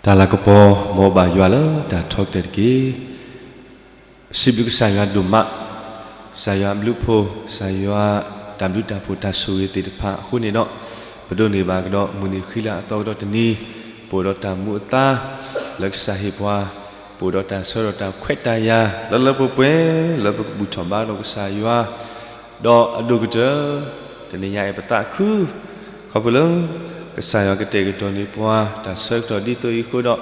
တၢ်လၤကပီၤ မ်ဘၣ်ယွၤလၢတၢ်ထီကတၢၢ်တက့ၢ်. ပစံးဘျုးကစၢ်ယွၤဒိၣ်မး, ကစၢ်ယွၤအဘျုးအဖှိၣ်, ကစၢ်ယွၤတၢ်ဘျုးတၢ်ဖှိၣ်တၢ်ဆိၣ်ဂ့ၤသ့ၣ်တဖၣ်အဃိန့ၣ်ဒီး, ပဒိးန့ၢ်ဘၣ်ကဒီးမုၢ်နံၤဃံလၤအသီကဒီးတနံၤ, ပအိၣ်ဒီးတၢ်မူအသါ လၢကစၢ်ဟ့ၣ်ပှၤ, ပအိၣ်ဒီးတၢ်ဆၢဒီးတၢ်ခွဲးတၢ်ယာ် လၢလၢပှဲၤပှဲၤ လၢပကဘူၣ်ထီၣ်ဘါထီၣ်ကစၢ်ယွၤ ဒီးအဒိၣ်ကတၢၢ် တနံၤညါအံၤပသးခု ခီဖျိလၢ ကစၢ်ယွၤကတဲာ်ကတီၤန့ၢ်ပှၤ တၢ်ဆၢကတီၢ်ဒ်သိးအံၤအဃိဒီး,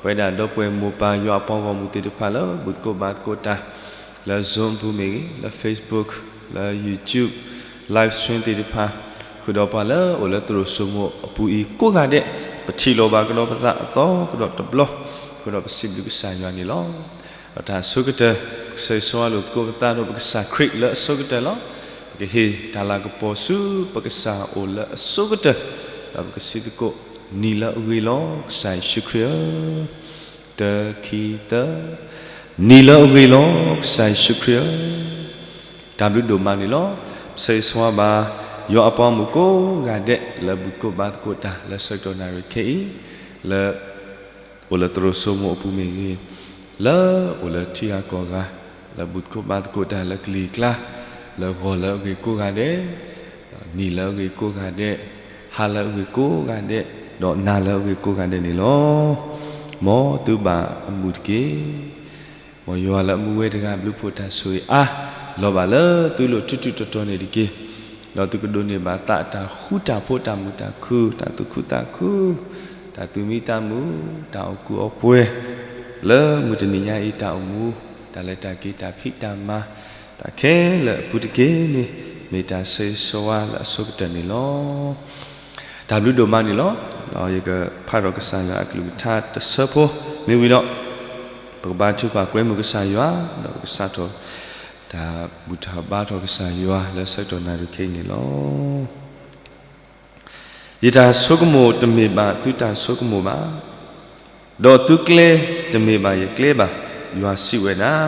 ပဝဲဒၣ်ဒီပုၢ်ဝဲၢ်မိၢ်ပၢ်ယွၤအပှၤဂီၢ်မုၢ်သ့ၣ်တဖၣ်လၢ ဘူၣ်သကိးဘါသကိးတၢ် လၢ Zoom အပူၤမ့ၢ်ဂ့ၤ, လၢ Facebook, လၢ YouTube, live stream သ့ၣ်တဖၣ်, ဃုာ်ဒီးပှၤလၢအိၣ်လၢသရိာ်စိမိၤအပူၤအံၤကိးဂၤဒဲး, ပထံၣ်လိာ်ဘၣ်ကဒီးပသးအသီကဒီးတဘျီ, ဃုာ်ဒီးပစံးဘျုးကစၢ်ယွၤန့ၣ်လီၤ. ဒီးတၢ်အဆိကတၢၢ် ပဆၢဂ့ၤဆၢဝါလိာ်သကိးပသးဒီးပကစၢ်ခရံာ်လၢအဆိကတၢၢ်လီၤ. ပကဟ့ၣ်တၢ်လၤကပီၤဆူပကစၢ်အိၣ်လၢအဆိကတၢၢ်, ဒီးပကစံးသကိး နံၤလၢအဂ့ၤလီၤ ကစၢ်ယ့ၣ်ၡူးခရံာ်ဧၢ, တၢ ခံ သၢ, နံၤလၢအဂ့ၤလီၤ ကစၢ်ယ့ၣ်ၡူးခရံာ်ဧၢ, တၢ်ဘျုးဒိၣ်မးန့ၣ်လီၤ. ပဆၢဂ့ၤဆၢဝါဘၣ် ယွၤအပှၤဂီၢ်မုၢ်ကိးဂၤဒဲး လၢဘူၣ်သကိးဘါသကိးတၢ် လၢဆၢကတီၢ်နၣ်ရံၣ်ခဲအံၤ, လၢ အိၣ်လၢသရိာ်စိမိၤအပူၤမ့ၢ်ဂ့ၤ, လၢအိၣ်လၢထံဂၤကီၢ်ဂၤ, လၢဘူၣ်သကိးဘါသကိးတၢ်လၢကလံၤကျါ, လၢဂီၤလၢအဂ့ၤကိးဂၤဒဲး, နံၤလၢအဂ့ၤကိးဂၤဒဲး, ဟါလၢအဂ့ၤကိးဂၤဒဲး, ဒီးနၤလၢအဂ့ၤကိးဂၤဒဲးန့ၣ်လီၤ. မ်သုဘၣ်အမုာ်တက့ၢ်. မ်ယွၤလၢအမူဝဲတဂၤ ဘျုးဖှိၣ်တၢ်ဆိၣ်ဂ့ၤအါ လီၤဘၣ်လၢသုလိၤထူးထူးတီၤတီၤန့ၣ်တက့ၢ်. ဒီးသုကဒိးန့ၢ်ဘၣ်သးအတၢ်ဃူတၢ်ဖိး တၢ်မုာ်တၢ်ခုၣ် တၢ်သူၣ်ခုသးခု တၢ်သူၣ်မံသးမုာ် တၢ်အိၣ်ကူၣ်အိၣ်ပှဲၤ လၢမုၢ်တနံၤညါအံၤ တၢ်အိၣ်မူ တၢ်လဲၤတၢ်က့ၤ တၢ်ဖံးတၢ်မၤ တၢ်ခဲလၢာ်အပူၤတက့ၢ်န့ၣ် မ့ၢ်တၢ်ဆၢဂ့ၤဆၢဝါလၢအဆိကတၢၢ်န့ၣ်လီၤ. တၢ်ဘျုးဒိၣ်မးန့ၣ်လီၤ. ဒီးယကဖးထီၣ်ကစၢ်ယွၤအကလုၢ်ကထါတဆၢဖိ မ့ၢ်ဝံၤဒီး ပကဘါထုကဖၣ်ကွဲမုာ်ကစၢ်ယွၤ ဒီးပကစးထီၣ် တၢ်ဘူၣ်ထီၣ်ဘါထီၣ်ကစၢ်ယွၤလၢဆၢကတီၢ်နၣ်ရံၣ်ခဲအံၤန့ၣ်လီၤ. ယတၢ်ဆိကမိၣ်တမ့ၢ်ဘၣ်သုတၢ်ဆိကမိၣ်ဘၣ်, ဒီးသုကျဲတမ့ၢ်ဘၣ်ယကျဲဘၣ်, ယွၤစံးဝဲဒၣ်.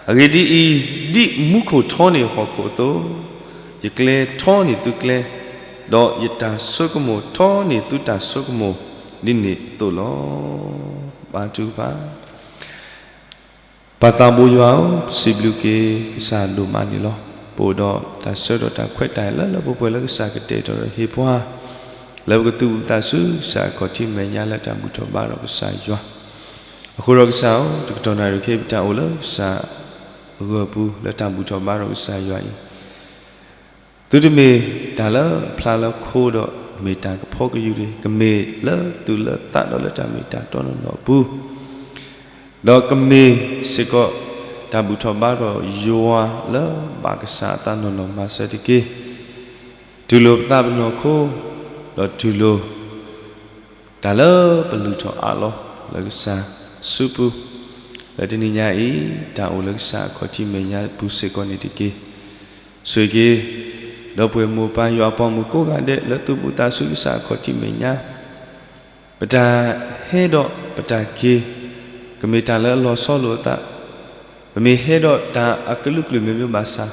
အဂ့ၢ်ဒ်အံၤ, ဒ်မူခိၣ်ထီန့ၢ်ဟီၣ်ခိၣ်အသိး, ယကျဲထီန့ၢ်သုကျဲ, ဒီးယတၢ်ဆိကမိၣ်ထီန့ၢ်သုတၢ်ဆိကမိၣ် ဒ်န့ၣ်အသိးလီၤ. ဘါထုကဖၣ်. ပၢ်သးဘိယွၤဧၢ, ပစံးဘျုးက့ၤကစၢ်ဒိၣ်မးန့ၣ်လီၤ. ပအိၣ်ဒီးတၢ်ဆၢဒီးတၢ်ခွဲးတၢ်ယာ် လၢလၢပှဲၤပှဲၤလၢကစၢ်ကတဲာ်ကတီၤဒီးဟ့ၣ်ပှၤ, လၢပကသူၣ်ပသးဆူကစၢ်အခီၣ်ထံးမဲာ်ညါလၢတၢ်ဘူၣ်ထီၣ်ဘါထီၣ်ကစၢ်ယွၤ. အဃိဒီးကစၢ်ဧၢ, တကတီၢ်နၣ်ရံၣ်ခဲအံၤ ပတၢ်အိၣ်လၢကစၢ်အဂၢၢ်ပူၤ လၢတၢ်ဘူၣ်ထီၣ်ဘါထီၣ်ကစၢ်ယွၤအံၤ သုတမ့ၢ်တၢ်လၢအဖျါလၢခိဒီး မ့ၢ်တၢ်ကဖီကယူၤတဂ့ၤ, ကမ့ၢ်လၢသုးလၢသးဒီးလၢတၢ်မ့ၢ်တၢ်တီနီၢ်နီၢ်အပူၤ, ဒီးကမ့ၢ်စ့ၢ်ကီး တၢ်ဘူၣ်ထီၣ်ဘါထီၣ်ယွၤလၢဘၣ်ကစၢ်အသးနီၢ်နီၢ်မၤစၢၤတက့ၢ်. တူၢ်လိာ်ပသးပနီၢ်ခိ, ဒီးတူၢ်လိာ် တၢ်လၢပလုၢ်ထီၣ်အးလီၤလၢကစၢ်အစုပူၤ, လၢတနံၤညါအံၤ တၢ်အိၣ်လၢကစၢ်အခီၣ်ထံးမဲာ်ညါပူၤစ့ၢ်ကီးန့ၣ်တက့ၢ်. ဆိၣ်ဂ့ၤက့ၤ ဒီပုၢ်ဝဲၢ်မိၢ်ပၢ်ယွၤအပှၤမုၣ်ကိးဂၤဒဲး လၢသူၣ်ဘူၣ်သးစူၤကစၢ်အခီၣ်ထံးမဲာ်ညါ, ပတၢ်ဟဲဒီးပတၢ်က့ၤ ကမ့ၢ်တၢ်လၢအလီၤဆီလိာ်အသး, ပမ့ၢ်ဟဲဒီးတၢ်အကလုာ်ကလုာ်မ့ၢ်မ့ၢ်ဘၣ်ဆၣ်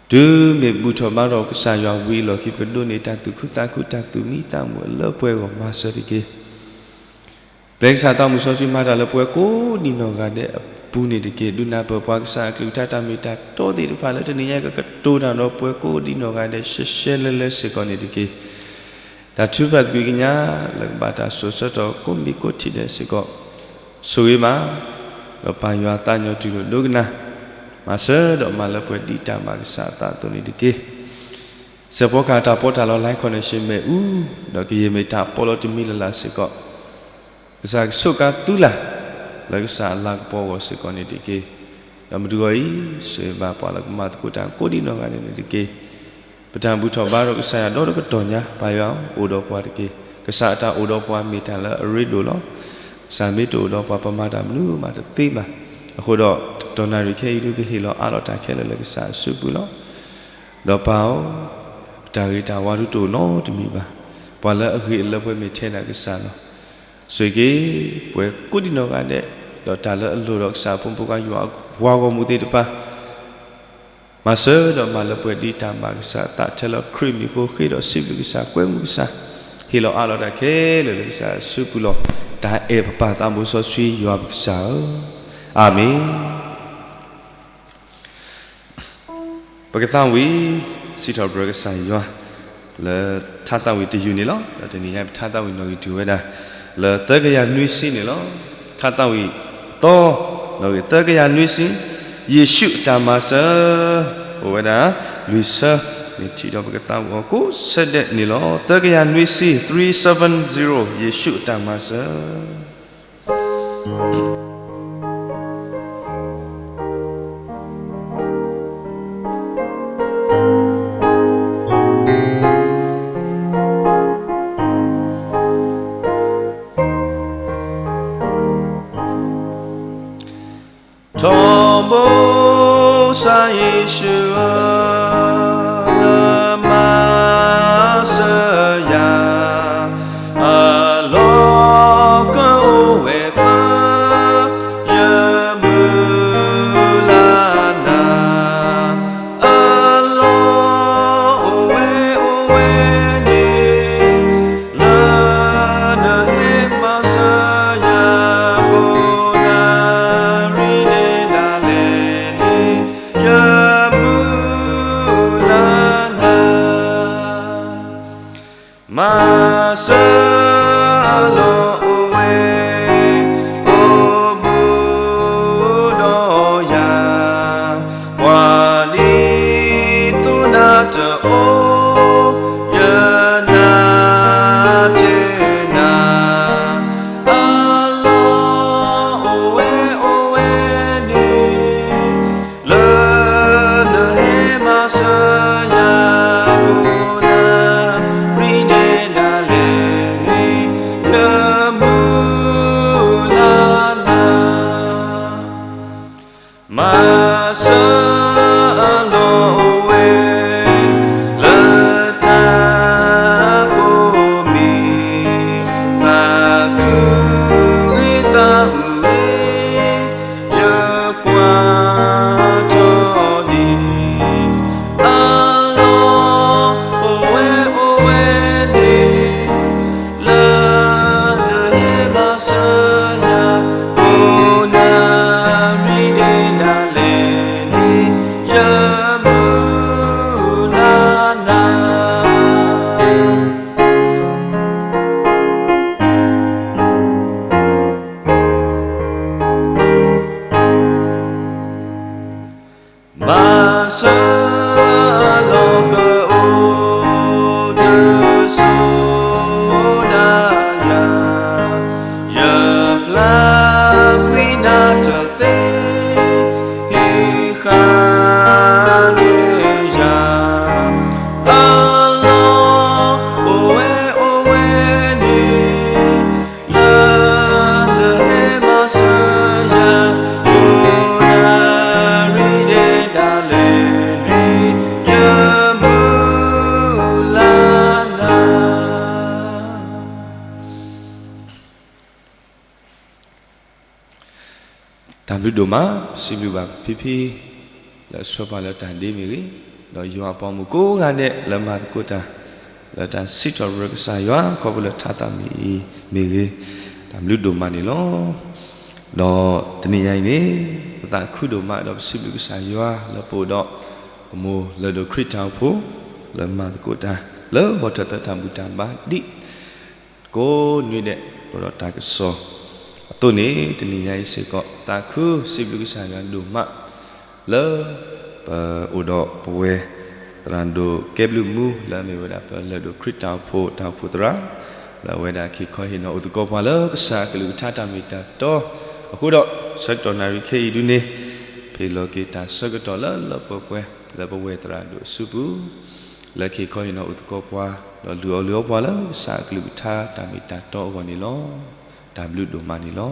တုၤမ့ၢ်ဘူၣ်ထီၣ်ဘါထီၣ်ကစၢ်ယွၤဝံၤအလီၢ်ခံ ပကဒိးန့ၢ်တၢ်သူၣ်ခုသးခု တၢ်သူၣ်မံသးမုာ်အလၢပှဲၤဂီၢ် မၤစၢၤတက့ၢ်. ပျဲကစၢ်သးမုၢ်စီဆှံမၤတၢ်လၢပှၤကိးဒံးနီၢ်ဂၤဒဲးအပူၤန့ၣ်တက့ၢ်. ဒုးနၢ်ပၢၢ်ပှၤကစၢ်အကလုၢ်ကထါတၢ်မ့ၢ်တၢ်တီသ့ၣ်တဖၣ်လၢတနံၤညါအံၤ ကကတိၤတၢ်ဒီးပှၤကိးဒံးနီၢ်ဂၤဒဲး ရှဲရှဲလဲၤလဲၤစ့ၢ်ကီးန့ၣ်တက့ၢ်. တၢ်ထုကဖၣ်သကွံာ်ကညး လၢကဘၣ်တၢ်စိာ်ဆၢထီၣ်ကိးမံၤကိးထံၣ်ဒဲးစ့ၢ်ကီး ဆိၣ်ဂ့ၤဘၣ် ဒီးပၢ်ယွၤအသးညီတူၢ်လိာ်ဒိကနၣ်, မၤစၢၤဒီးမၤလၢပှဲၤဒ်တၢ်ဘၣ်ကစၢ်အသးအသိးန့ၣ်တက့ၢ်. စဲးဖီကဟၣ်တၢ်ပီးတၢ်လီ Live Connection မ့ၣ်အူ, ဒီးကယဲၢ်မ့ၢ်တၢ်ပီးလီၤတမံၤလၢ်လၢ်စ့ၢ်ကီး, ကစၢ်ကဆိးကါသုလၢ် လၢကစၢ်အလၤကပီၤအဂီၢ်စ့ၢ်ကီးန့ၣ်တက့ၢ်. ဒီးမုၢ်တဂီၤအံၤ ဆိၣ်ဂ့ၤဘၣ်ပှၤလၢကမၤသကိးတၢ်ကိးဒံးနီၢ်ဂၤဒဲးန့ၣ်တက့ၢ်. ပတၢ်ဘူၣ်ထီၣ်ဘါထီၣ်ကစၢ်ယွၤဒီတကတီၢ်ညါ ပၢ်ယွၤအိၣ်ဒီးပှၤတက့ၢ်. ကစၢ်အတၢ်အိၣ်ဒီးပှၤမ့ၢ်တၢ်လၢအရ့ဒိၣ်လီၤ. ကစၢ်မ့ၢ်တအိၣ်ဒီးပှၤ ပမၤတၢ်မနုၤမးတသ့ဘၣ်. အဃိဒီး တကတီၢ်နၣ်ရံၣ်ခဲအံၤဒုး ပဟ့ၣ်လီၤအးလီၤတၢ်ခဲလၢာ်လၢကစၢ်အစုပူၤလီၤ. ဒီးပၢ်ဧၢ, ပတၢ်ဂ့ၤတၢ်ဝါဒုးတအိၣ်နီတမံၤဘၣ်. ပှၤလၢအဂ့ၤအလၢပှဲၤမ့ၢ်ထဲဒၣ်ကစၢ်လီၤ. ဆိၣ်ဂ့ၤက့ၤ ပှၤကိးဒံးနီၢ်ဂၤဒဲး, ဒီးတၢ်လၢအလိၣ်ဒီးကစၢ်အဖိမုၣ်ဖိခွါ ယွၤအပှၤဂီၢ်မုၢ်သ့ၣ်တဖၣ် မၤစၢၤဒီးမၤလၢပှဲၤဒ်တၢ်ဘၣ်ကစၢ်အသး ထဲလၢခရံာ်မံၤအဃိ ဃ့ဒီးစံးဘျုးကစၢ် ကွဲမုာ်ကစၢ်. ဟ့ၣ်လီၤအးလီၤတၢ်ခဲလၢာ်လၢကစၢ်အစုပူၤလီၤ. တၢ်အဲၣ်ပပၢ်သးဘိစီဆှံယွၤပကစၢ်ဧၢ, အၤမ့ၣ်. ပကသးဝံၣ် စံးထီၣ်ပတြၢၤကစၢ်ယွၤ လၢထါသးဝံၣ်တယုၢ်န့ၣ်လီၤ. ဒီးတနံၤညါပထါသးဝံၣ်နီၣ်ဂံၢ်တုၤဝဲဒၣ် လၢသၢကယၤနွံဆံန့ၣ်လီၤ. ထါသးဝံၣ်သီ နီၣ်ဂံၢ်သၢကယၤနွံဆံ, ယ့ၣ်ၡူးအတၢ်မၤစၢၤ, အိၣ်ဝဲဒၣ် လွံၢ်ဆၢ, မ့ၢ်ထံၣ်ဒီးပကသးဝံၣ်အီၤကိးဆၢဒဲးန့ၣ်လီၤ. သၢကယၤနွံဆံ three seven zero, ယ့ၣ်ၡူးအတၢ်မၤစၢၤ. ထီဘိစီၤယ့ၣ်ၡူးဧၢ, နမၤစၢၤယၤ, အလီၢ်ကအိၣ်ဝဲသၢ, ယမုၢ်လၢ်နၤ, အလီၢ်အိၣ်ဝဲအိၣ်ဝဲန့ၣ် လၢနဟဲမၤစၢၤယၤ ကိးနၣ်ရံၣ်ဒဲးဒၣ်လဲာ်န့ၣ် ယမုၢ်လၢ်နၤ, မၤစၢၤအလီၢ်အိၣ်ဝဲ အိၣ်ဘူးဒီးယၤ ပှၤဒ်သိးနၤတအိၣ် ယနာ်တဲနၤ, အလီၢ်အိၣ်ဝဲအိၣ်ဝဲန့ၣ် လၢနဟဲမၤစၢၤယၤ ကိးနၣ်ရံၣ်ဒဲးဒၣ်လဲာ်န့ၣ် ယမုၢ်လၢ်နၤ မၤစၢၤအလီၢ်အိၣ်ဝဲ လၢတၢ်ကိးမံၤ သးခုဂ့ၤသးအုးဂ့ၤ ယကွၢ်ထီၣ်န့ၣ် အလီၢ်အိၣ်ဝဲအိၣ်ဝဲန့ၣ် လၢနဟဲမၤစၢၤယၤ ကိးနၣ်ရံၣ်ဒဲးဒၣ်လဲာ်န့ၣ် ယမုၢ်လၢ်နၤ မၤစၢၤအလီၢ်ကအိၣ်တစိၤဒၣ်ယၤ, ယပျၢ်ကွံာ်နၤတသ့, ဟ့ၣ်ဃာ်န့ၢ်ယၤ, အလီၢ်အိၣ်ဝဲအိၣ်ဝဲန့ၣ် လၢနဟဲမၤစၢၤယၤ ကိးနၣ်ရံၣ်ဒဲးဒၣ်လဲာ်န့ၣ် ယမုၢ်လၢ်နၤ တၢ်ဘျုးဒိၣ်မး, ပစံးဘျုးဘၣ်ဖံဖံ လၢအဆှၢပှၤလၢတၢ်ဒ့မ့ၢ်ဂ့ၤ, ဒီးယွၤအပှၤမုၣ်ကိးဂၤဒဲးလၢမၤသကိးတၢ် လၢတၢ်စံးထီၣ်ပတြၢၤကစၢ်ယွၤ ခီဖျိလၢထါသးမံၤအံၤမ့ၢ်ဂ့ၤ, တၢ်ဘျုးဒိၣ်မးန့ၣ်လီၤ. ဒီးတနံၤညါအံၤန့ၣ် ပသးခုဒိၣ်မး ဒီးပစံးဘျုးကစၢ်ယွၤလၢပအိၣ်ဒီး ပမိၢ်လၢၢ်ဒိၣ်ခရံာ်တၢ်အိၣ်ဖှိၣ် လၢမၤသကိးတၢ် လၢဂီၤထၢၣ်သၢတၢ်ဘူၣ်တၢ်ဘါဒ် ကိးနွံဒဲး ဒီးတၢ်ကစီၣ်အသိးန့ၣ် တနံၤညါအံၤစ့ၢ်ကီး သးခုစံးဘျုးကစၢ်ယွၤဒိၣ်မး လၢပအိၣ်ဒီးပဝဲၢ်သရၣ်ဒိၣ်ကဲဘျုးမူ လၢအမ့ၢ်ဝဲဒၣ်ပလၢၢ်ဒိၣ်ခရံာ်တၢ်အိၣ်ဖှိၣ် တၢ်အိၣ်ဖှိၣ်သရၣ် လၢအဝဲဒၣ်က့ၤခီဟ့ၣ်နီၤအိၣ်သကိးပှၤလၢကစၢ်အကလုၢ်ကထါတၢ်မ့ၢ်တၢ်တီအဃိဒီး ဆၢကတီၢ်နၣ်ရံၣ်ခဲအံၤဒုန့ၣ် ဖ့ၣ်လီၤက့ၤတၢ်ဆၢကတီၢ်လၢလၢပှဲၤပှဲၤ လၢပဝဲၢ်သရၣ်ဒိၣ်အစုပူၤ လၢက့ၤခီဟ့ၣ်နီၤအိၣ်သကိးပှၤ ဒီးလုၢ်အီၣ်လုၢ်အီပှၤလၢကစၢ်အကလုၢ်ကထါတၢ်မ့ၢ်တၢ်တီအဂီၢ်န့ၣ်လီၤ. တၢ်ဘျုးဒိၣ်မးန့ၣ်လီၤ.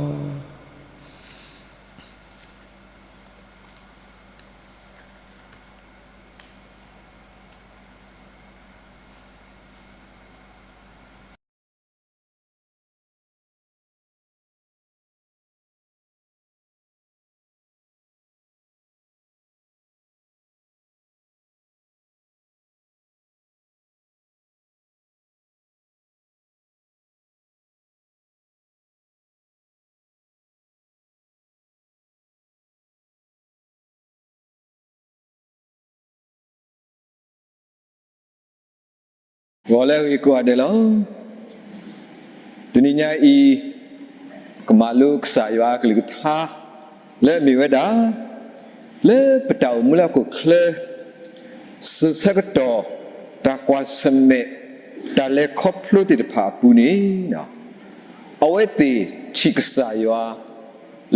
ဂီၤလၢအဂ့ၤကိးဂၤဒဲးလီၤ. တနံၤညါအံၤ ကမၤလိကစၢ်ယွၤအကလုၢ်ကထါ လၢအမ့ၢ်ဝဲဒၣ် လၢပတၢ်အိၣ်မူလၢဟီၣ်ခိၣ်ချၢ စိၤဆၢကတီၢ် တၢ်ကွၢ်ဆၢၣ်မဲာ် တၢ်လဲၤခီဖျိသ့ၣ်တဖၣ်အပူၤန့ၣ် အဝဲသ့ၣ်ထံၣ်ကစၢ်ယွၤ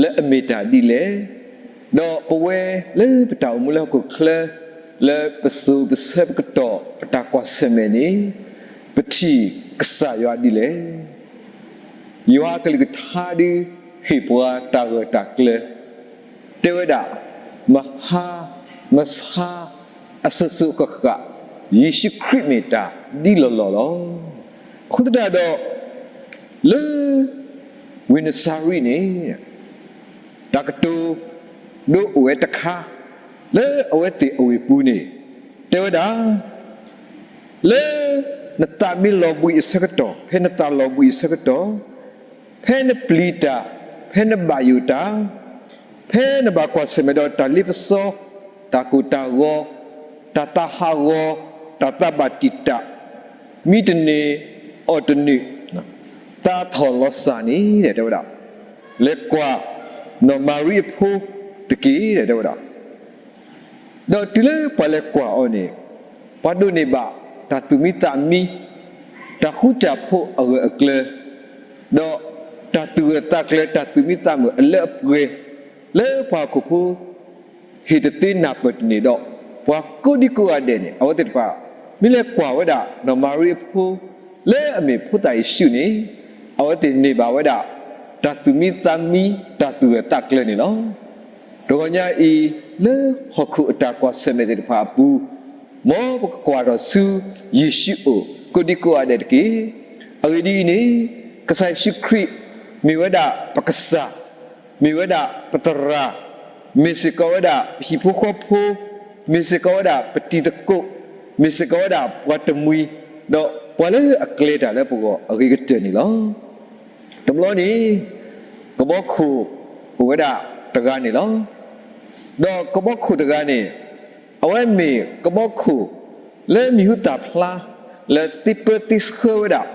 လၢအမ့ၢ်တၢ်ဒ်လဲၣ်, ဒီးပဝဲလၢပတၢ်အိၣ်မူလၢဟီၣ်ခိၣ်ချၢ လၢပစိၤပဆၢပကတီၢ် ပတၢ်ကွၢ်ဆၢၣ်မဲာ်န့ၣ် ပထံၣ်ကစၢ်ယွၤဒ်လဲၣ်. ယွၤအကလုၢ်ကထါဒုးဟ့ၣ်ပှၤတၢ်ဂၢၢ်တၢ်ကျၢၤ, တဲဝဲဒၣ် မဟါ မဆါ အစိၤစိၤဃၣ်ဃၣ် ယ့ၣ်ၡူးခရံာ်မ့ၢ်တၢ်ဒ်လီၢ်လီၢ်လီၤ. အဃိသတးဒီး လၢ ဝ့ၢ်နစၤရ့းန့ၣ် တၢ်ကတိၤဒိအိၣ်ဝဲတခါ လၢအဝဲသ့ၣ်အဝ့ၢ်ပူၤန့ၣ် တဲဝဲဒၣ် လၢ နသးမ့ၢ်လီၤဘှံးအဆၢကတီၢ်, ဖဲနသးလီၤဘှံးအဆၢကတီၢ်, ဖဲနပျံၤတၢ်, ဖဲနဘၣ်ယိၣ်တၢ်, ဖဲနဘၣ်ကွၢ်ဆၢၣ်မဲာ်ဒီးတၢ်လ့ပစီ, တၢ်ကိၢ်တၢ်ဂီၤ, တၢ်သးဟးဂီၤ, တၢ်သးဘၣ်တံာ်တာ်, မံတန့ၢ်အီၣ်တန့ၢ်, သးထီၣ်လီၤစၢ်န့ၣ် တဲဝဲဒၣ်, လဲၤကွၢ် နီၢ်မၤရံအဖိတက့ၢ် တဲဝဲဒၣ်. ဒီးတုၤလၢပှၤလဲၤကွၢ်အီၤန့ၣ် ပှၤဒိးန့ၢ်ဘၣ်တၢ်သူၣ်မံသးမံ, တၢ်ဃူတၢ်ဖိးအဂၢၢ်အကျၢၤ, ဒီးတၢ်သူၣ်ဂၢၢ်သးကျၢၤ တၢ်သူၣ်မံသးမုာ်အလၢအပှဲၤ လၢပှၤဟီၣ်ခိၣ်ဖိ ဟ့ၣ်တသ့နၢ်ပၢၢ်တန့ၢ်ဒီး ပှၤကိးဒံကိးဂၤဒဲးန့ၣ် အဝဲသ့ၣ်တဖၣ် မ့ၢ်လဲၤကွၢ်ဝဲဒၣ် နီၢ်မၤရံအဖိ လၢအမ့ၢ်ဖိသၣ်ယ့ၣ်ၡူးန့ၣ် အဝဲသ့ၣ်န့ၢ်ဘၣ်ဝဲဒၣ် တၢ်သူၣ်မံသးမံ တၢ်သူၣ်ဂၢၢ်သးကျၢၤန့ၣ်လီၤ. တဂီၤညါအံၤ လၢဟီၣ်ခိၣ်အတၢ်ကွၢ်ဆၢၣ်မဲာ်သ့ၣ်တဖၣ်အပူၤ မ်ပကကွၢ်ထီၣ်ဆူယ့ၣ်ၡူးအအိၣ် ကိးဒံကိးဂၤဒဲးတက့ၢ်. အဂ့ၢ်ဒ်အံၤန့ၣ် ကစၢ်ယ့ၣ်ၡူးခရံာ် မ့ၢ်ဝဲဒၣ်ပကစၢ်, မ့ၢ်ဝဲဒၣ်ပသရၣ်, မ့ၢ်စ့ၢ်ကီးဝဲဒၣ်ပဟံၣ်ဖိဃီဖိ, မ့ၢ်စ့ၢ်ကီးဝဲဒၣ်ပတံၤသကိး, မ့ၢ်စ့ၢ်ကီးဝဲဒၣ်ပှၤတမှံၤ, ဒီးပှၤလၢအကျဲၤတၢ်လၢပဂီၢ်အဂ့ၤကတၢၢ်န့ၣ်လီၤ. တဘျီန့ၣ် ကဘီခိၣ်အိၣ်ဝဲဒၣ်တဂၤန့ၣ်လီၤ. ဒီးကဘီခိၣ်တဂၤန့ၣ် အဝဲမ့ၢ်ကဘီခိၣ် လၢမံၤဟူသၣ်ဖျါ လၢသ့ပၢသ့ဆှၢဝဲဒၣ်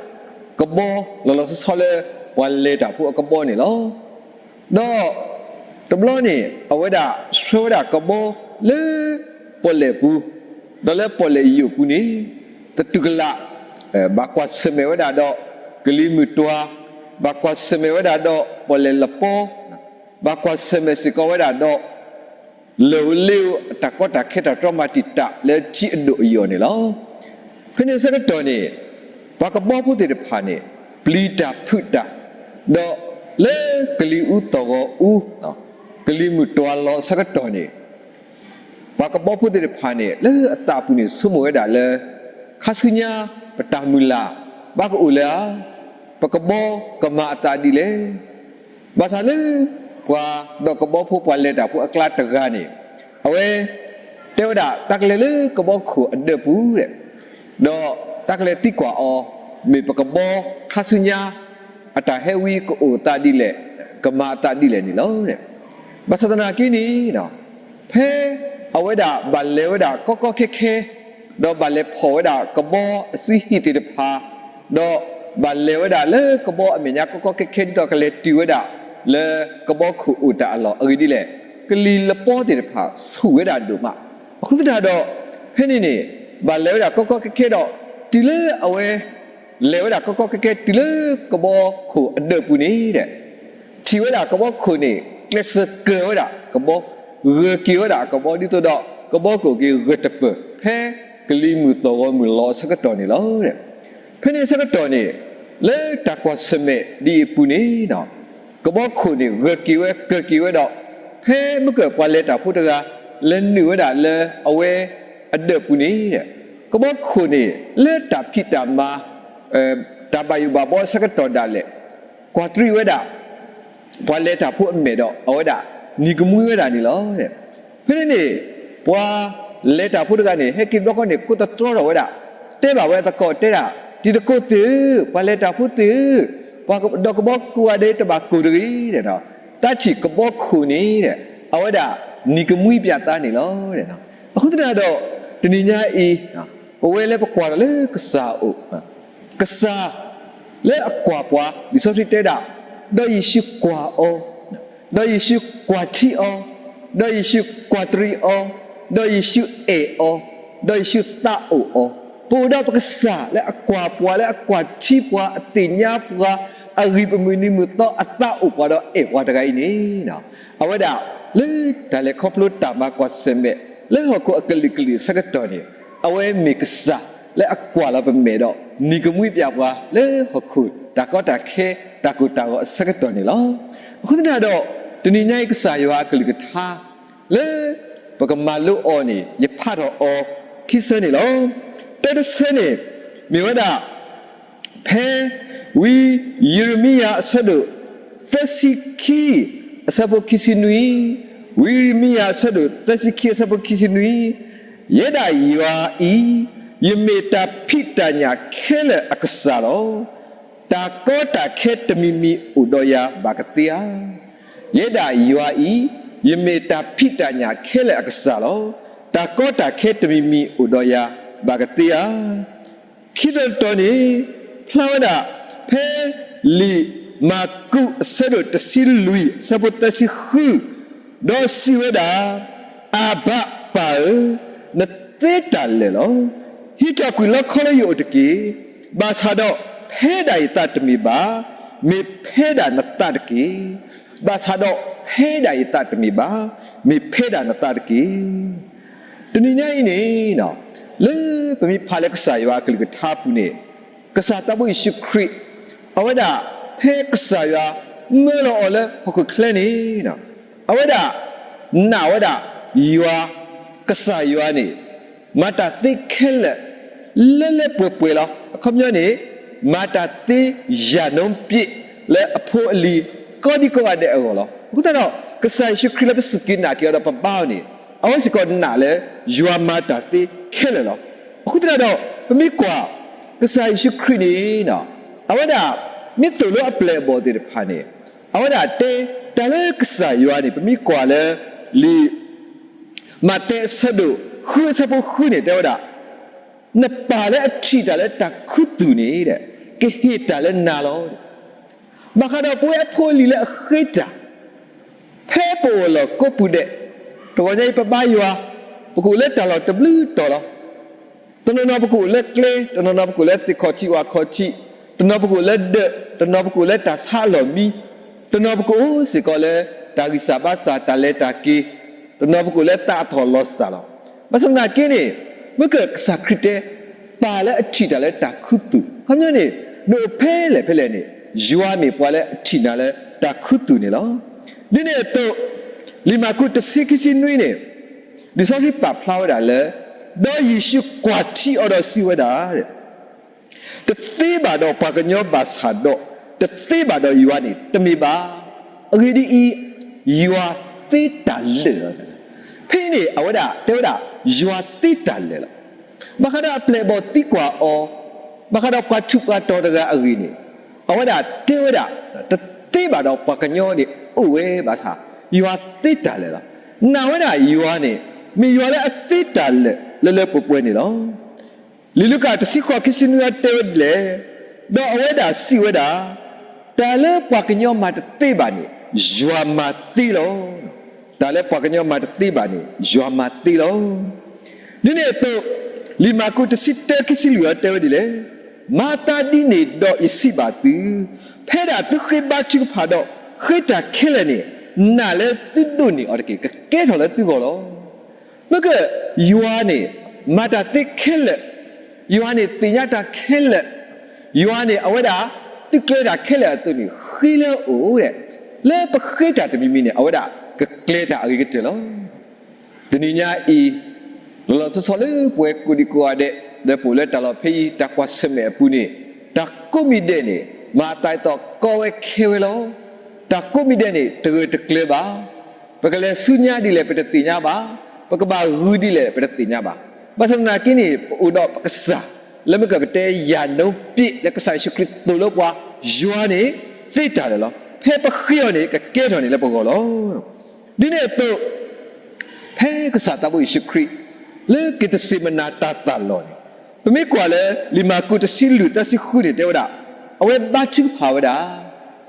ကဘီလီၤလီၤဆီဆီလၢ ပှၤလဲၤတၢ်ဖိအကဘီန့ၣ်လီၤ. ဒီးတဘျီန့ၣ် အဝဲဒၣ်ဆှၢဝဲဒၣ်ကဘီလၢပီၣ်လဲၣ်ပူၤ, ဒီးလၢပီၣ်လဲၣ်ယိာ်ပူၤန့ၣ် သတူၢ်ကလာ် ဘၣ်ကွၢ်ဆၢၣ်မဲာ်ဝဲဒၣ်ဒီး ကလံၤမုၢ်တွၤ, ဘၣ်ကွၢ်ဆၢၣ်မဲာ်ဝဲဒၣ်ဒီးပီၣ်လဲၣ်လပီ, ဘၣ်ကွၢ်ဆၢၣ်မဲာ်စ့ၢ်ကီးဝဲဒၣ်ဒီး လၢၢ်ဧိၤလ့ဧိၤအတၢ်ကီတၢ်ခဲတၢ်တြီမၤတံာ်တာ်လၢထံအဒိၣ်အယိာ်န့ၣ်လီၤ. ဖဲန့ၣ်အဆၢကတီၢ်န့ၣ် ပှၤကဘီဖိသ့ၣ်တဖၣ်န့ၣ် ပျံၤတၢ်ဖုးတၢ်, ဒီးလၢကလံၤအူသီၣ်ဂီၤအူ, ကလံၤမုၢ်တွၤလီၤအဆၢကတီၢ်န့ၣ် ပှၤကဘီဖိသ့ၣ်တဖၣ်န့ၣ် လၢအသးပူၤန့ၣ် ဆိကမိၣ်ဝဲဒၣ်လၢ ခါဆူညါပတၢ်မုၢ်လၢ် ဘၣ်ကအိၣ်လၢဧါ, ပကဘီကမၤအသးဒ်လဲၣ်. ဘၣ်ဆၣ်လၢ ပှၤဒီးကဘီဖိပှၤလဲၤတၢ်ဖိအကျါတဂၤန့ၣ် အဝဲ တဲဝဲဒၣ် တၢ်ကလဲၤလၢကဘီခိၣ်အဒၢးပူၤ ဒီးတၢ်ကလဲၤသံကွၢ်အီၤ မ့ၢ်ပကဘီခါဆူညါ အတၢ်ဟဲဝံကအိၣ်သးဒ်လဲၣ်, ကမၤအသးဒ်လဲၣ်န့ၣ်လီၤ. ဘၣ်ဆၣ်သနာ်က့န့ၣ် ဖဲအဝဲဒၣ်ဘၣ်လဲၤဝဲဒၣ်ကီကီခဲခဲ, ဒီးဘၣ်လဲၤဖီၣ်ဝဲဒၣ်ကဘီအစုဟံၣ်သ့ၣ်တဖၣ်, ဒီးဘၣ်လဲၤဝဲဒၣ်လၢကဘီအမဲာ်ညါကီကီခဲခဲ ဒ်သိးကလဲၤတုၤဝဲဒၣ်လၢကဘီခိၣ်အိၣ်တၢ်အလီၢ်အဂ့ၢ်ဒ်လဲၣ်, ကလံၤလပီသ့ၣ်တဖၣ်ဆူၣ်ဝဲဒၣ်ဒိၣ်မး. အဃိသတးဒီး ဖဲန့ၣ်န့ၣ် ဘၣ်လဲၤဝဲဒၣ်ကီကီခဲခဲဒီး တုၤလၢအဝဲ လဲၤဝဲဒၣ်ကီကီခဲခဲတုၤလၢကဘီခိၣ်အဒၢးပူၤန့ၣ် ထံၣ်ဝဲဒၣ်ကဘီခိၣ်န့ၣ် ကျဲးစၢးကၢၤဝဲဒၣ်ကဘီ, ဂၢၢ်က့ၤဝဲဒၣ်ကဘီ ဒ်သိးဒီးကဘီခိၣ်က့ၤဂၢၢ်တပၢၢ် ဖဲကလံၤမုၢ်သီၣ်ဂီၤမုၢ်လီၤအဆၢကတီၢ်န့ၣ်လီၤ. ဖဲန့ၣ်အဆၢကတီၢ်န့ၣ် လၢတၢ်ကွၢ်ဆၢၣ်မဲာ်ဒ်အံၤအပူၤန့ၣ် ကဘီခိၣ်န့ၣ် ဂၢၢ်က့ၤဝဲကၢၤက့ၤဝဲဒီး ဖဲမုၢ်ကၢၢ်ပှၤလဲၤတၢ်ဖိတဂၤ လဲၤနုာ်ဝဲဒၣ်လၢအဝဲအဒၢးပူၤန့ၣ် ကဘီခိၣ်န့ၣ် လၢတၢ်ဖံးတၢ်မၤ တၢ်ဘၣ်ယိၣ်ဘၣ်ဘီအဆၢကတီၢ်ဒၣ်လဲာ် ကွၢ်တရံးဝဲဒၣ် ပှၤလဲၤတၢ်ဖိအမဲာ်ဒီး အဝဲဒၣ်နံၤကမှံဝဲဒၣ်န့ၣ်လီၤ. ဖဲန့ၣ်န့ၣ် ပှၤလဲၤတၢ်ဖိတဂၤန့ၣ် ဟဲက့ၤဘျီဃီန့ၣ် ကိးသတြီထီၣ်ဝဲဒၣ်, တဲဘၣ်ဝဲအသကိးတဲဒၣ်, တံၤသကိးသ့ၣ်ဧၢ, ပှၤလဲၤတၢ်ဖိသ့ၣ်ဧၢ, ပှၤဒီးကဘီကိးဂၤဒဲးတဘၣ်ကိၢ်တဂ့ၤ, သးထံၣ်ကဘီခိၣ်န့ၣ် အဝဲဒၣ်နံၤကမှံပၠးသးန့ၣ်လီၤ. အဃိသတးဒီး တနံၤညါအံၤ ပဝဲလၢပကွၢ်ထီၣ်လၢကစၢ်အအိၣ်, ကစၢ်လၢအကွၢ်ပှၤ လံာ်စီဆှံတဲဒၣ်, ဒီးယ့ၣ်ၡူးကွၢ်အီၤ, ဒီးယ့ၣ်ၡူးကွၢ်ထံအီၤ, ဒီးယ့ၣ်ၡူးကွၢ်တရံးအီၤ, ဒီးယ့ၣ်ၡူးအဲၣ်အီၤ, ဒီးယ့ၣ်ၡူးသးအိၣ်အီၤ, ပအိၣ်ဒီးပကစၢ်လၢအကွၢ်ပှၤ လၢအကွၢ်ထံပှၤ အသ့ၣ်ညါပှၤ, အဂံၢ်ပမုၢ်နံၤမုၢ်သီ အသးအိၣ်ပှၤဒီးအဲၣ်ပှၤတဂၤအံၤန့ၣ် အဝဲဒၣ်လၢတၢ်လဲၤခီဖျိတၢ်မၤကွၢ်ဆၢၣ်မဲာ် လၢဟီၣ်ခိၣ်အကလုာ်ကလုာ်အဆၢကတီၢ်န့ၣ် အဝဲမ့ၢ်ကစၢ်လၢအကွၢ်လီၤပမဲာ်ဒီး နံၤကမှံပၠးပှၤလၢဟီၣ်ခိၣ်တၢ်ကီတၢ်ခဲ တၢ်ကိၢ်တၢ်ဂီၤအဆၢကတီၢ်န့ၣ်လီၤ. အဃိသတးဒီး တနံၤညါအံၤကစၢ်ယွၤအကလုၢ်ကထါ လၢပကမၤလိအီၤန့ၣ် ယဖးထီၣ်အီၤခံဆၢန့ၣ်လီၤ. တၢတဆၢန့ၣ် မ့ၢ်ဝဲဒၣ် ဖဲ ဝံယံးရမံယၤအဆၢဒိၣ်သၢဆံခံ အဆၢဖိခံဆံနွံ, ဝံယံးရမံယၤအဆၢဒိၣ်သၢဆံခံ အဆၢဖိခံဆံနွံ, ယဲဒၣ်ယွၤအံၤ ယမ့ၢ်တၢ်ဖံးတၢ်ညၣ်ခဲလၢာ်အကစၢ်လီၤ. တၢ်ကီတၢ်ခဲတမံၤမံၤအိၣ်ဒီးယၤဘၣ်ကသ့ဧါ. ယဲဒၣ်ယွၤအံၤ ယမ့ၢ်တၢ်ဖံးတၢ်ညၣ်ခဲလၢာ်အကစၢ်လီၤ. တၢ်ကီတၢ်ခဲတမံၤမံၤအိၣ်ဒီးယၤဘၣ်ကသ့ဧါ. ခံတီၤတတီၤန့ၣ် ဖျါဝဲဒၣ် ဖဲ လံာ်မၢ်ကူးအဆၢဒိၣ်တဆံလွံၢ် အဆၢဖိသၢဆံဃု, ဒီးစံးဝဲဒၣ်, အၤဘၤပၢ်ဧၢ, နသ့တၢ်လၢာ်လီၤ. ဟံးထီၣ်ကွံာ်လီခီလၢယအိၣ်တက့ၢ်. ဘၣ်ဆၣ်ဒီးဖဲဒၣ်ယသးတမ့ၢ်ဘၣ်, မ့ၢ်ဖဲဒၣ်နသးတက့ၢ်. ဘၣ်ဆၣ်ဒီးဖဲဒၣ်ယသးတမ့ၢ်ဘၣ်, မ့ၢ်ဖဲဒၣ်နသးတက့ၢ်. တနံၤညါအံၤန့ၣ် လၢပမ့ၢ်ဖးလၢကစၢ်ယွၤအကလုၢ်ကထါအပူၤန့ၣ် ကစၢ်သးဘိယ့ၣ်ၡူးခရံာ် အဝဲဒၣ် ဖဲကစၢ်ယွၤမၢလီၤအီၤလၢဟီၣ်ခိၣ်ချၢန့ၣ် အဝဲဒၣ် နာ်ဝဲဒၣ် ယွၤ ကစၢ်ယွၤန့ၣ် မၤတၢ်သ့ခဲလၢာ် လၢလၢပှဲၤပှဲၤလီၤ. အခီပညီန့ၣ် မၤတၢ်သ့ယၤနိပြ့း လၢအဖိအလံၤ ကိးဒံကိးဂၤဒဲးအဂီၢ်လီၤ. အဃိသတးဒီး ကစၢ်ယ့ၣ်ၡူးခရံာ်လၢပစူၢ်က့ၤနာ်က့ၤအီၤဒီးပဘါအီၤန့ၣ် အဝဲစ့ၢ်ကီးနာ်လၢ ယွၤမၤတၢ်သ့ခဲလၢာ်လီၤ. အဃိသတးဒီး ပမ့ၢ်ကွၢ် ကစၢ်ယ့ၣ်ၡူးခရံာ်န့ၣ် အဝဲဒၣ် မ့ၢ်သိၣ်လိအပျဲၢ်အဘီၣ်သ့ၣ်တဖၣ်န့ၣ် အဝဲဒၣ်တဲ တၢ်လၢကစၢ်ယွၤန့ၣ် ပမ့ၢ်ကွၢ်လၢ လံာ် မးသဲအဆၢဒိၣ်ဃုအဆၢဖိဃုန့ၣ် တဲဝဲဒၣ်, နပၢ်လၢအထံၣ်တၢ်လၢတၢ်ခူသူၣ်န့ၣ် ကဟ့ၣ်တၢ်လၢနၤလီၤ. ဘၣ်ဃးဒီးပဝဲအဖိအလံၤလၢအဃ့တၢ် ဖဲပအိၣ်လီၢ်ကိးပူၤဒဲး, တဂီၤညါအံၤပဘါယွၤ, ပကအိၣ်လၢတၢ်လီၢ်တဘျုးတီၤလီၤ. တနီၤနီၤပကအိၣ်လၢကျဲ, တနီၤနီၤပကအိၣ်လၢသ့ၣ်ခီၣ်ထံးဝၣ်ခီၣ်ထံး, တနီၤပကအိၣ်လၢဒၢး, တနီၤပကအိၣ်လၢတၢ်ဆါအလီၢ်မံ, တနီၤပကအိၣ်စ့ၢ်ကီးလၢတၢ်ဂံၢ်စၢ်ဘါစၢ် တၢ်လဲၤတၢ်က့ၤ, တနီၤပကအိၣ်လၢသးအထီၣ်လီၤစၢ်လီၤ. ဘၣ်ဆၣ်သနာ်က့န့ၣ် မ့ၢ်ကစၢ်ခရံာ်တဲ ပၢ်လၢအထံၣ်တၢ်လၢတၢ်ခူသူၣ်, အခီပညီန့ၣ် နအိၣ်ဖဲလဲၣ်ဖဲလဲၣ်န့ၣ် ယွၤမ့ၢ်ပှၤလၢအထံၣ်နၤလၢတၢ်ခူသူၣ်န့ၣ်လီၤ. ဒ်န့ၣ်အသိး လံာ်မၢ်ကူးတဆံခံဆံနွံန့ၣ် လံာ်စီဆှံပာ်ဖျါဝဲဒၣ်လၢ ဒီးယ့ၣ်ၡူးကွၢ်ထံအီၤဒီးစံးဝဲဒၣ် တသ့ဘၣ်ဒီးပှၤကညီဘၣ်ဆၣ်ဒီး တသ့ဘၣ်ဒီးယွၤန့ၣ်တမ့ၢ်ဘၣ်. အဂ့ၢ်ဒ်အံၤ, ယွၤသ့တၢ်လၢာ်လီၤ. ဖဲအံၤန့ၣ် အဝဲဒၣ်တဲဝဲဒၣ် ယွၤသ့တၢ်လၢာ်လီၤ. ဘၣ်ဃးဒီးအပျဲၢ်အဘီၣ်သံကွၢ်အီၤ, ဘၣ်ဃးဒီးပှၤထူးပှၤတီၤတဂၤအဂ့ၢ်န့ၣ် အဝဲဒၣ်တဲဝဲဒၣ် တသ့ဘၣ်ဒီးပှၤကညီန့ၣ်အိၣ်ဝဲဘၣ်ဆၣ် ယွၤသ့တၢ်လၢာ်လီၤ. နာ်ဝဲဒၣ်ယွၤန့ၣ် မ့ၢ်ယွၤလၢအသ့တၢ်လၢာ်လၢလၢပှဲၤပှဲၤန့ၣ်လီၤ. လံာ်လူၤကၣ်တဆံဃိးခံဆံနွံအံၤတဲဝဲဒ်လဲၣ်, ဒီးအဝဲဒၣ်စံးဝဲဒၣ်, တၢ်လၢပှၤကညီမၤတသ့ဘၣ်န့ၣ် ယွၤမၤသ့လီၤ. တၢ်လၢပှၤကညီမၤတသ့ဘၣ်န့ၣ် ယွၤမၤသ့လီၤ. ဒ်န့ၣ်အသိး လံာ်မၢ်ကူးတဆံတၢခံဆံလွံၢ်အံၤတဲဝဲဒ်လဲၣ်, မၤသးဒ်န့ၣ်ဒီးယစံးဘၣ်သု, ဖဲဒၣ်သုဃ့ဘါထုကဖၣ်ဒီးဃ့တၢ်ခဲလၢာ်န့ၣ် နာ်လၢသုဒိးန့ၢ်အီၤတက့ၢ်. ကကဲထီၣ်လၢသုဂီၢ်လီၤ. မ့ၢ်က ယွၤန့ၣ် မၤတၢ်သ့ခဲလၢာ်, ယွၤန့ၣ်သ့ၣ်ညါတၢ်ခဲလၢာ်, ယွၤန့ၣ်အဝဲဒၣ် သုကျဲၤတၢ်ခဲလၢာ်အသိးန့ၣ် ဃ့လၢအအိၣ်ဒဲး, လၢပဃ့တၢ်တမံၤမံၤန့ၣ် အဝဲဒၣ်ကကျဲၤတၢ်အဂ့ၤကတၢၢ်လီၤ. တနံၤညါအံၤ လီၤလီၤဆီဆီလၢပဝဲကိးဒံကိးဂၤဒဲး လၢပအိၣ်လၢတၢ်လီၢ်ဖဲအံၤ တၢ်ကွၢ်ဆၢၣ်မဲာ်အပူၤန့ၣ် တၢ်ကိးမံၤဒဲးန့ၣ် မၤအသးဒ်သိးကီဝဲခဲဝဲလီၤ. တၢ်ကိးမံၤဒဲးန့ၣ် တဂၢၢ်တကျၢၤဘၣ်. ပကလဲၤဆူညါဒ်လဲၣ် ပတသ့ၣ်ညါဘၣ်. ပကဘၣ်ဂုၤဒ်လဲၣ် ပတသ့ၣ်ညါဘၣ်. ဘၣ်ဆၣ်သနာ်က့န့ၣ် ပအိၣ်ဒီးပကစၢ် လၢမ့ၢ်ကပတဲယၤနိပြ့း လၢကစၢ်ယ့ၣ်ၡူးခရံာ်သိၣ်လိပှၤ ယွၤန့ၣ် သ့တၢ်လၢာ်လီၤ. ဖဲပဃ့အီၤန့ၣ် ကကဲထီၣ်န့ၢ်လၢပဂီၢ်လီၤ. ဒ်န့ၣ်အသိး ဖဲကစၢ်သးဘိယ့ၣ်ၡူးခရံာ် လၢက့းသစ့းမနၤတၢ်သၣ်လီၢ်န့ၣ် ပမ့ၢ်ကွၢ်လၢ လံာ်မၢ်ကူးတဆံလွံၢ်သၢဆံဃုန့ၣ် တဲဝဲဒၣ်, အဝဲဘါထုကဖၣ်ဝဲဒၣ်,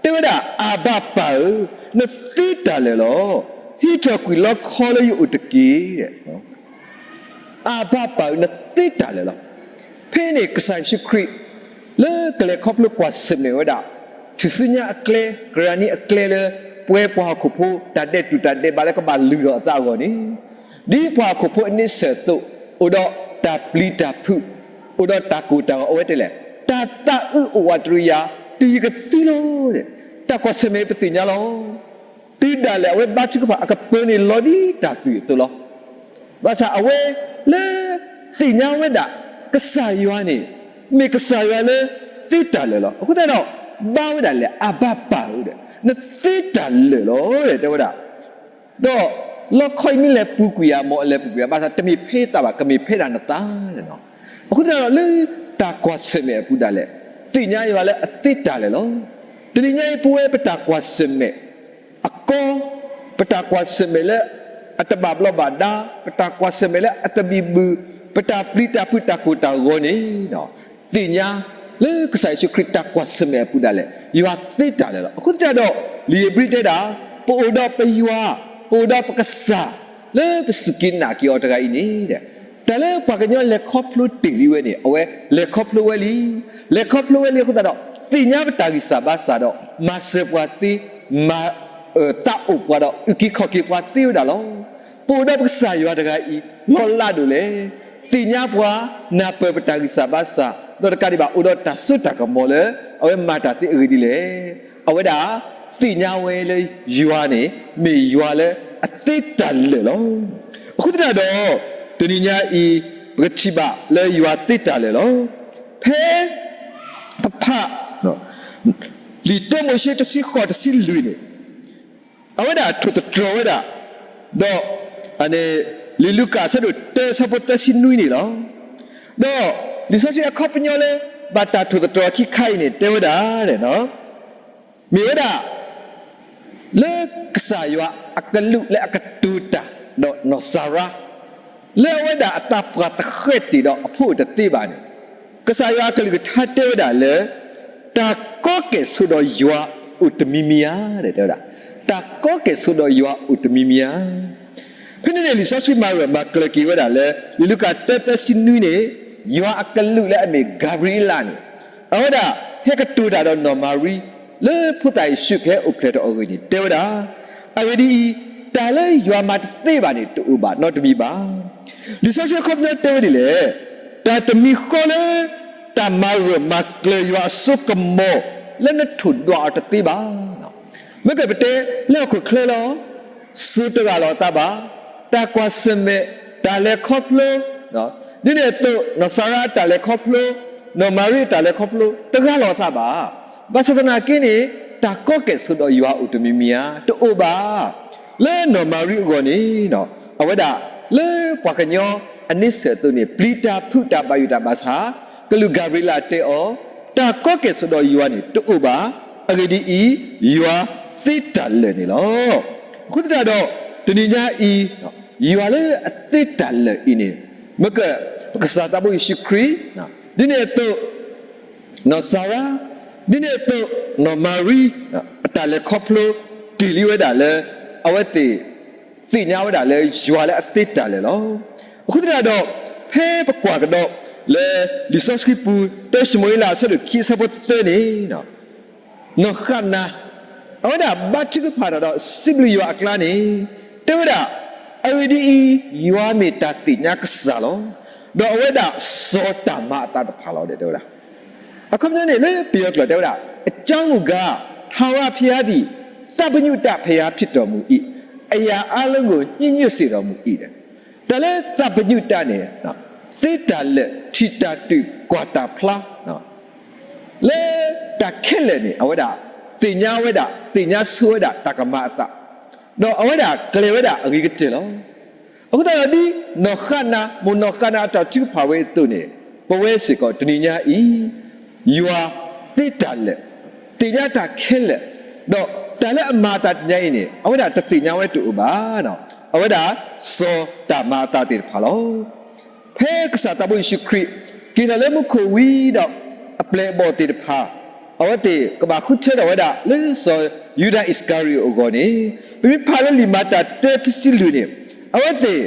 တဲဝဲဒၣ် အၤဘၤပၢ်ဧၢ, နသ့တၢ်လၢာ်လီၤ. ဟံးထီၣ်ကွံာ်လီခီလၢယအိၣ်တက့ၢ်. အၤဘၤပၢ်ဧၢ, နသ့တၢ်လၢာ်လီၤ. ဖဲန့ၣ်ကစၢ်ယ့ၣ်ၡူးခရံာ် လၢကလဲၤခီဖျိကွၢ်ဆၢၣ်မဲာ်ဝဲဒၣ် ထူၣ်စုညါအကျဲ ကရၢနံအကျဲလၢ ပဝဲပှၤဟီၣ်ခိၣ်ဖိ တၢ်ဒဲးတူၢ်တၢ်ဒဲးဘးလၢကဘၣ်လုၢ်ထီၣ်အသးအဂီၢ်န့ၣ်, ဒ်ပှၤဟီၣ်ခိၣ်ဖိအန့ဆၢၣ်အသိး, အိၣ်ဒီးတၢ်ပျံၤတၢ်ဖုး, အိၣ်ဒီးတၢ်ကိၢ်တၢ်ဂီၤ အဝဲတဲလဲၣ်, တၢ်သးအုးအိၣ်ဝးတရံးယၤ တုၤယကသံလီၤ. တၢ်ကွၢ်ဆၢၣ်မဲာ်ပသ့ၣ်ညါလီၤ. တုၤဒၣ်လဲာ်အဝဲဘါထုကဖၣ် အကပၢၤန့ၣ်လီၤဒ်တၢ်သွံၣ်အသိးလီၤ. ဘၣ်ဆၣ်အဝဲလၢ သ့ၣ်ညါဝဲဒၣ် ကစၢ်ယွၤန့ၣ် မ့ၢ်ကစၢ်ယွၤလၢသ့တၢ်လၢာ်လီၤ. အဃိသတးဒီး ဘါဝဲဒၣ်လဲၣ် အၤဘၤပၢ်ဧၢ, နသ့တၢ်လၢာ်လီၤ တဲဝဲဒၣ်. ဒီးလီခီအံၤမ့ၢ်လဲၤပူၤကွံာ်ယၤ မ်အလဲၤပူၤကွံာ်ယၤ ဘၣ်ဆၣ်တမ့ၢ်ဖဲယသးဘၣ် ကမ့ၢ်ဖဲဒၣ်နသးန့ၣ်လီၤ. အဃိသတးဒီးလၢတၢ်ကွၢ်ဆၢၣ်မဲာ်အပူၤဒၣ်လဲာ် သ့ၣ်ညါယွၤလၢအသ့တၢ်လၢာ်လီၤ. တနံၤညါအံၤ ပဝဲပတၢ်ကွၢ်ဆၢၣ်မဲာ် အကီ, ပတၢ်ကွၢ်ဆၢၣ်မဲာ်လၢ အတဘၣ်ဘျီဘၣ်ဒါ, ပတၢ်ကွၢ်ဆၢၣ်မဲာ်လၢအတဘံၣ်ဘုၣ်, ပတၢ်ပျံၤတၢ်ဖုးတၢ်ကိၢ်တၢ်ဂီၤန့ၣ်, သ့ၣ်ညါလၢကစၢ်ယ့ၣ်ၡူးခရံာ်တၢ်ကွၢ်ဆၢၣ်မဲာ်အပူၤဒၣ်လဲာ် ယွၤသ့တၢ်လၢာ်လီၤ. အဃိသတးဒီး လံာ်ဧ့ၤဘြံၤတဲဒၣ်, ပအိၣ်ဒီးပယွၤ, ပအိၣ်ဒီးပကစၢ် လၢပစူၢ်က့ၤနာ်က့ၤအီၤတဂၤအံၤန့ၣ်, တၢ်လၢပှၤကညီလဲၤခီဖျိတ့ၢ်လံဝဲန့ၣ် အဝဲလဲၤခီဖျိဝဲလံ. လဲၤခီဖျိဝဲလံအဃိသတးဒီး သ့ၣ်ညါပတၢ်ဂံၢ်စၢ်ဘါစၢ်ဒီး မၤစၢၤပှၤသ့, မၤ သးအိၣ်ပှၤဒီးအုၣ်က့ၤခီၣ်က့ၤပှၤသ့ဝဲဒၣ်လီၤ. ပအိၣ်ဒီးပကစၢ်ယွၤတဂၤအံၤ လီၤလးဒိၣ်လဲၣ်. သ့ၣ်ညါပှၤ, နၢ်ပၢၢ်ပတၢ်ဂံၢ်စၢ်ဘါစၢ်, ဒီးတကးဒံးဘၣ် အိၣ်ဒီးတၢ်စိတၢ်ကမီၤလၢ အဝဲမၤတၢ်သ့အဂ့ၢ်ဒ်လဲၣ်. အဝဲဒၣ်သ့ၣ်ညါဝဲလၢယွၤန့ၣ် မ့ၢ်ယွၤလၢအသ့တၢ်လၢာ်လီၤ. အဃိသတးဒီး တနံၤညါအံၤ ပကထံၣ်ဘၣ်လၢယွၤသ့တၢ်လၢာ်လီၤ. ဖဲ ပဖး လံာ်တၢမိၤၡ့တဆံဃိးတဆံလွံၢ်န့ၣ် အဝဲဒၣ်ထိၣ်သတြီၤဝဲဒၣ်, ဒီး လံာ်လူၤကၣ်အဆၢဒိၣ်တၢအဆၢဖိသၢဆံနွံန့ၣ်လီၤ. ဒီးလံာ်စီဆှံအခီပညီလၢ ဘၣ်တၢ်ထိၣ်သတြီၤခံခါအံၤန့ၣ် တဲဝဲဒၣ်, မ့ၢ်ဝဲဒၣ် လၢကစၢ်ယွၤအကလူးလၢအကတိၤတၢ်ဒီးနီၢ်စၤရါ လၢအဝဲဒၣ်အသးပှၢ်သဃဲးတ့ၢ်ဒီးအဖိအိၣ်တသ့ဘၣ်န့ၣ်, ကစၢ်ယွၤအကလုၢ်ကထါတဲဝဲဒၣ်လၢ တၢ်ကီကဲၣ်ဆိးဒီးယွၤအိၣ်တမံၤမံၤဧါ, တဲဝဲဒၣ်, တၢ်ကီကဲၣ်ဆိးဒီးယွၤအိၣ်တမံၤမံၤဧါ. ဖဲန့ၣ်န့ၣ် လံာ်စီဆှံမၤဂၢၢ်မၤကျၢၤက့ၤဝဲဒၣ်လၢ လံာ်လူၤကၣ်တၢသၢဆံနွံန့ၣ်, ယွၤအကလူးလၢအမ့ၢ် ကၤဘြံၤအ့လးန့ၣ်, အဝဲဒၣ်ဟဲကတိၤတၢ်ဒီးနီၢ်မၤရံ လၢဖိသၣ်ယ့ၣ်ၡူးကဟဲအိၣ်ဖျဲၣ်ထီၣ်အဂ့ၢ်န့ၣ် တဲဝဲဒၣ်, အဂ့ၢ်ဒ်အံၤ, တၢ်လၢယွၤမၤတသ့ဘၣ်န့ၣ် တအိၣ်ဘၣ်နီတမံၤဘၣ်. လံာ်စီဆှံအခီပညီတဲဝဲဒ်လဲၣ်, တၢ်တမံၤဃီလၢ တၢ်မၤဂၢၢ်မၤကျၢၤယွၤအစိကမီၤ လၢနထိၣ်ဒွးအီၤတသ့ဘၣ်. မ့ၢ်ကပတဲလၢဟီၣ်ခိၣ်ချၢလီၤ, စိၤတဂၢ်လီၤအသးဘၣ်, တၢ်ကွၢ်ဆၢၣ်မဲာ်, တၢ်လဲၤခီဖျိ, ဒ်န့ၣ်အသိး နီၢ်စၤရါအတၢ်လဲၤခီဖျိ, နီၢ်မၤရံအတၢ်လဲၤခီဖျိ တဂၢ်လီၤအသးဘၣ်. ဘၣ်ဆၣ်သနာ်က့န့ၣ် တၢ်ကီကဲၣ်ဆိးဒီးယွၤအိၣ်တမံၤမံၤဧါ, တအိၣ်ဘၣ်. လၢနီၢ်မၤရံအဂီၢ်န့ၣ်, အဝဲဒၣ်လၢပှၤကညီအန့ဆၢၣ်အသိးန့ၣ် ပျံၤတၢ်ဖုးတၢ်ဘၣ်ယိၣ်တၢ်ဘၣ်ဆၣ်, ကလူးကၤဘြံၤလးတဲအီၤ, တၢ်ကီကဲၣ်ဆိးဒီးယွၤန့ၣ်တအိၣ်ဘၣ်. အဂ့ၢ်ဒ်အံၤ, ယွၤသ့တၢ်လၢာ်န့ၣ်လီၤ. အဃိသတးဒီး တနံၤညါအံၤ, ယွၤလၢအသ့တၢ်လၢာ်အံၤန့ၣ်, မ့ၢ်က ပကစၢ်သးဘိယ့ၣ်ၡူးခရံာ်, ဒ်န့ၣ်အသိး နီၢ်စၤရါ, ဒ်န့ၣ်အသိး နီၢ်မၤရံ အတၢ်လဲၤခီဖျိ တ့ၢ်လံဝဲဒၣ်လၢ အဝဲသ့ၣ် သ့ၣ်ညါဝဲဒၣ်လၢယွၤလၢအသ့တၢ်လၢာ်လီၤ. အဃိသတးဒီး ဖဲပကွၢ်ကဒီး လၢလံာ်စီဆှံပူၤ တၢၡမူၤအ့လးအဆၢဒိၣ်ခံအဆၢဖိသၢန့ၣ် နီၢ်ဃၣ်နၤ အဝဲဒၣ်ဘါထုကဖၣ်တၢ်ဒီးစံးဘျုးယွၤအကျါန့ၣ် တဲဝဲဒၣ်, အဂ့ၢ်ဒ်အံၤ, ယွၤမ့ၢ်တၢ်သ့ၣ်ညါကစၢ်လီၤ. ဒီးအဝဲဒၣ်စီၤတၢ်မၤအသးတဖၣ်လီၤ တဲဝဲဒၣ်. အခီပညီန့ၣ် လၢပယီၤကျိာ်တဲဝဲဒၣ်, အကြောင်းမူကား ထာဝရဘုရားသည် သဗ္ဗညုတဘုရားဖြစ်တော်မူ၏, အရာအားလုံးကို ညစ်ညွတ်စေတော်မူ၏. တၢ်လၢသဗ္ဗညုတန့ၣ် သ့တၢ်လၢာ် ထံၣ်တၢ်တုၤကွၢ်တၢ်ဖျါ လၢတၢ်ခဲလၢာ်န့ၣ် အဝဲဒၣ်သ့ၣ်ညါဝဲဒၣ် သ့ၣ်ညါဆိဝဲဒၣ်တၢ်ကမၤအသး, ဒီးအဝဲဒၣ်ကျဲၤဝဲဒၣ်အဂ့ၤကတၢၢ်လီၤ. အဃိသတးဒီးဒ်နီၢ်ဃၣ်နၤ မိၢ်နီၢ်ဃၣ်နၤအတၢ်ထုကဖၣ်ဝဲအသိးန့ၣ် ပဝဲစ့ၢ်ကီးတနံၤညါအံၤ ယွၤသ့တၢ်လၢာ်, သ့ၣ်ညါတၢ်ခဲလၢာ်, ဒီးတၢ်လၢအမၤအသးတနံၤညါအံၤန့ၣ် အဝဲဒၣ်တသ့ၣ်ညါဝဲတအိၣ်ဘၣ်. အဝဲဒၣ်စီၤတၢ်မၤအသးသ့ၣ်တဖၣ်လီၤ. ဖဲကစၢ်သးဘိယ့ၣ်ၡူးခရံာ် က့ၤထီၣ်လၢမူခိၣ်ဝံၤဒီး အပျဲၢ်အဘီၣ်သ့ၣ်တဖၣ် အဝဲသ့ၣ်ကဘၣ်ဃုထၢထီၣ်ဝဲဒၣ်လၢစီၤယူဒၤအံၣ်စကၤရံၤအိၣ်အဂီၢ်န့ၣ်, ပမ့ၢ်ဖးလၢလံာ်မၤတၢ်တၢခံဆံလွံၢ်န့ၣ်, အဝဲသ့ၣ်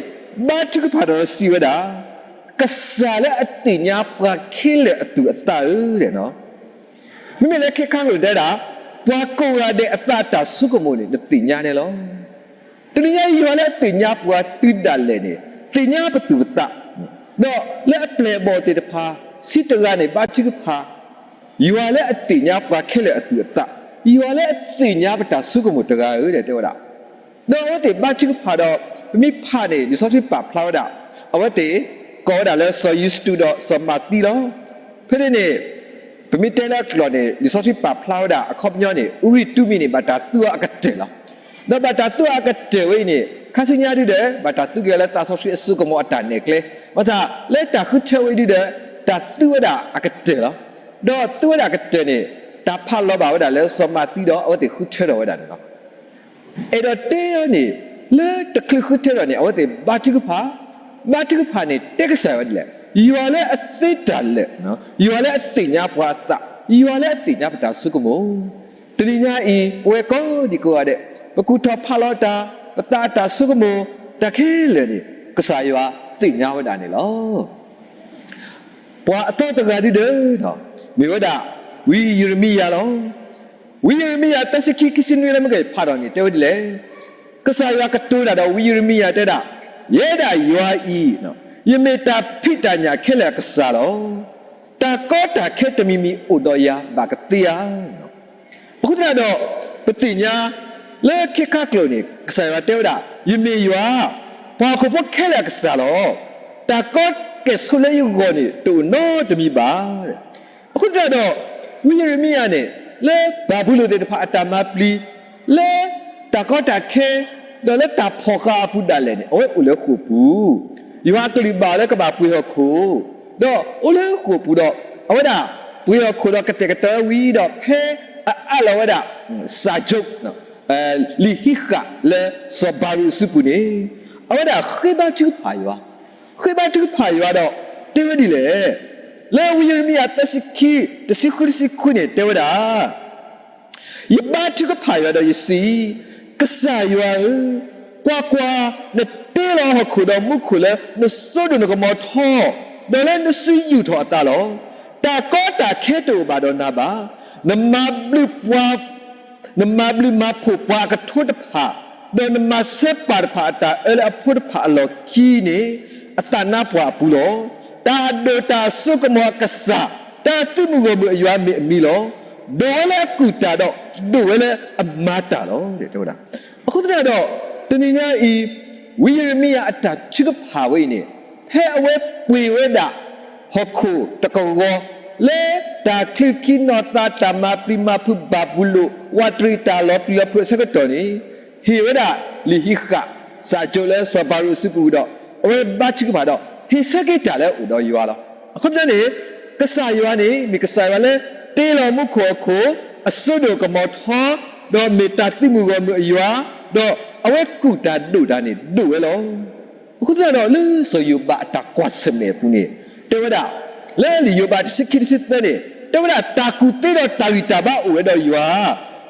ဘါထုကဖၣ်ဒီးစံးဝဲဒၣ်, ကစၢ်လၢအသ့ၣ်ညါပှၤခဲလၢာ်အသူၣ်အသးဧၢ, မ့မ့ၢ်လၢခဲခါကျိၤတဲဒၣ်, ပှၤကိးဂၤဒဲးအသးအတၢ်ဆိကမိၣ်န့ၣ် နသ့ၣ်ညါန့ၣ်လီၤ. တနံၤညါအံၤ ယွၤလၢအသ့ၣ်ညါပှၤတုၤဒၣ်လဲာ်န့ၣ် သ့ၣ်ညါပသူၣ်ပသး, ဒီးလၢအပျဲၢ်အဘီၣ်သ့ၣ်တဖၣ် ဆံးတဂၤန့ၣ် ဘါထုကဖၣ်, ယွၤလၢအသ့ၣ်ညါပှၤခဲလၢာ်အသူၣ်အသး, ယွၤလၢအသ့ၣ်ညါပတၢ်ဆိကမိၣ်တဂၤဧၢ တဲဝဲဒၣ်. ဒီးအဝဲသ့ၣ်ဘါထုကဖၣ်ဒီး ပမ့ၢ်ဖးန့ၣ် လံာ်စီဆှံပာ်ဖျါဝဲဒၣ်, အဝဲသ့ၣ်ကိးဝဲဒၣ်လၢစီၤယူစတူးဒီးစီၤမၤသံလီၤ. ဖဲန့ၣ်န့ၣ် ပမ့ၢ်တဲလၢအကျိၤန့ၣ် လံာ်စီဆှံပာ်ဖျါဝဲဒၣ် အခီပညီန့ၣ် အူရံၣ်တူမံၤန့ၣ် ဘၣ်တၢ်သူအီၤအကတၢၢ်လီၤ. ဒီးဘၣ်တၢ်သူအီၤအကတၢၢ်ဝဲအံၤန့ၣ် ခါဆူညါဒုဒီး ဘၣ်တၢ်သူက့ၤအီၤလၢသးစီဆှံအစိကမီၤအတၢ်နဲၣ်ကျဲ, ဘၣ်ဆၣ်လၢတၢ်ဃုထၢဝဲအံၤဒုဒီး တၢ်သူဝဲဒၣ်အကတၢၢ်လီၤ. ဒီးသူဝဲဒၣ်အကတၢၢ်န့ၣ် တၢ်ဖးလီၤဘၣ်ဝဲဒၣ်လၢစီၤမၤသံဒီး အဝဲသ့ၣ်ဃုထၢထီၣ်ဝဲဒၣ်န့ၣ်လီၤ. အဲၣ်ဒိးတဲအီၤန့ၣ် လၢတချုးဃုထၢထီၣ်န့ၣ် အဝဲသ့ၣ်ဘါထုကဖၣ်, ဘါထုကဖၣ်န့ၣ် တဲကစၢ်ယွၤဒ်လဲၣ်, ယွၤလၢအသ့တၢ်လၢာ်, ယွၤလၢအသ့ၣ်ညါပှၤအသး, ယွၤလၢအသ့ၣ်ညါပတၢ်ဆိကမိၣ်. တနံၤညါအံၤ ပဝဲကိးဒံကိးဂၤဒဲး ပကူၣ်ထီၣ်ဖးလီၤတၢ်, ပသးအတၢ်ဆိကမိၣ်, တၢ်ခဲလၢာ်န့ၣ် ကစၢ်ယွၤသ့ၣ်ညါဝဲဒၣ်န့ၣ်လီၤ. ပှၤအသီတဂၤဒုဒီး မ့ၢ်ဝဲဒၣ် ဝံယံးရမံယၤလီၤ. ဝံယံးရမံယၤ သၢဆံခံ ခံဆံနွံလၢမ့ၢ်ကဖးထီၣ်န့ၣ် တဲဝဲဒ်လဲၣ်, ကစၢ်ယွၤကတိၤတၢ်ဒီးဝံယံးရမံယၤတဲဒၣ်, ယဲဒၣ်ယွၤအံၤ ယမ့ၢ်တၢ်ဖံးတၢ်ညၣ်ခဲလၢာ်အကစၢ်လီၤ. တၢ်ကီတၢ်ခဲတမံၤမံၤအိၣ်ဒီးယၤဘၣ်ကသ့ဧါ. အဃိသတးဒီး ပသ့ၣ်ညါ လၢခဲခါကျိၤန့ၣ် ကစၢ်ယွၤတဲဝဲဒၣ်, ယမ့ၢ်ယွၤ, ပှၤဟီၣ်ခိၣ်ဖိခဲလၢာ်အကစၢ်လီၤ. တၢ်ကီကဲၣ်ဆိးလၢယဂီၢ်န့ၣ် တအိၣ်နီတမံၤဘၣ်. အဃိသတးဒီး ဝံယံးရမံယၤန့ၣ် လၢဘၤဘူလိၣ်သ့ၣ်တဖၣ်အတၢ်မၤပျံၤ, လၢတၢ်ကီတၢ်ခဲ ဒီးလၢတၢ်ဖီၣ်ဃာ်အပူၤဒၣ်လဲာ်န့ၣ် အဝဲအိၣ်လၢဃိာ်ပူၤ, ယွၤအကလုၢ်ဘၣ်အီၤလၢကဘၣ်ပှ့ၤဟီၣ်ခိၣ်, ဒီးအိၣ်လၢဃိာ်ပူၤဒီး အဝဲဒၣ်ပှ့ၤဟီၣ်ခိၣ်ဒီးကတဲာ်ကတီၤဝဲဝံၤဒီး ဖဲအအးလီၤဝဲဒၣ် စၣ်ကၠိ လံာ်ဟံးဃာ်လၢစီၤဘၤရူးအစုပူၤန့ၣ် အဝဲဒၣ်ဃ့ဘါထုကဖၣ်ယွၤ, ဃ့ဘါထုကဖၣ်ယွၤဒီး တဲဝဲဒ်လဲၣ်, လၢဝံယံးရမံယၤ သၢဆံခံ တဆံဃု တဆံခွံန့ၣ် တဲဝဲဒၣ် ယဘါထုကဖၣ်ယွၤဒီးယစံး, ကစၢ်ယွၤဧၢ, ကွၢ်ကွၢ်, နတ့လီၤဟီၣ်ခိၣ်ဒီးမူခိၣ်လၢနစိဒိၣ်နကမီၤထီ, ဒီးလၢနစုယူာ်ထီၣ်အသးလီၤ. တၢ်ကီတၢ်ခဲတအိၣ်ဘၣ်ဒီးနၤဘၣ်. နမၤဘျုးပှၤ နမၤဘျုးမၤဖှိၣ်ပှၤအကထိတဖၣ်, ဒီးနမၤဆၢပၢ်တဖၣ်အတၢ်အၢလၢအဖိတဖၣ်အလီၢ်ခံန့ၣ် အသးနါပှၢ်အပူၤလီၤ. တၢ်ဒိၣ်တၢ်စိကမီၤအကစၢ်, တၢ်သုးမုၢ်ဂီၢ်မုၢ်အယွၤမ့ၢ်အမံၤလီၤ. ဒိၣ်ဝဲလၢအကူၣ်တၢ်ဒီး ဒိၣ်ဝဲလၢအမၤတၢ်လီၤ တဲဝဲဒၣ်. အဃိသတးဒီး တနံၤညါအံၤ ဝံယံးရမံယၤအတၢ်ထုကဖၣ်ဝဲအံၤန့ၣ် ဖဲအဝဲပှ့ၤဝဲဒၣ် ဟီၣ်ခိၣ်တကဝီၤ လၢတၢ်ချုးခံနီၢ်သး တၢ်မၤပျံၤမၤဖုးဘၤဘူလိၣ် ဝးတရံးတၢ်လီၤပျံၤလီၤဖုးအဆၢကတီၢ်န့ၣ် ဟ့ၣ်ဝဲဒၣ်လံာ်ဟံးဃာ် စၣ်ကၠိလၢစီၤဘၤရူးအစုပူၤဒီး အဝဲဘါထုကဖၣ်ဒီး ဟ့ၣ်ဆၢက့ၤတၢ်လၢအအိၣ်ဒီးယွၤလီၤ. အခီပညီန့ၣ် ကစၢ်ယွၤန့ၣ် မ့ၢ်ကစၢ်ယွၤလၢ တ့လီၤမူခိၣ်ဟီၣ်ခိၣ် အစိဒိၣ်ကမီၤထီ, ဒီးမ့ၢ်တၢ်သုးမုၢ်ဂီၢ်မုၢ်အယွၤ, ဒီးအဝဲကူၣ်တၢ်ဒိၣ်တၢ်န့ၣ်ဒိၣ်ဝဲလီၤ. အဃိသတးဒီး လၢစီၤယိၤဘးအတၢ်ကွၢ်ဆၢၣ်မဲာ်အပူၤန့ၣ် တဲဝဲဒၣ်, လၢလံာ်ယိၤဘးတဆံခံ တဆံသၢန့ၣ် တဲဝဲဒၣ် တၢ်ကူၣ်သ့ဒီးတၢ်ဂံၢ်တၢ်ဘါအိၣ်ဝဲဒီးယွၤ,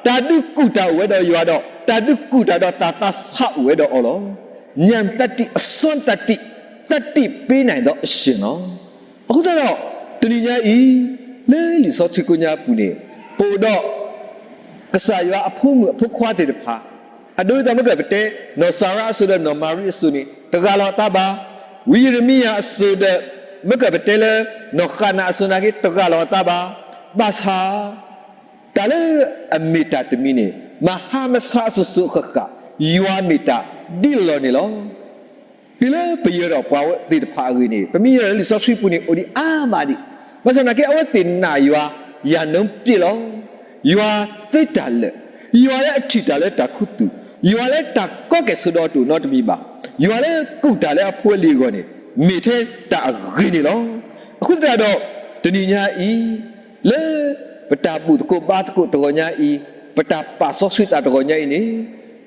တၢ်ဒုးကူၣ်တၢ်အိၣ်ဝဲဒီးယွၤဒီး တၢ်ဒုးကူၣ်တၢ်ဒီးတၢ်သးဆးအိၣ်ဝဲဒီးအီၤလီၤ. ဉာဏ်သတ္တိ အစွမ်းသတ္တိ, သတ္တိပေးနိုင်သောအရှင်လီၤ. အဃိသတးဒီး တနံၤညါအံၤ လၢလံာ်စီဆှံကိးညါအပူၤန့ၣ် ပအိၣ်ဒီး ကစၢ်ယွၤအဖိမုၣ်အဖိခွါသ့ၣ်တဖၣ်, အဒိဒ်သိးမ့ၢ်ကပတဲ နီၢ်စၤရါအစိၤဒီး နီၢ်မၤရံအစိၤန့ၣ် တဂၢ်လီၤအသးဘၣ်. ဝံယံးရမံယၤအစိၤဒီး မ့ၢ်ကပတဲလၢ နီၢ်ဃၣ်နၤအစိၤနာ်က့ တဂၢ်လီၤအသးဘၣ်. ဘၣ်ဆၣ် တၢ်လၢအမ့ၢ်တၢ်တမံၤန့ၣ် မဟါမဆါအစိၤစိၤအဃၣ်ဃၣ် ယွၤမ့ၢ်တၢ်ဒ်လီၤန့ၣ်လီၤ. တုၤလၢပယၢၤထီၣ်ပှၤသ့ၣ်တဖၣ်အဂ့ၢ်န့ၣ် ပမ့ၢ်ယဲၢ်လၢလံာ်စီဆှံပူၤန့ၣ် အိၣ်ဒံးအါမးဒံး, ဘၣ်ဆၣ်သနာ်က့ အဝဲသ့ၣ်နာ်ယွၤ ယၤနၢပျဲၢ်လီၤ. ယွၤသ့တၢ်လၢာ်, ယွၤလၢအထံၣ်တၢ်လၢတၢ်ခူသူၣ်, ယွၤလၢတၢ်ကီကဲၣ်ဆိးဒီးတအိၣ်နီတမံၤဘၣ်, ယွၤလၢကူၣ်တၢ်လၢအဖိအလံၤအဂီၢ်န့ၣ် မ့ၢ်ထဲတၢ်အဂ့ၤန့ၣ်လီၤ. အဃိသတးဒီး တနံၤညါအံၤ လၢပတၢ်ဘူၣ်သကိးဘါသကိးတဂီၤညါအံၤ, ပတၢ်ပာ်စီဆှံသးတဂီၤညါအံၤန့ၣ်,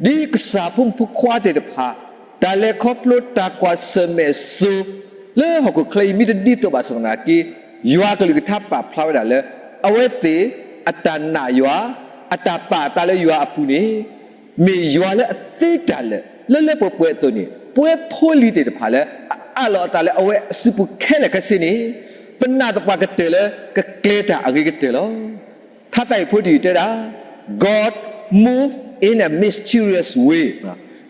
ဒ်ကစၢ်ဖိမုၣ်ဖိခွါသ့ၣ်တဖၣ် တၢ်လဲၤခီဖျိတၢ်ကွၢ်ဆၢၣ်မဲာ်အစိၤ လၢဟီၣ်ခိၣ်ချၢအံၤ မ့ၢ်တဒ်သိးဘၣ်ဆၣ်သနာ်က့ ယွၤအကလုၢ်ကထါပာ်ဖျါဝဲဒၣ်လၢ အဝဲသ့ၣ်အတၢ်နာ်ယွၤ, အတၢ်ပာ်အသးလၢယွၤအပူၤန့ၣ် မ့ၢ်ယွၤလၢအသ့တၢ်လၢာ် လၢလၢပှဲၤပှဲၤအသိးန့ၣ် ပဝဲဖိလံၤသ့ၣ်တဖၣ်လၢ အအးလီၤအသးလၢအဝဲအစုပူၤခဲလၢာ်ခဲဆ့န့ၣ် ပနာ်သပှၢ်ကတၢၢ်လၢကကျဲၤတၢ်အဂ့ၤကတၢၢ်လီၤ. ထါသးဟ့ၣ်ဖိတယုၢ်တဲဒၣ် God move in a mysterious way.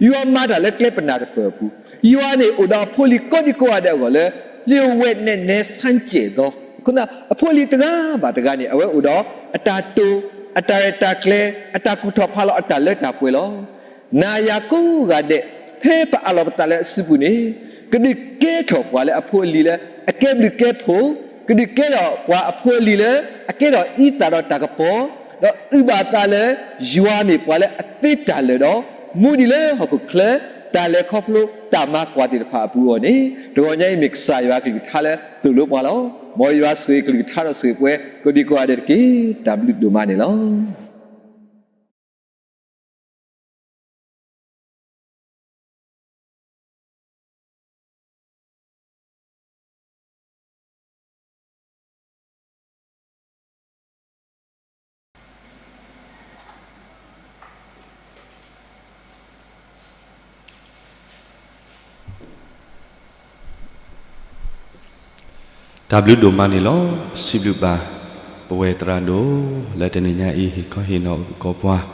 ယွၤမၤတၢ်လၢကျဲပနၢ်တပၢၢ်အပူၤ, ယွၤန့ၣ်အိၣ်ဒီးအဖိလံၤကိးဒံကိးဂၤဒဲးအဂီၢ်လၢ လၢဝဲနဲနဲဆန်းကျင်သော အဃိသတး အဖိလံၤတဂၤဘၣ်တဂၤန့ၣ် အဝဲအိၣ်ဒီးအတၢ်တိာ်, အတၢ်ရဲၣ်တၢ်ကျဲၤ, အတၢ်ကူၣ်ထီၣ်ဖးလီၤအတၢ်လၢတၢ်ပှဲၤလီၤ. နာ်ယွၤကိးဂၤဒဲး, ဖဲပအးလီၤပသးလၢအစုပူၤန့ၣ် ကဒုးကဲထီၣ်ပှၤလၢအဖိအလံၤလၢအကဲဘျုးကဲဖှိၣ်, ကဒုးကဲထီၣ်ပှၤအဖိအလံၤလၢအကဲထီၣ်အံသၣ်ဒီးတၢ်ကပီၤ, ဒီးအုၣ်ဘၣ်အသးလၢ ယွၤမ့ၢ်ပှၤလၢအသ့တၢ်လၢာ်ဒီး မူဒံးလၢဟီၣ်ခိၣ်ချၢ တၢ်လဲၤခီဖျိတၢ်မၤကွၢ်သ့ၣ်တဖၣ်အပူၤအဂီၢ်န့ၣ် တဂီၤညါအံၤမ့ၢ်ကစၢ်ယွၤအကလုၢ်ကထါလၢသိၣ်လိပှၤလီၤ. မ်ယွၤဆိၣ်ဂ့ၤကလုၢ်ကထါဒီးဆိၣ်ဂ့ၤပှၤကိးဒံကိးဂၤဒဲးတက့ၢ်. တၢ်ဘျုးဒိၣ်မးန့ၣ်လီၤ. တၢ်ဘျုးဒိၣ်မးန့ၣ်လီၤ. စံးဘျုးဘၣ် ပဝဲသရၣ်ဒိၣ် လၢတနံၤညါအံၤ ဟ့ၣ်ခီဟ့ၣ်နီၤအုၣ်က့ၤခီပှၤ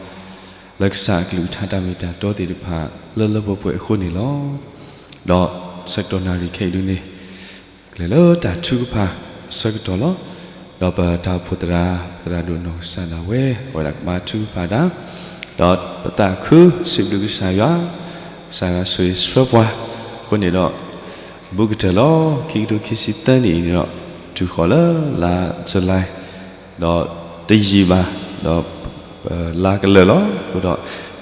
လၢကစၢ်အကလုၢ်ကထါတၢ်မ့ၢ်တၢ်တီသ့ၣ်တဖၣ် လၢလၢပှဲၤပှဲၤအဃိန့ၣ်လီၤ. ဒီးဆၢကတီၢ်နၣ်ရံၣ်ခဲအံၤဒုန့ၣ် ကလဲၤလၢတၢ်ထုကဖၣ်အဆၢကတီၢ်လီၤ. ဒီးပတၢ်အိၣ်ဖှိၣ်သရၣ် သရၣ်ဒိၣ်နီၢ်ကစၢ်ဒၣ်ဝဲ အဝဲဒၣ်ကဘါထုကဖၣ်တၢ်, ဒီးပသးခုစံးဘျုးကစၢ်ယွၤ, ကစၢ်ယွၤဆိၣ်ဂ့ၤဆှၢပှၤအဃိန့ၣ်ဒီး ဘူးကတၢၢ်လီၤ. ခံကထိခံဆံသၢနံၣ်အံၤန့ၣ်ဒီး တုၤဃီၤလၢလါ July ဒီးတယံာ်ဘၣ်, ဒီး လါကလၢာ်လီၤ. အဃိဒီး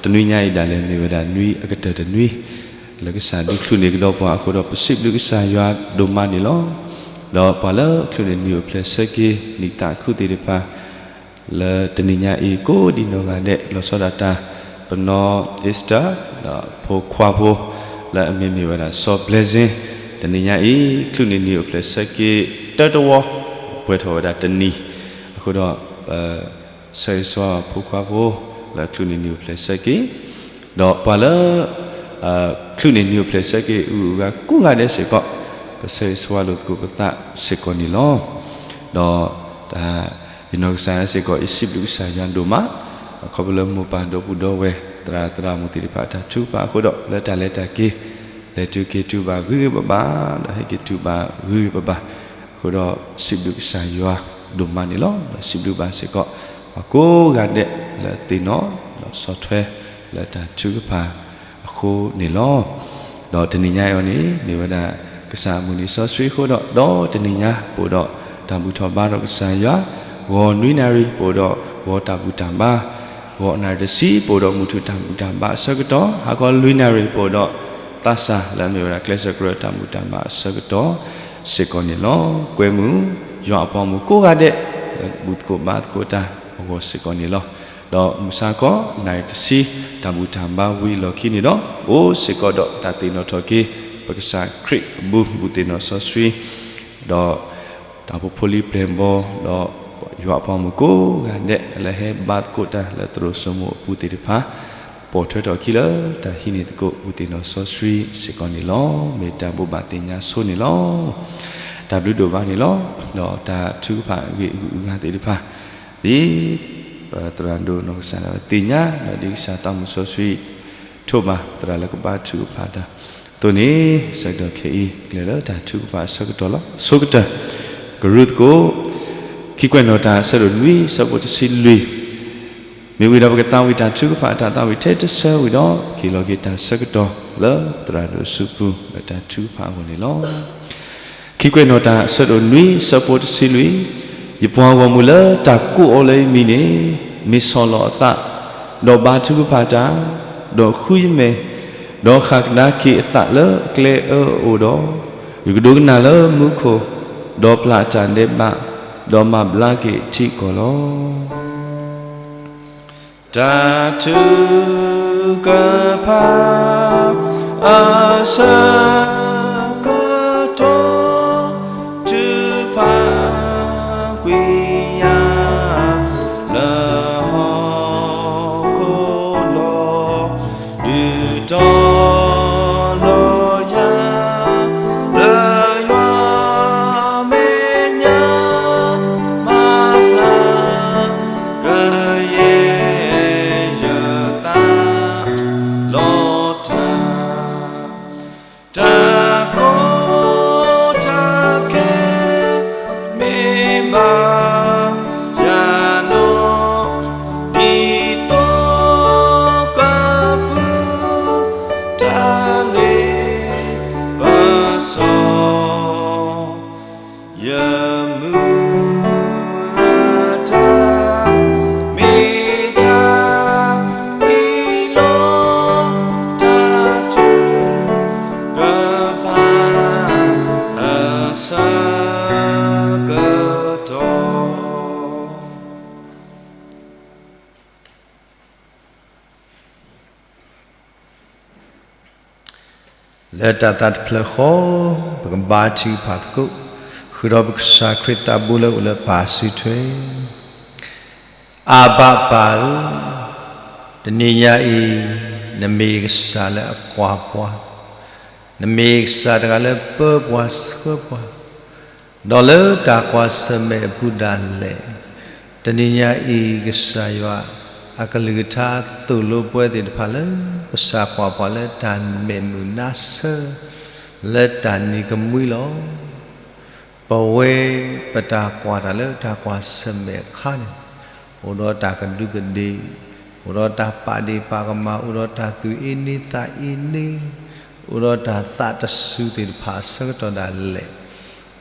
တနွံညါအံၤဒၣ်လဲာ်မ့ၢ်ဝဲဒၣ်နွံအကတၢၢ်တနွံ လၢကစၢ်ဒုးချုးန့ၢ်ကဒီးပှၤအဃိဒီး ပစံးဘျုးကစၢ်ယွၤဒိၣ်မးန့ၣ်လီၤ. ဒီးပှၤလၢချုးန့ၢ်နံၣ်အိၣ်ဖျဲၣ်ဆၢက့ၤ နံၣ်သးခုသ့ၣ်တဖၣ် လၢတနံၤညါအံၤ ကိးဒံနီၢ်ဂၤဒဲး လီၤဆီဒၣ်တၢ် ပနီၢ် Esther ဒီးဖိခွါဖိ လၢအမ့ၢ်မ့ၢ်ဝဲဒၣ်စီၤ Blessing တနံၤညါအံၤ ချုးန့ၢ်နံၣ်အိၣ်ဖျဲၣ်ဆၢက့ၤ တၢတဝီ ပှဲၤထီၣ်ဝဲဒၣ်တနံၤ အဃိဒီး ပ ဆၢဂ့ၤဆၢဝါဖိခွါဖိ လၢချုးန့ၢ်နံၣ်အိၣ်ဖျဲၣ်ဆၢက့ၤ, ဒီးပှၤလၢ ချုးန့ၢ်နံၣ်အိၣ်ဖျဲၣ်ဆၢက့ၤ အဂုၤအဂၤကိးဂၤဒဲးစ့ၢ်ကီး ပဆၢဂ့ၤဆၢဝါလိာ်သကိးပသးစ့ၢ်ကီးန့ၣ်လီၤ. ဒီးတၢ် ယနီၢ်ကစၢ်ယွၤစ့ၢ်ကီး ယစံးဘျုးကစၢ်ယွၤဒိၣ်မး, ခီဖျိလၢမိၢ်ပၢ်ဒီပုၢ်ဒီဝဲၢ် သရၣ်သရၣ်မုၣ်သ့ၣ်တဖၣ်အတၢ်ထုကဖၣ်အဃိဒီး လၢတၢ်လဲၤတၢ်က့ၤ လဲၤတုၤက့ၤတုၤဘၣ်ဂ့ၤဂ့ၤဘၣ်ဘၣ် ဒီးဟဲက့ၤတုၤဘၣ်ဂ့ၤဂ့ၤဘၣ်ဘၣ် အဃိဒီး စံးဘျုးကစၢ်ယွၤဒိၣ်မးန့ၣ်လီၤ. ဒီးစံးဘျုးဘၣ်စ့ၢ်ကီး ပှၤကိးဂၤဒဲးလၢအသ့ၣ်နီၣ် ဒီးဆီၣ်ထွဲလၢတၢ်ထုကဖၣ်အဃိန့ၣ်လီၤ. ဒီးတနံၤညါအံၤန့ၣ် မ့ၢ်ဝဲဒၣ် ကစၢ်အမုၢ်နံၤစီဆှံအဃိဒီး ဒီးတနံၤညါ ပအိၣ်ဒီးတၢ်ဘူၣ်ထီၣ်ဘါထီၣ်ကစၢ်ယွၤ ဂီၤနွံနၣ်ရံၣ် ပအိၣ်ဒီးဂီၤတၢ်ဘူၣ်တၢ်ဘါ ဂီၤနၣ်ရံၣ်တဆံ ပအိၣ်ဒီးမုၢ်ထူၣ်တၢ်ဘူၣ်တၢ်ဘါအဆၢကတီၢ် ဟါခီလွံၢ်နၣ်ရံၣ် ပအိၣ်ဒီးသးစၢ်လၢအမ့ၢ်ဝဲဒၣ်ကျဲးစၢးကရၢတၢ်ဘူၣ်တၢ်ဘါအဆၢကတီၢ်စ့ၢ်ကီးန့ၣ်လီၤ. ကွဲမုာ် ယွၤအပှၤဂီၢ်မုၢ်ကိးဂၤဒဲး လၢဘူၣ်သကိးဘါသကိးတၢ်အဂီၢ်စ့ၢ်ကီးန့ၣ်လီၤ. ဒီးမုၢ်ဆါခီ နၣ်ရံၣ်တဆံ တၢ်ဘူၣ်တၢ်ဘါဝံၤအလီၢ်ခံန့ၣ်ဒီး အိၣ်စ့ၢ်ကီးဒီးတၢ်သ့ၣ်နီၣ်ထီၣ်က့ၤ ပကစၢ်ခရံာ်အဘူၣ် ဘူၣ်သ့ၣ်နီၣ်စီဆှံ ဒီးတၢ်ဖိဖိလံၤပျဲၢ်ဘီၣ် ဒီးယွၤအပှၤဂီၢ်မုၢ်ကိးဂၤဒဲး လၢဟဲဘါသကိးတၢ်လၢသရိာ်စိမိၤအပူၤသ့ၣ်တဖၣ် ပိာ်ထွဲထီၣ်အခံလၢတၢ်ဟံးန့ၢ်သကိး ဘူၣ်သ့ၣ်နီၣ်စီဆှံစ့ၢ်ကီးန့ၣ်လီၤ. မ့ၢ်တၢ်ဘိးဘၣ်သ့ၣ်ညါဆိန့ၣ်လီၤ. တၢ်ဘျုးဒိၣ်မးန့ၣ်လီၤ. ဒီးတၢ်ထုကဖၣ်အဂ့ၢ်အဂုၤအဂၤသ့ၣ်တဖၣ် ဒ်ပသရၣ်ဒိၣ်နီၢ်ကစၢ်ဒၣ်ဝဲသ့ၣ်ညါ ဒီးဒ်ကစၢ်သးမုၢ်စီဆှံ ထိးဘၣ်သရၣ်လၢကဘါထုကဖၣ်တၢ် အသိးန့ၣ် ဆၢကတီၢ်ခဲအံၤ ကလဲၤလၢတၢ်ထုကဖၣ်အဆၢကတီၢ်လီၤ. အဆိကတၢၢ် ကရူၢ်သကိး ခံကွဲးနီၣ်တၢ်အဆၢဒိၣ်နွံ ဆၢဖိတဆံလွံၢ် မ့ၢ်ဝံၤဒီးပကသးဝံၣ်တၢ်ထုကဖၣ်အတၢ်သးဝံၣ်ထဲတဆၢဝံၤဒီး ကဟ့ၣ်လီၤက့ၤတၢ်ဆၢကတီၢ်လၢသရၣ်ဒိၣ်စုပူၤလၢတၢ်ထုကဖၣ်အဂီၢ်န့ၣ်လီၤ. ခံကွဲးနီၣ်တၢ်အဆၢဒိၣ်နွံ ဆၢဖိတဆံလွံၢ်, ယပှၤဂီၢ်မုၢ်လၢတၢ်ကိးအီၤလၢယမံၤန့ၣ် မ့ၢ်ဆီၣ်လီၤအသး, ဒီးဘါထုကဖၣ်တၢ်, ဒီးဃုယမဲာ်, ဒီးဃၣ်ကဒါက့ၤအသးလၢအကျဲအၢအအိၣ်ဒီး, ယကဒိကနၣ်လၢမူခိၣ်, ဒီးပျၢ်တၢ်ဒဲးဘး, ဒီးမၤဘျါက့ၤထံကီၢ်လီၤ. တၢ်ထုကဖၣ်အဆၢကတီၢ် ထုကဖၣ် လၢတၢ်သးတဖျၢၣ်ဃီ, ပကဘါထုကဖၣ်သကိး, ဃုာ်ဒီးပကစၢ်ခရံာ်သးဘိလၢအိၣ်လၢပၢ်စုထွဲ. အၤဘၣ်ပၢ်ဧၢ, တနံၤညါအံၤ, နမ့ၢ်ကစၢ်လၢအကွၢ်ပှၤ, နမ့ၢ်ကစၢ်တဂၤလၢပၢပှၤဆှၢပှၤ, ဒီးလၢတၢ်ကွၢ်ဆၢၣ်မဲာ်အပူၤဒၣ်လဲာ်, တနံၤညါအံၤ ကစၢ်ယွၤအကလုၢ်ကထါသိၣ်လိပဝဲသ့ၣ်တဖၣ်လၢ ကစၢ်ကွၢ်ပှၤလၢတၢ်မဲာ်မုာ်နါဆၢ လၢတၢ်နံၤကမှံလီၤ. ပဝဲပတၢ်ကွၢ်တၢ်လၢတၢ်ကွၢ်ဆၢၣ်မဲာ်အခါန့ၣ်, အိၣ်ဒီးတၢ်ကဒူးကဒ့ၣ်, အိၣ်ဒီးတၢ်ပာ်ဒ့ၣ်ပာ်ကမၣ်, အိၣ်ဒီးတၢ်သူၣ်အ့န့သးအ့န့, အိၣ်ဒီးတၢ်သးတစူၤသ့ၣ်တဖၣ်အဆၢကတီၢ်ဒၣ်လဲာ်,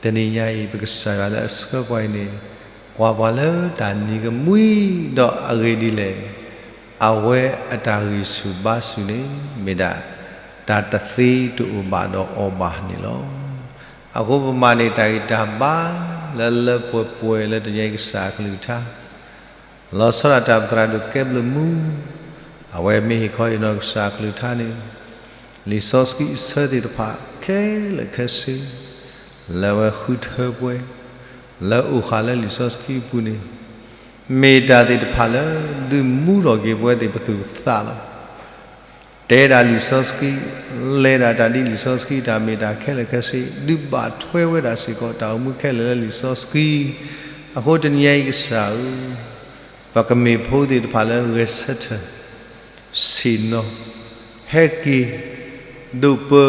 တနံၤညါအံၤ ပကစၢ်ယွၤလၢအဆှၢပှၤအံၤန့ၣ်, ကွၢ်ပှၤလၢတၢ်နံၤကမှံဒီးအဂ့ၢ်ဒ်လဲၣ်, အဝဲအတၢ်ဂံၢ်ဆူၣ်ဘါဆူၣ်န့ၣ် မ့ၢ်ဒၣ်တၢ်တသ့တအိၣ်ဘၣ်ဒီးအီၤဘၣ်န့ၣ်လီၤ. အဃိပမၤန့ၢ်တၢ်ဂံၢ်တၢ်ဘါလၢလၢပှဲၤပှဲၤလၢတနံၤညါအံၤကစၢ်အကလုၢ်ကထါ လီၤဆီဒၣ်တၢ်ပသရၣ်ဒိၣ်ကဲဘျုးမူ, အဝဲမ့ၢ်ဟ့ၣ်ခီဟ့ၣ်နီၤကစၢ်အကလုၢ်ကထါန့ၣ်, လံာ်စီဆှံအဆၢသ့ၣ်တဖၣ်ခဲလၢာ်ခဲဆ့, လၢအဝဲဃုထၢပှဲၤ, လၢအိၣ်ဃာ်လၢလံာ်စီဆှံအပူၤန့ၣ်, မ့ၢ်တၢ်သ့ၣ်တဖၣ်လၢဒုးမူထီၣ်က့ၤပဝဲသ့ၣ်ပသူၣ်ပသးလီၤ. တဲဒၣ်လံာ်စီဆှံ, လဲၤဒၣ်တၢ်ဒ်လံာ်စီဆှံတၢ်မ့ၢ်တၢ်ခဲလၢာ်ခဲဆ့, ဒုးဘၣ်ထွဲဝဲဒၣ်စ့ၢ်ကီးတၢ်အိၣ်မူခဲလၢာ်လၢလံာ်စီဆှံ, အဃိတနံၤညါအံၤကစၢ်ဧၢ, ပကမ့ၢ်ဖိသ့ၣ်တဖၣ်လၢဂဲၤဆၢထၢၣ်, ဆ့ၣ်နီၤ, ဟဲက့ၤ, ဒိးပၢ,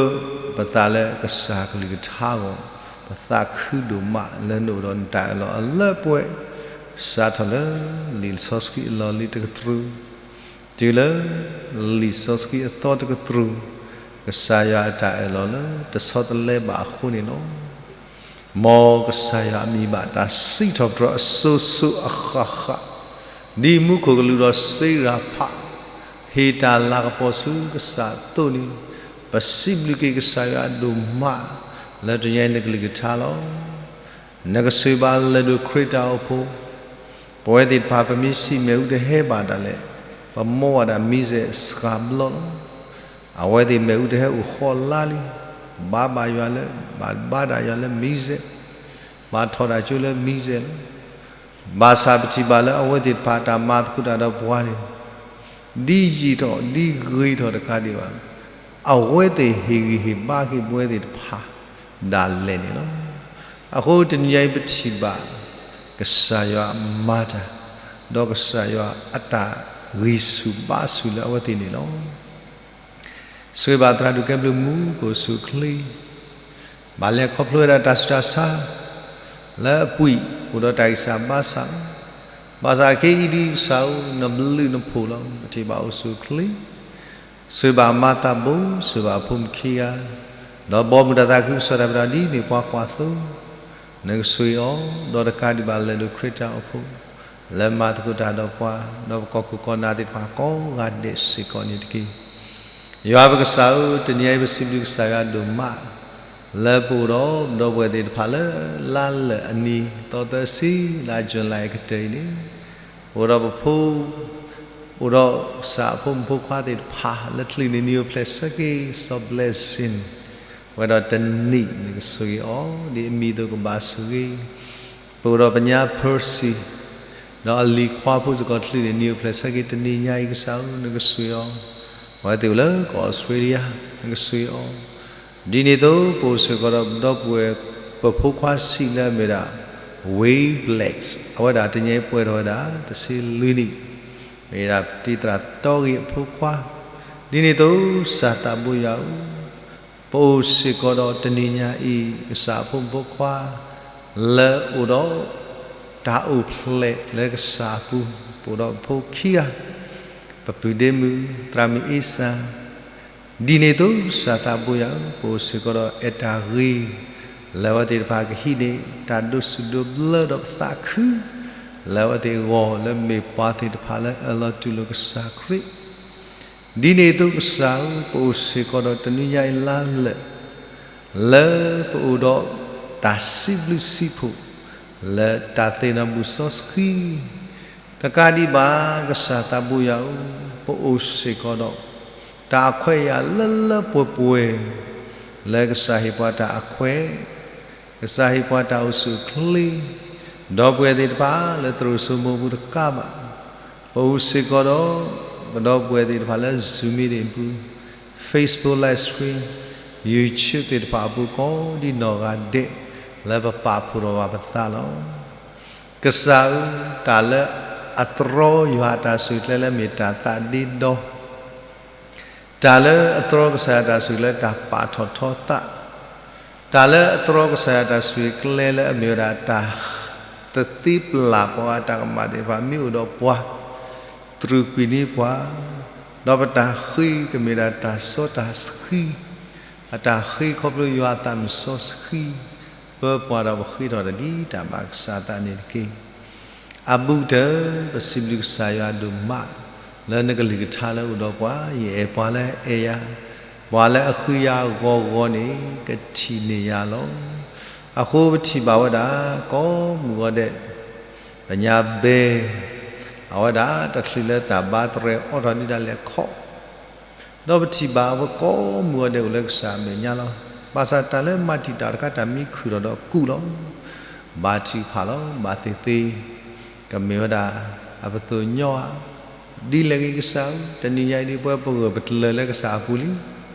ပသးလၢကစၢ်ကလုၢ်ကထါအဂီၢ်, ပသးခုဒိၣ်မးလၢနအိၣ်ဒီးနတၢ်အၢၣ်လီၤအလၢပှဲၤ, စးထီၣ်လၢလံာ်စီဆှံအလီၢ်လံၤတကတြူၢ် တုၤလၢလံာ်စီဆှံအသီတကတြူၢ်, ကစၢ်ယွၤအတၢ်အၢၣ်လီၤလၢတဆီတလဲဘၣ်အဃိန့ၣ်လီၤ. မ်ကစၢ်ယွၤအမံၤဘၣ်တၢ်စံးထီၣ်ပတြၢၤအစိၤစိၤအဃၣ်ဃၣ်, ဒ်မူခိၣ်ကလူးဒီးစ့ရၤဖး ဟ့ၣ်တၢ်လၤကပီၤဆူကစၢ်အသိးန့ၣ်, ပစံးဘျုးက့ၤကစၢ်ယွၤဒိၣ်မး လၢတနံၤညါအံၤနကလုၢ်ကထါလီၤ. နကဆိၣ်ဂ့ၤဘၣ်လဲၤဒိးခရံာ်တၢ်အိၣ်ဖှိၣ်, ပဝဲသ့ၣ်တဖၣ်ပမ့ၢ်စံးမ့ၣ်အူတဟဲဘၣ်ဒၣ်လဲာ်, ပမိၢ်ဝဲဒၣ်မံၤစဲးစှၤဘျီလီၤ. အဝဲသ့ၣ်မ့ၣ်အူတဟဲအိၣ်ဃီလါလံ, ဘါဘၣ်ယွၤလၢ, ဘၣ်ဘါဒၣ်ယွၤလၢမံၤစဲး, ဘၣ်ထီၣ်တၢ်ကၠိလၢမံၤစဲးလီၤ. ဘၣ်ဆၣ်ပထံၣ်ဘၣ်လၢအဝဲသ့ၣ်တဖၣ်တၢ်မၤသကိးတၢ်ဒီးပှၤန့ၣ်, ဒ်ယံာ်ထီၣ်ဒ်ဂ့ၤထီၣ်တကးဒံးဘၣ်, အဝဲသ့ၣ်ဟ့ၣ်ဂံၢ်ဟ့ၣ်ဘါက့ၤပဝဲသ့ၣ်တဖၣ်ဒၣ်လဲာ်န့ၣ်လီၤ. အဃိတနံၤညါအံၤပထံၣ်ဘၣ် ကစၢ်ယွၤမၤတၢ်, ဒီးကစၢ်ယွၤအတၢ်ဂံၢ်ဆူၣ်ဘါဆူၣ်လၢအဝဲသ့ၣ်န့ၣ်လီၤ. ဆိၣ်ဂ့ၤဘၣ်သရၣ်ဒိၣ်ကဲဘျုးမူကိၣ်ဆူၣ်ချ့, ဘၣ်လဲၤခီဖျိဝဲဒၣ်တၢ်ဆူးတၢ်ဆါ, လၢအပှံာ်အိၣ်ဒီးတၢ်ဂံၢ်စၢ်ဘါစၢ်လီၤ. ဘၣ်ဆၣ်အခဲအံၤဒ်ကစၢ်ဧၢ, နဘျုးနဖှိၣ်လီၤ. ပထံၣ်ဘၣ်အိၣ်ဆူၣ်ချ့, ဆိၣ်ဂ့ၤဘၣ်အမါသးဘိ, ဆိၣ်ဂ့ၤဘၣ်အဖိမုၣ်ခံဂၤ, ဒီးဘီမုၢ်တၢ်သးခုကစီၣ်တၢ်ပတၢ်ဒ်န့ၣ်ပှၤကွၢ်သိ, နကဆိၣ်ဂ့ၤအီၤ, ဒီးတကးဒံးဘၣ်လဲၤဒိးခရံာ်တၢ်အိၣ်ဖှိၣ်, လၢမၤသကိးတၢ်ဒီးပှၤ, ဒီးပကီၢ်ခိၣ်ကီၢ်နၢ်သ့ၣ်တဖၣ်ကိးဂၤဒဲးစ့ၢ်ကီးန့ၣ်တက့ၢ်. ယွၤပကစၢ်ဧၢ, တနံၤအံၤပစံးဘျုးကစၢ်ယွၤဒိၣ်မး, လၢပအိၣ်ဒီးပဒီပုၢ်ဝဲၢ်သ့ၣ်တဖၣ်လၢ လါလၢာ်အနံၤ သီသၢဆံ လါယူၤလံအကတၢၢ်အံၤန့ၣ်, ပအိၣ်ဒီးပဖိ အိၣ်ဒီးကစၢ်အဖိမုၣ်ဖိခွါသ့ၣ်တဖၣ် လၢချုးန့ၣ်နံၤအိၣ်ဖျဲၣ်ဆၢက့ၤစီၤ blessing ဝဲဒီးတနံၤန့ၣ်ကဆိၣ်ဂ့ၤအီၤ ဒ်အမံၤအသိးကဘၣ်ဆိၣ်ဂ့ၤ, ပအိၣ်ဒီးပညါ Percy ဒီးအလံၤခွါဖိစ့ၢ်ကီး ချုးန့ၣ်နံၤအိၣ်ဖျဲၣ်ဆၢက့ၤတနံၤညါအံၤ ကစၢ်ဧၢ နကဆိၣ်ဂ့ၤအီၤ, အဝဲသ့ၣ်အိၣ်လၢကီၢ်အီစထြ့လယါ နကဆိၣ်ဂ့ၤအီၤ, ဒ်န့ၣ်အသိး ပအိၣ်စ့ၢ်ကီးဒီးပဒီပုၢ်ဝဲၢ် ပဖိခွါဆံးလၢအမ့ၢ်ဒၣ် Wayne Blacks အဝဲဒၣ်တနံၤအံၤပှဲၤထီၣ်ဝဲဒၣ်တဆံလွံၢ်နံၣ်, မ့ၢ်ဒၣ်တံၤသရၣ်တီဂ့ၤအဖိခွါ, ဒ်န့ၣ်အသိး ကစၢ်သးဘိယွၤဧၢ, ပအိၣ်စ့ၢ်ကီးဒီးတနံၤညါအံၤ ကစၢ်အဖိမုၣ်ဖိခွါ လၢအိၣ်ဒီးတၢ်အိၣ်ဖျဲၣ်လၢကစၢ်အပူၤ, ပအိၣ်ဒီးပဖိခံဂၤ, ပပုၢ်ဒ့မုၣ် သရၣ်မုၣ်အ့စၢ်, ဒ်န့ၣ်အသိး ကစၢ်သးဘိယွၤဧၢ, ပအိၣ်စ့ၢ်ကီးဒီးအဲၣ်တၢ်ဂ့ၤ လၢအဝဲသ့ၣ်တဖၣ်ကဟံးန့ၢ်တၢ်ဒိးစူၣ်ဒိးဘျၢဒီးပသးခု လၢအဝဲသ့ၣ်ဂီၢ်လၢမ့ၢ်ပှၤသ့ၣ်တဖၣ်လၢအၢၣ်လီၤတူၢ်လိာ်ကစၢ်ခရံာ်, ဒ်န့ၣ်အသိးကစၢ်ဧၢ, ပအိၣ်စ့ၢ်ကီးဒီးတနံၤညါအံၤလါလၢာ် လၢပအိၣ်ဒီးတၢ်စံးဘျုးစံးဖှိၣ် လၢတၢ်သ့ၣ်နီၣ်ဘူၣ်စီဆှံ, တကးဒံးဘၣ် ကစၢ်သးဘိယွၤဧၢ, ပအိၣ်စ့ၢ်ကီးဒီး တၢ်အခွဲးအယာ်လၢလၢပှဲၤပှဲၤ လၢကစၢ်ဟ့ၣ်ပှၤတၢ်အခွဲး, ကစၢ်ဟ့ၣ်ပှၤတၢ်အိၣ်ဆူၣ်အိၣ်ချ့, ဒီပုၢ်ဝဲၢ်သ့ၣ်တဖၣ်လၢသရိာ်စိမိပူၤတကးဘၣ်, ပအိၣ်စ့ၢ်ကီးဒီး ပဒီပုၢ်ဝဲၢ်သ့ၣ်တဖၣ်လၢ Zoom meeting အပူၤ, Facebook live stream, YouTube သ့ၣ်တဖၣ်အပူၤကိးဒ်နီၢ်ဂၤဒဲး လၢပပာ်ဖှိၣ်ထီၣ်ဘၣ်ပသးလီၤ. ကစၢ်ဧၢ, တၢ်လၢအတြီယွၤအတၢ်ဆိၣ်ဂ့ၤကျဲလၢမ့ၢ်တၢ်သးဒ့ဒီ တၢ်လၢအတြီကစၢ်ယွၤတၢ်ဆိၣ်ဂ့ၤကျဲလၢတၢ်ပာ်ထီၣ်ထီသး, တၢ်လၢအတြီကစၢ်ယွၤတၢ်ဆိၣ်ဂ့ၤကျဲလၢအမ့ၢ်ဝဲဒၣ်တၢ်သ့ပျၢ်ပှၤအတၢ်ကမၣ်သ့ၣ်တဖၣ် မ့ၢ်အိၣ်ဒီးပှၤ, တြူာ်ကွံာ်န့ၢ်ပှၤ, ဒီးပတၢ်ဃ့ကမ့ၢ်ဒၣ်တၢ်စီတၢ်ဆှံ, အတၢ်ဃ့ခီဖျိယွၤအသးမုၢ်စီဆှံ, ပၢပှၤဒီးပဃ့ထီၣ်တၢ်ဒ်တၢ်ဘၣ်ကစၢ်အသးန့ၣ်တက့ၢ်. အဘူးကတၢၢ် ပစံးဘျုးကစၢ်ယွၤဒိၣ်မး လၢနကလုၢ်ကထါလၢအိၣ်ဒီးပှၤ, ယအဲၣ်ပှၤလၢအအဲၣ်ယၤ, ပှၤလၢအဃုယၤဂီၤဂီၤန့ၣ် ကထံၣ်န့ၢ်ယၤလီၤ. အဃိပထံၣ်ဘၣ်ဝဲဒၣ် ကိးမုၢ်ဂီၤဒဲး ပညါဘဲ အဝဲဒၣ်တချုးလၢတၢ်ဘါတြဲၤအိးထီၣ်ဒံးဒၣ်လဲာ်ခီ ဒီးပထံၣ်ဘၣ်အဝဲကိးမုၢ်ဂီၤဒဲးအိၣ်လၢကစၢ်အမဲာ်ညါလီၤ. ဘၣ်ဆၣ်တၢ်လၢမၤတံာ်တာ်တခါတၢ်မံခုၣ်ထီၣ်ဒီးကူၣ်လီၤ. ဘါထုကဖၣ်လီၤ. ဘၣ်သ့ၣ်သ့ၣ် ကမ့ၢ်ဝဲဒၣ် အပသိၣ်ညီဧါ. ဒ်လဲၣ်ဂ့ၤကစၢ်ဧၢ, တနံၤညါအံၤဒ်ပဝဲပဂၢၢ်ပကျၢၤလၢကစၢ်အပူၤလံ.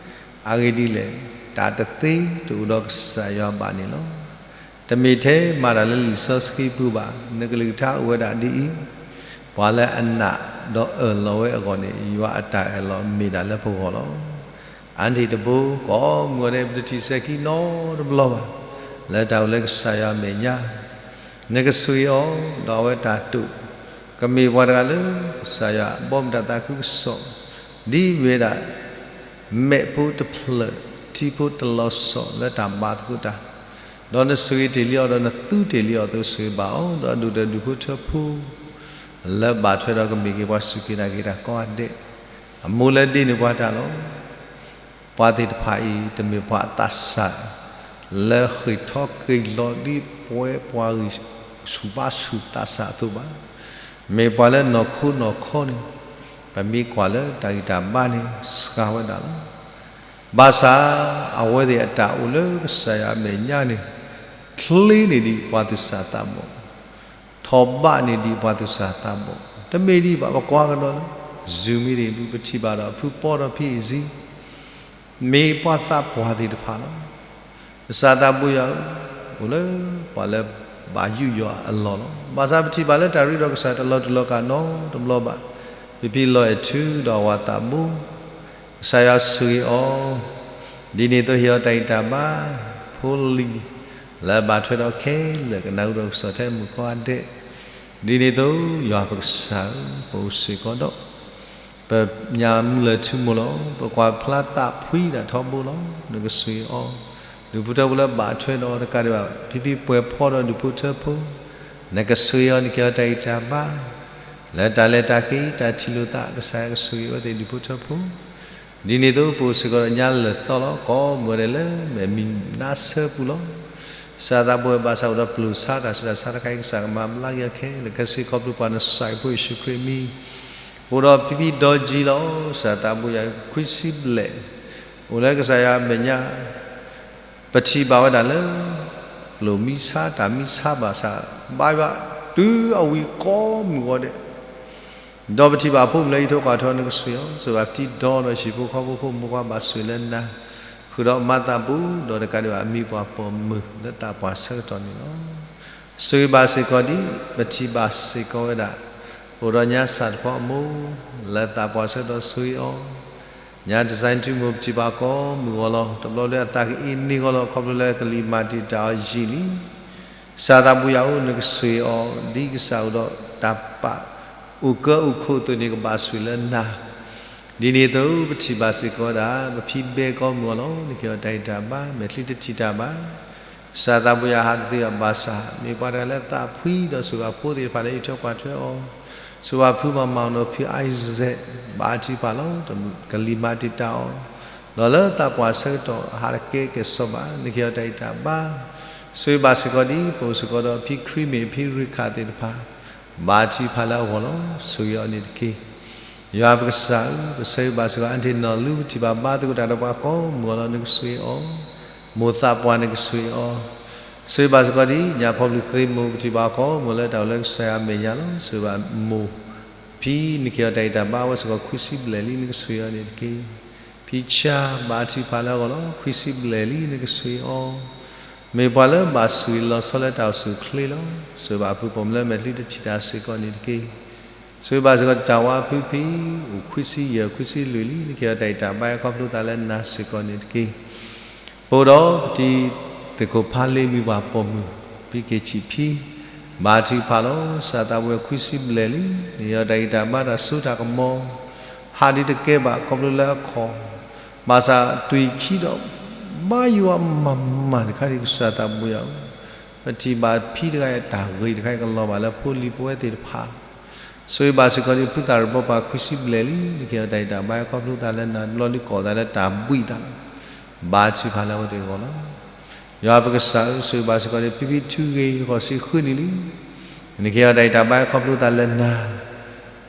အဂ့ၢ်ဒ်လဲၣ်, တၢ်တသ့တအိၣ်ဒီးကစၢ်ယွၤဘၣ်န့ၣ်လီၤ. တမ့ၢ်ထဲမၤတၢ်လၢလံာ်စီဆှံပူၤဘၣ်. နကလုၢ်ကထါအိၣ်ဝဲဒၣ်ဒ်အံၤ, ပှၤလၢအနာ်ဒီးအၢၣ်လီၤဝဲအဂီၢ်န့ၣ် ယွၤအတၢ်အၢၣ်လီၤမ့ၢ်ဒၣ်လၢပဂီၢ်လီၤ. အါန့ၢ်တဘိ ကိးမုၢ်ဂီၤဒဲး ပတထံၣ်စဲၤခံနီတဘျီဘၣ် လၢတၢ်အိၣ်လၢကစၢ်ယွၤအမဲာ်ညါ နကဆိၣ်ဂ့ၤအီၤ ဒီးအဝဲတၢ်တိာ် ကမ့ၢ်ပှၤတဂၤလၢ ကစၢ်ယွၤဘီမုၢ်တၢ်သးခုကစီၣ် ဒ်မ့ၢ်ဝဲဒၣ် မဲးဖိတဖျၢၣ် ထံဖိတလီၤစီၣ်လၢတၢ်ဘၣ်သကိးတၢ်, ဒီးနဆိၣ်ဂ့ၤတ့ၢ်လံအီၤ ဒီးနသူတ့ၢ်လံအီၤအသိး ဆိၣ်ဂ့ၤဘၣ်အီၤ ဒီးအဒိၣ်ဒီးဒူၣ်ဖိထၢဖိ လၢဘၣ်ထွဲဒီးကမ့ၢ်က့ၤပှၤစူၢ်က့ၤနာ်က့ၤတၢ်ကိးဂၤဒဲး, အမိၢ်လၢဒ့န့ၢ်ပှၤတၢ်လီၤ. ပှၤသ့ၣ်တဖၣ်အံၤ တမ့ၢ်ပှၤအသးစၢ် လၢဃ့ၢ်ထီၣ်ဃ့ၢ်လီၤဒ်ပဝဲပှၤဂံၢ်ဆူၣ်ဘါဆူၣ်သးစၢ်အသိးဘၣ်. မ့ၢ်ပှၤလၢနီၢ်ခိနီၢ်ခီန့ၣ်, ပမ့ၢ်ကွၢ်လၢတၢ်ဂံၢ်တၢ်ဘါန့ၣ် စှၤဝဲဒၣ်လီၤ. ဘၣ်ဆၣ် အဝဲသ့ၣ်အတၢ်အိၣ်လၢကစၢ်ယွၤအမဲာ်ညါန့ၣ် ချ့န့ၢ်ဒံးပှၤသူၣ်စၢ်သးဘီၣ်, ထီၣ်ဘးန့ၢ်ဒံးပှၤသူၣ်စၢ်သးဘီၣ်, တမ့ၢ်ဒံးဘၣ် ပကွၢ်ကဒီးလၢ Zoom meeting ပူၤ ပထံၣ်ဘၣ်ဒီးအဖုပီဒီးဖံအ့ၣ်စံ မ့ၢ်ပှၤသးပှၢ်သ့ၣ်တဖၣ်လီၤ. ကစၢ်သးဘိယွၤဧၢ, အိၣ်လၢပှၤလၢဘၣ်ယူးယီၣ်အလီၢ်လီၤ. ဘၣ်ဆၣ်ပထံၣ်ဘၣ်လၢတၢ်ရ့ဒီးကစၢ်တလီၤတူာ်လီၤကာ်နီတဘျီဘၣ်. ဖံဖံလီၤအဲၣ်ထုဒီးအဝၤသးဘိ, ကစၢ်ယွၤဆိၣ်ဂ့ၤအီၤ, ဒ်န့ၣ်အသိးဟ့ၣ်အီၤတၢ်ဂံၢ်တၢ်ဘါ, ဖိလံၤ လၢအဘၣ်ထွဲဒီးခဲလၢာ် ကနၢ်ဟူဒီးကစီၣ်ထဲမုၣ်ကိးဂၤဒဲး, ဒ်န့ၣ်အသိး ယွၤပကစၢ်ဧၢ, ပအိၣ်စ့ၢ်ကီးဒီး ပညါမုၢ်လၢၢ်ထူမိၢ်လီၤ. ပကွၢ်ဖျါသးဖှံဒၣ်ထီဘိလီၤ. နကဆိၣ်ဂ့ၤအီၤ, ဒူၣ်ဖိထၢဖိလၢဘၣ်ထွဲဒီးတကးဒံးဘၣ်, ဖံဖံပှဲၤဖီဒီးဒူၣ်ဖိထၢဖိ, နကဆိၣ်ဂ့ၤအီၤ နကဟ့ၣ်အီၤတၢ်ဂံၢ်တၢ်ဘါ, လၢတၢ်လဲၤတၢ်က့ၤ တၢ်ထံၣ်လိာ်သး ကစၢ်ယွၤကဆိၣ်ဂ့ၤအဝဲသ့ၣ်ဒူၣ်ဖိထၢဖိ ဒ်န့ၣ်အသိး ပအိၣ်စ့ၢ်ကီးဒီးညါလၢာ်သီလီၤ. ကိးမုၢ်ဂီၤဒဲးလၢမဲာ်မံနါဆၢပူၤလီၤ. ကစၢ်သးဘိယွၤ ဘၣ်ဆၣ်အိၣ်ဒီးပျိာ်ဆါတၢ်ဆူးတၢ်ဆါတခါအံၤ ကစၢ်ကမၤဘျါက့ၤအီၤခဲလၢာ်ခဲဆ့ ခီဖျိပှၤနစၢ်ဖိယ့ၣ်ၡူးခရံာ်အမံၤ, အိၣ်ဒီးဖံဖံဒီကၠံလီၤ. ကစၢ်သးဘိယွၤ ခွံဆံဘျဲၣ် အိၣ်လၢကစၢ်ယွၤအမဲာ်ညါ ပထံၣ်ဘၣ်ဝဲဒၣ်လၢ ပျိာ်မံဆါတၢ်မံဆါဘၣ်ဆၣ် ဘါယွၤတုၤအဝံၤကိးမုၢ်ဂီၤဒဲး ဒီးပထံၣ်ဘၣ်အဖိမုၣ်လၢဟံးထီၣ်ကွၢ်ထီ နကဆိၣ်ဂ့ၤအီၤ, ဆိၣ်ဂ့ၤဘၣ်ပထံဒီဒီးဟံၣ်ဖိဃီဖိ ဖိမုၣ်ဖိခွါဘၣ်ဆိၣ်ဂ့ၤလၢနၤ, ဃုာ်ဒီးမၤသးဘူး ဒီးတကးဒံးဘၣ် အမံၤပှၢ်ပိာ်မုၣ်လၢသးပှၢ်ဆၢကတီၢ်န့ၣ်လီၤ. ဆိၣ်ဂ့ၤဘၣ်စ့ၢ်ကီးဒ် ပထံၣ်ဘၣ်စ့ၢ်ကီးဝဲဒၣ် အိၣ်ဒီးညါစၢ်တဖီအမိၢ် လၢသးပှၢ်ဆၢကတီၢ်ဆိၣ်ဂ့ၤအီၤ, ညါတစဲးထူမိၢ် ပထံၣ်ဘၣ်ကိးမုၢ်ဂီၤလီၤ. တဘျီလၢအသးကအ့န့ၢ်ဂီၤလီၤ ခီဖျိလၢကလံၤမၤတံာ်တာ်အီၤယံာ်လံ. ကစၢ်သးဘိယွၤဧၢ, နကဆိၣ်ဂ့ၤအီၤ ဒ်ကစၢ်အိၣ်ဒီးတၢ်ပာ်အိၣ်ကၢအိၣ်ခိးအသိးန့ၣ် ကဘၣ်ဆိၣ်ဂ့ၤလၢနၤ, ဒ်န့ၣ်အသိး ပထံၣ်ဘၣ်စ့ၢ်ကီးဝဲဒၣ် ပဖံဘဲကိးမုၢ်ဂီၤလီၤ. နကဟ့ၣ်အီၤတၢ်ဂံၢ်တၢ်ဘါ မဲာ်ချံတထံၣ်တၢ်ဘၣ် ကစၢ်သးဘိယွၤဟးတသ့ဘၣ်ဘၣ်ဆၣ် မ့ၢ်ပှၤတဂၤလၢသးဖှံဒီးဆိၣ်ဂ့ၤအဖိသ့ၣ်တဖၣ်လၢဟံးထီၣ်ကွၢ်ထွဲအီၤ, ဆိၣ်ဂ့ၤဖုမၤမၤဒီးဖု Isaac ဘၣ်ထံၣ်ပှၤလီၤ. ကလံၤမၤတံာ်တာ်အီၤ, ဒီးလၢသးပှၢ်ဆၢကတီၢ်ဟးတကဲကဲၣ်ဆိးဘၣ် နကဟ့ၣ်အီၤတၢ်ဂံၢ်တၢ်ဘါ, ဆိၣ်ဂ့ၤဘၣ်စ့ၢ်ကီးဒ် ပအိၣ်စ့ၢ်ကီးဒီးဖံခရံာ်မ့ၢ်ဖံရ့ၣ်ခၣ်သ့ၣ်တဖၣ် ဘၣ်ထံၣ်ပှၤလၢအဂီၢ်လီၤ. ဆိၣ်ဂ့ၤအီၤန့ၣ်တက့ၢ်. ယွၤပကစၢ်ဧၢ, ပဆိၣ်ဂ့ၤဘၣ်စ့ၢ်ကီး အါတ့ၢ်နီၢ်လူ ပထံၣ်ဘၣ်ဘါသကိးတၢ်ဒီးပှၤကိးမုၢ်ဂီၤလီၤ. နကဆိၣ်ဂ့ၤအီၤ မိၢ်သးပှၢ်နကဆိၣ်ဂ့ၤအီၤ, ဆိၣ်ဂ့ၤဘၣ်စ့ၢ်ကီးဒ်ညၣ်ဖီၣ်ဘျုးသ့ၣ်မိၢ် ပထံၣ်ဘၣ်အီၤကိးမုၢ်လၢတၢ်အိၣ်လၢကစၢ်ယွၤအမဲာ်ညါလီၤ. ဆိၣ်ဂ့ၤဘၣ်မိၢ်ဖံ နကဟ့ၣ်အီၤတၢ်ဂံၢ်တၢ်ဘါအဝဲစ့ၢ်ကီး ခွံဆံဘျဲၣ်လံ နကဆိၣ်ဂ့ၤအီၤန့ၣ်တက့ၢ်. ဖံဆၣ် ဘါထုကဖၣ်လၢအဂီၢ်လီၤ. ခွံဆံဘျဲၣ်လံ နကဆိၣ်ဂ့ၤအီၤ, မ့ၢ်ပှၤလၢဘၣ်ဆိၣ်ဂ့ၤလီၤဆီလၢတၢ်အိၣ်ဆူၣ်အိၣ်ချ့လီၤ. ဆိၣ်ဂ့ၤဘၣ်အဖုပိာ်မုၣ်လၢမဲာ်ချံတထံၣ်တၢ်စ့ၢ်ကီးန့ၣ်တက့ၢ်. ဆိၣ်ဂ့ၤဘၣ်စ့ၢ်ကီးတၢ်ဝါဖုဖံ အိၣ်ခွံဆံယဲၢ် ခွံဆံလွံၢ်လံ နကဟ့ၣ်အီၤတၢ်ဂံၢ်တၢ်ဘါအံၤခီဖျိသးလၢနၤစ့ၢ်ကီးန့ၣ်တက့ၢ်. ပအိၣ်ဒီးပတံၤသကိးဖးလ့ မ့ၢ်ပှၤပိာ်မုၣ် ဖံက့ၤဆံးဖံ ဘါထုကဖၣ်လီၤ. စၢ်သးဘိယွၤ ခွံဆံဘျဲၣ်လံ နဟ့ၣ်အီၤတၢ်ဂံၢ်တၢ်ဘါတၢ်စိတၢ်ကမီၤ ဟးဒ်တကဲဘၣ်ခီဖျိလၢအခီၣ် ဘၣ်ဆၣ်သွံၣ်ခံဒီး ဘါယွၤမၤမၤတခါဒံး ကစၢ်သးဘိယွၤဧၢ, ပထံၣ်ဘၣ်ဖံတဂၤအံၤတၢ်ဂ့ၤတခါအံၤကလီၤဘၣ်လၢဖိလံၤပဝဲသ့ၣ်တဖၣ် ဆိၣ်ဂ့ၤဘၣ်စ့ၢ်ကီးဒ်ဖုသၣ်ရံၣ်ဘီပၤ ခွံဆံဘျဲၣ်လံ နကဟ့ၣ်အီၤတၢ်ဂံၢ်တၢ်ဘါအံၤခီဖျိသးလၢနၤ တဘျီဒုးကိးသးလၢတၢ်ဘှံးသးလီၤ. ဘါထုကဖၣ်လၢအဝဲသ့ၣ်အဂီၢ်လီၤ. ယွၤပကစၢ်ဧၢ, ဆိၣ်ဂ့ၤဘၣ်စ့ၢ်ကီးဒ်ဖံဖံထုဂ့ၤ ဃိးဆံဃုနံၣ်လံ နကဟ့ၣ်အီၤတၢ်ဂံၢ်တၢ်ဘါအံၤခီဖျိသးလၢနၤ,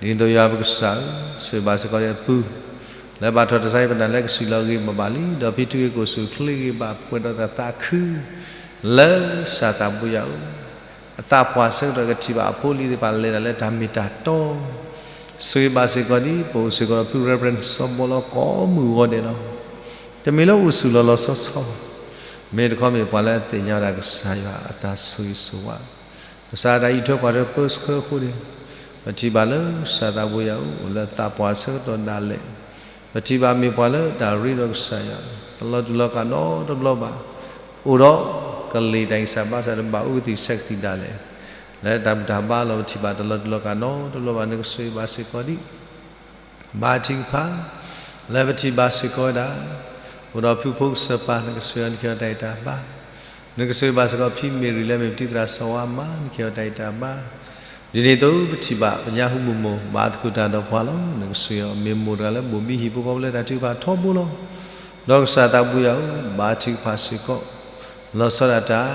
ဒ်သိးယွၤပကစၢ်ဧၢ, ဆိၣ်ဂ့ၤဘၣ်စ့ၢ်ကီးဒ်အပုၢ် လၢဘၣ်ထီၣ်တၢ်ဆါဟံၣ်ပနၢ်လၢကစၢ်လီၤဂ့ၤဘၣ်ဘၣ်လံ, ဒီးဖံထုဂ့ၤကအိၣ်ဆူၣ်အိၣ်ချ့ဂ့ၤဘၣ်ပှဲၤဒီးတၢ်သးခု လၢစၢ်သးဘိယွၤဧၢ, အသးပှၢ်ဆၢကတီၢ်ကထံၣ်ဘၣ်အဖိအလံၤသ့ၣ်တဖၣ်လဲၤတၢ်လၢတၢ်မ့ၢ်တၢ်တီ ဆိၣ်ဂ့ၤဘၣ်စ့ၢ်ကီးဒ် ပအိၣ်စ့ၢ်ကီးဒီးဖု Reverend စီၤဘီလီၤကိးမုၢ်ဂီၤဒဲးလီၤ. တမ့ၢ်လၢအိၣ်ဆူၣ်လီၤလီၤဆီဆီ, မ့ၢ်တခီမ့ၢ်ပှၤလၢအသ့ၣ်ညါဝဲဒၣ်ကစၢ်ယွၤအတၢ်ဆိၣ်ဂ့ၤဆိၣ်ဝါ, ကစၢ်အတၢ်အံးထွဲကွၢ်ထွဲပၢဆှၢအဃိန့ၣ်, ပထံၣ်ဘၣ်လၢစၢ်သးဘိယွၤဧၢ အိၣ်လၢသးပှၢ်ဆၢကတီၢ်ဒၣ်လဲာ်, ပထံၣ်ဘၣ်မ့ၢ်ပှၤလၢတၢ်ရ့ဒီးကစၢ်ယွၤ တလီၤတူာ်လီၤကာ်နီတဘျီဘၣ်, အိၣ်ဒီးကလ့ၢ်တၢ်ဂံၢ်စၢ်ဘါစၢ်ဒီးဘၣ်အူကသံၣ်ဆဲးကသံၣ်ဒၣ်လဲာ် လၢတၢ်ဘူၣ်တၢ်ဘါလီၤ ပထံၣ်ဘၣ်တလီၤတူာ်လီၤကာ်နီတဘျီဘၣ် နကဆိၣ်ဂ့ၤဘၣ်စ့ၢ်ကီးဒ် ဘါထုကဖၣ် လၢပထံၣ်ဘၣ်စ့ၢ်ကီးဝဲဒၣ်, အိၣ်ဒီးဖုဖိကစၢၢ်ပၢ် နကဆိၣ်ဂ့ၤအီၤ နကဟ့ၣ်အီၤတၢ်ဂံၢ်တၢ်ဘါ, နကဆိၣ်ဂ့ၤဘၣ်စ့ၢ်ကီးဖံမ့ၢ်ရံၤလၢမ့ၢ်ပတံၤသရၣ်စီၤဝါမါ နကဟ့ၣ်အီၤတၢ်ဂံၢ်တၢ်ဘါ, ဒ်န့ၣ်အသိးပထံၣ်ဘၣ်ပညါဟူမုၢ်မိၢ် ဘၣ်သကိးတၢ်ဒီးပှၤလီၤ နကဆိၣ်ဂ့ၤအီၤ မ့ၢ်မိၢ်တဂၤလၢဘိၣ်ဘံဟံၣ်ဖိဃီဖိလၢတၢ်ထုကဖၣ်ထီဘိလီၤ. ဒီးကစၢ်သးဘိယွၤဧၢ ဘါထုကဖၣ်စ့ၢ်ကီး လီၤဆီဒၣ်တၢ်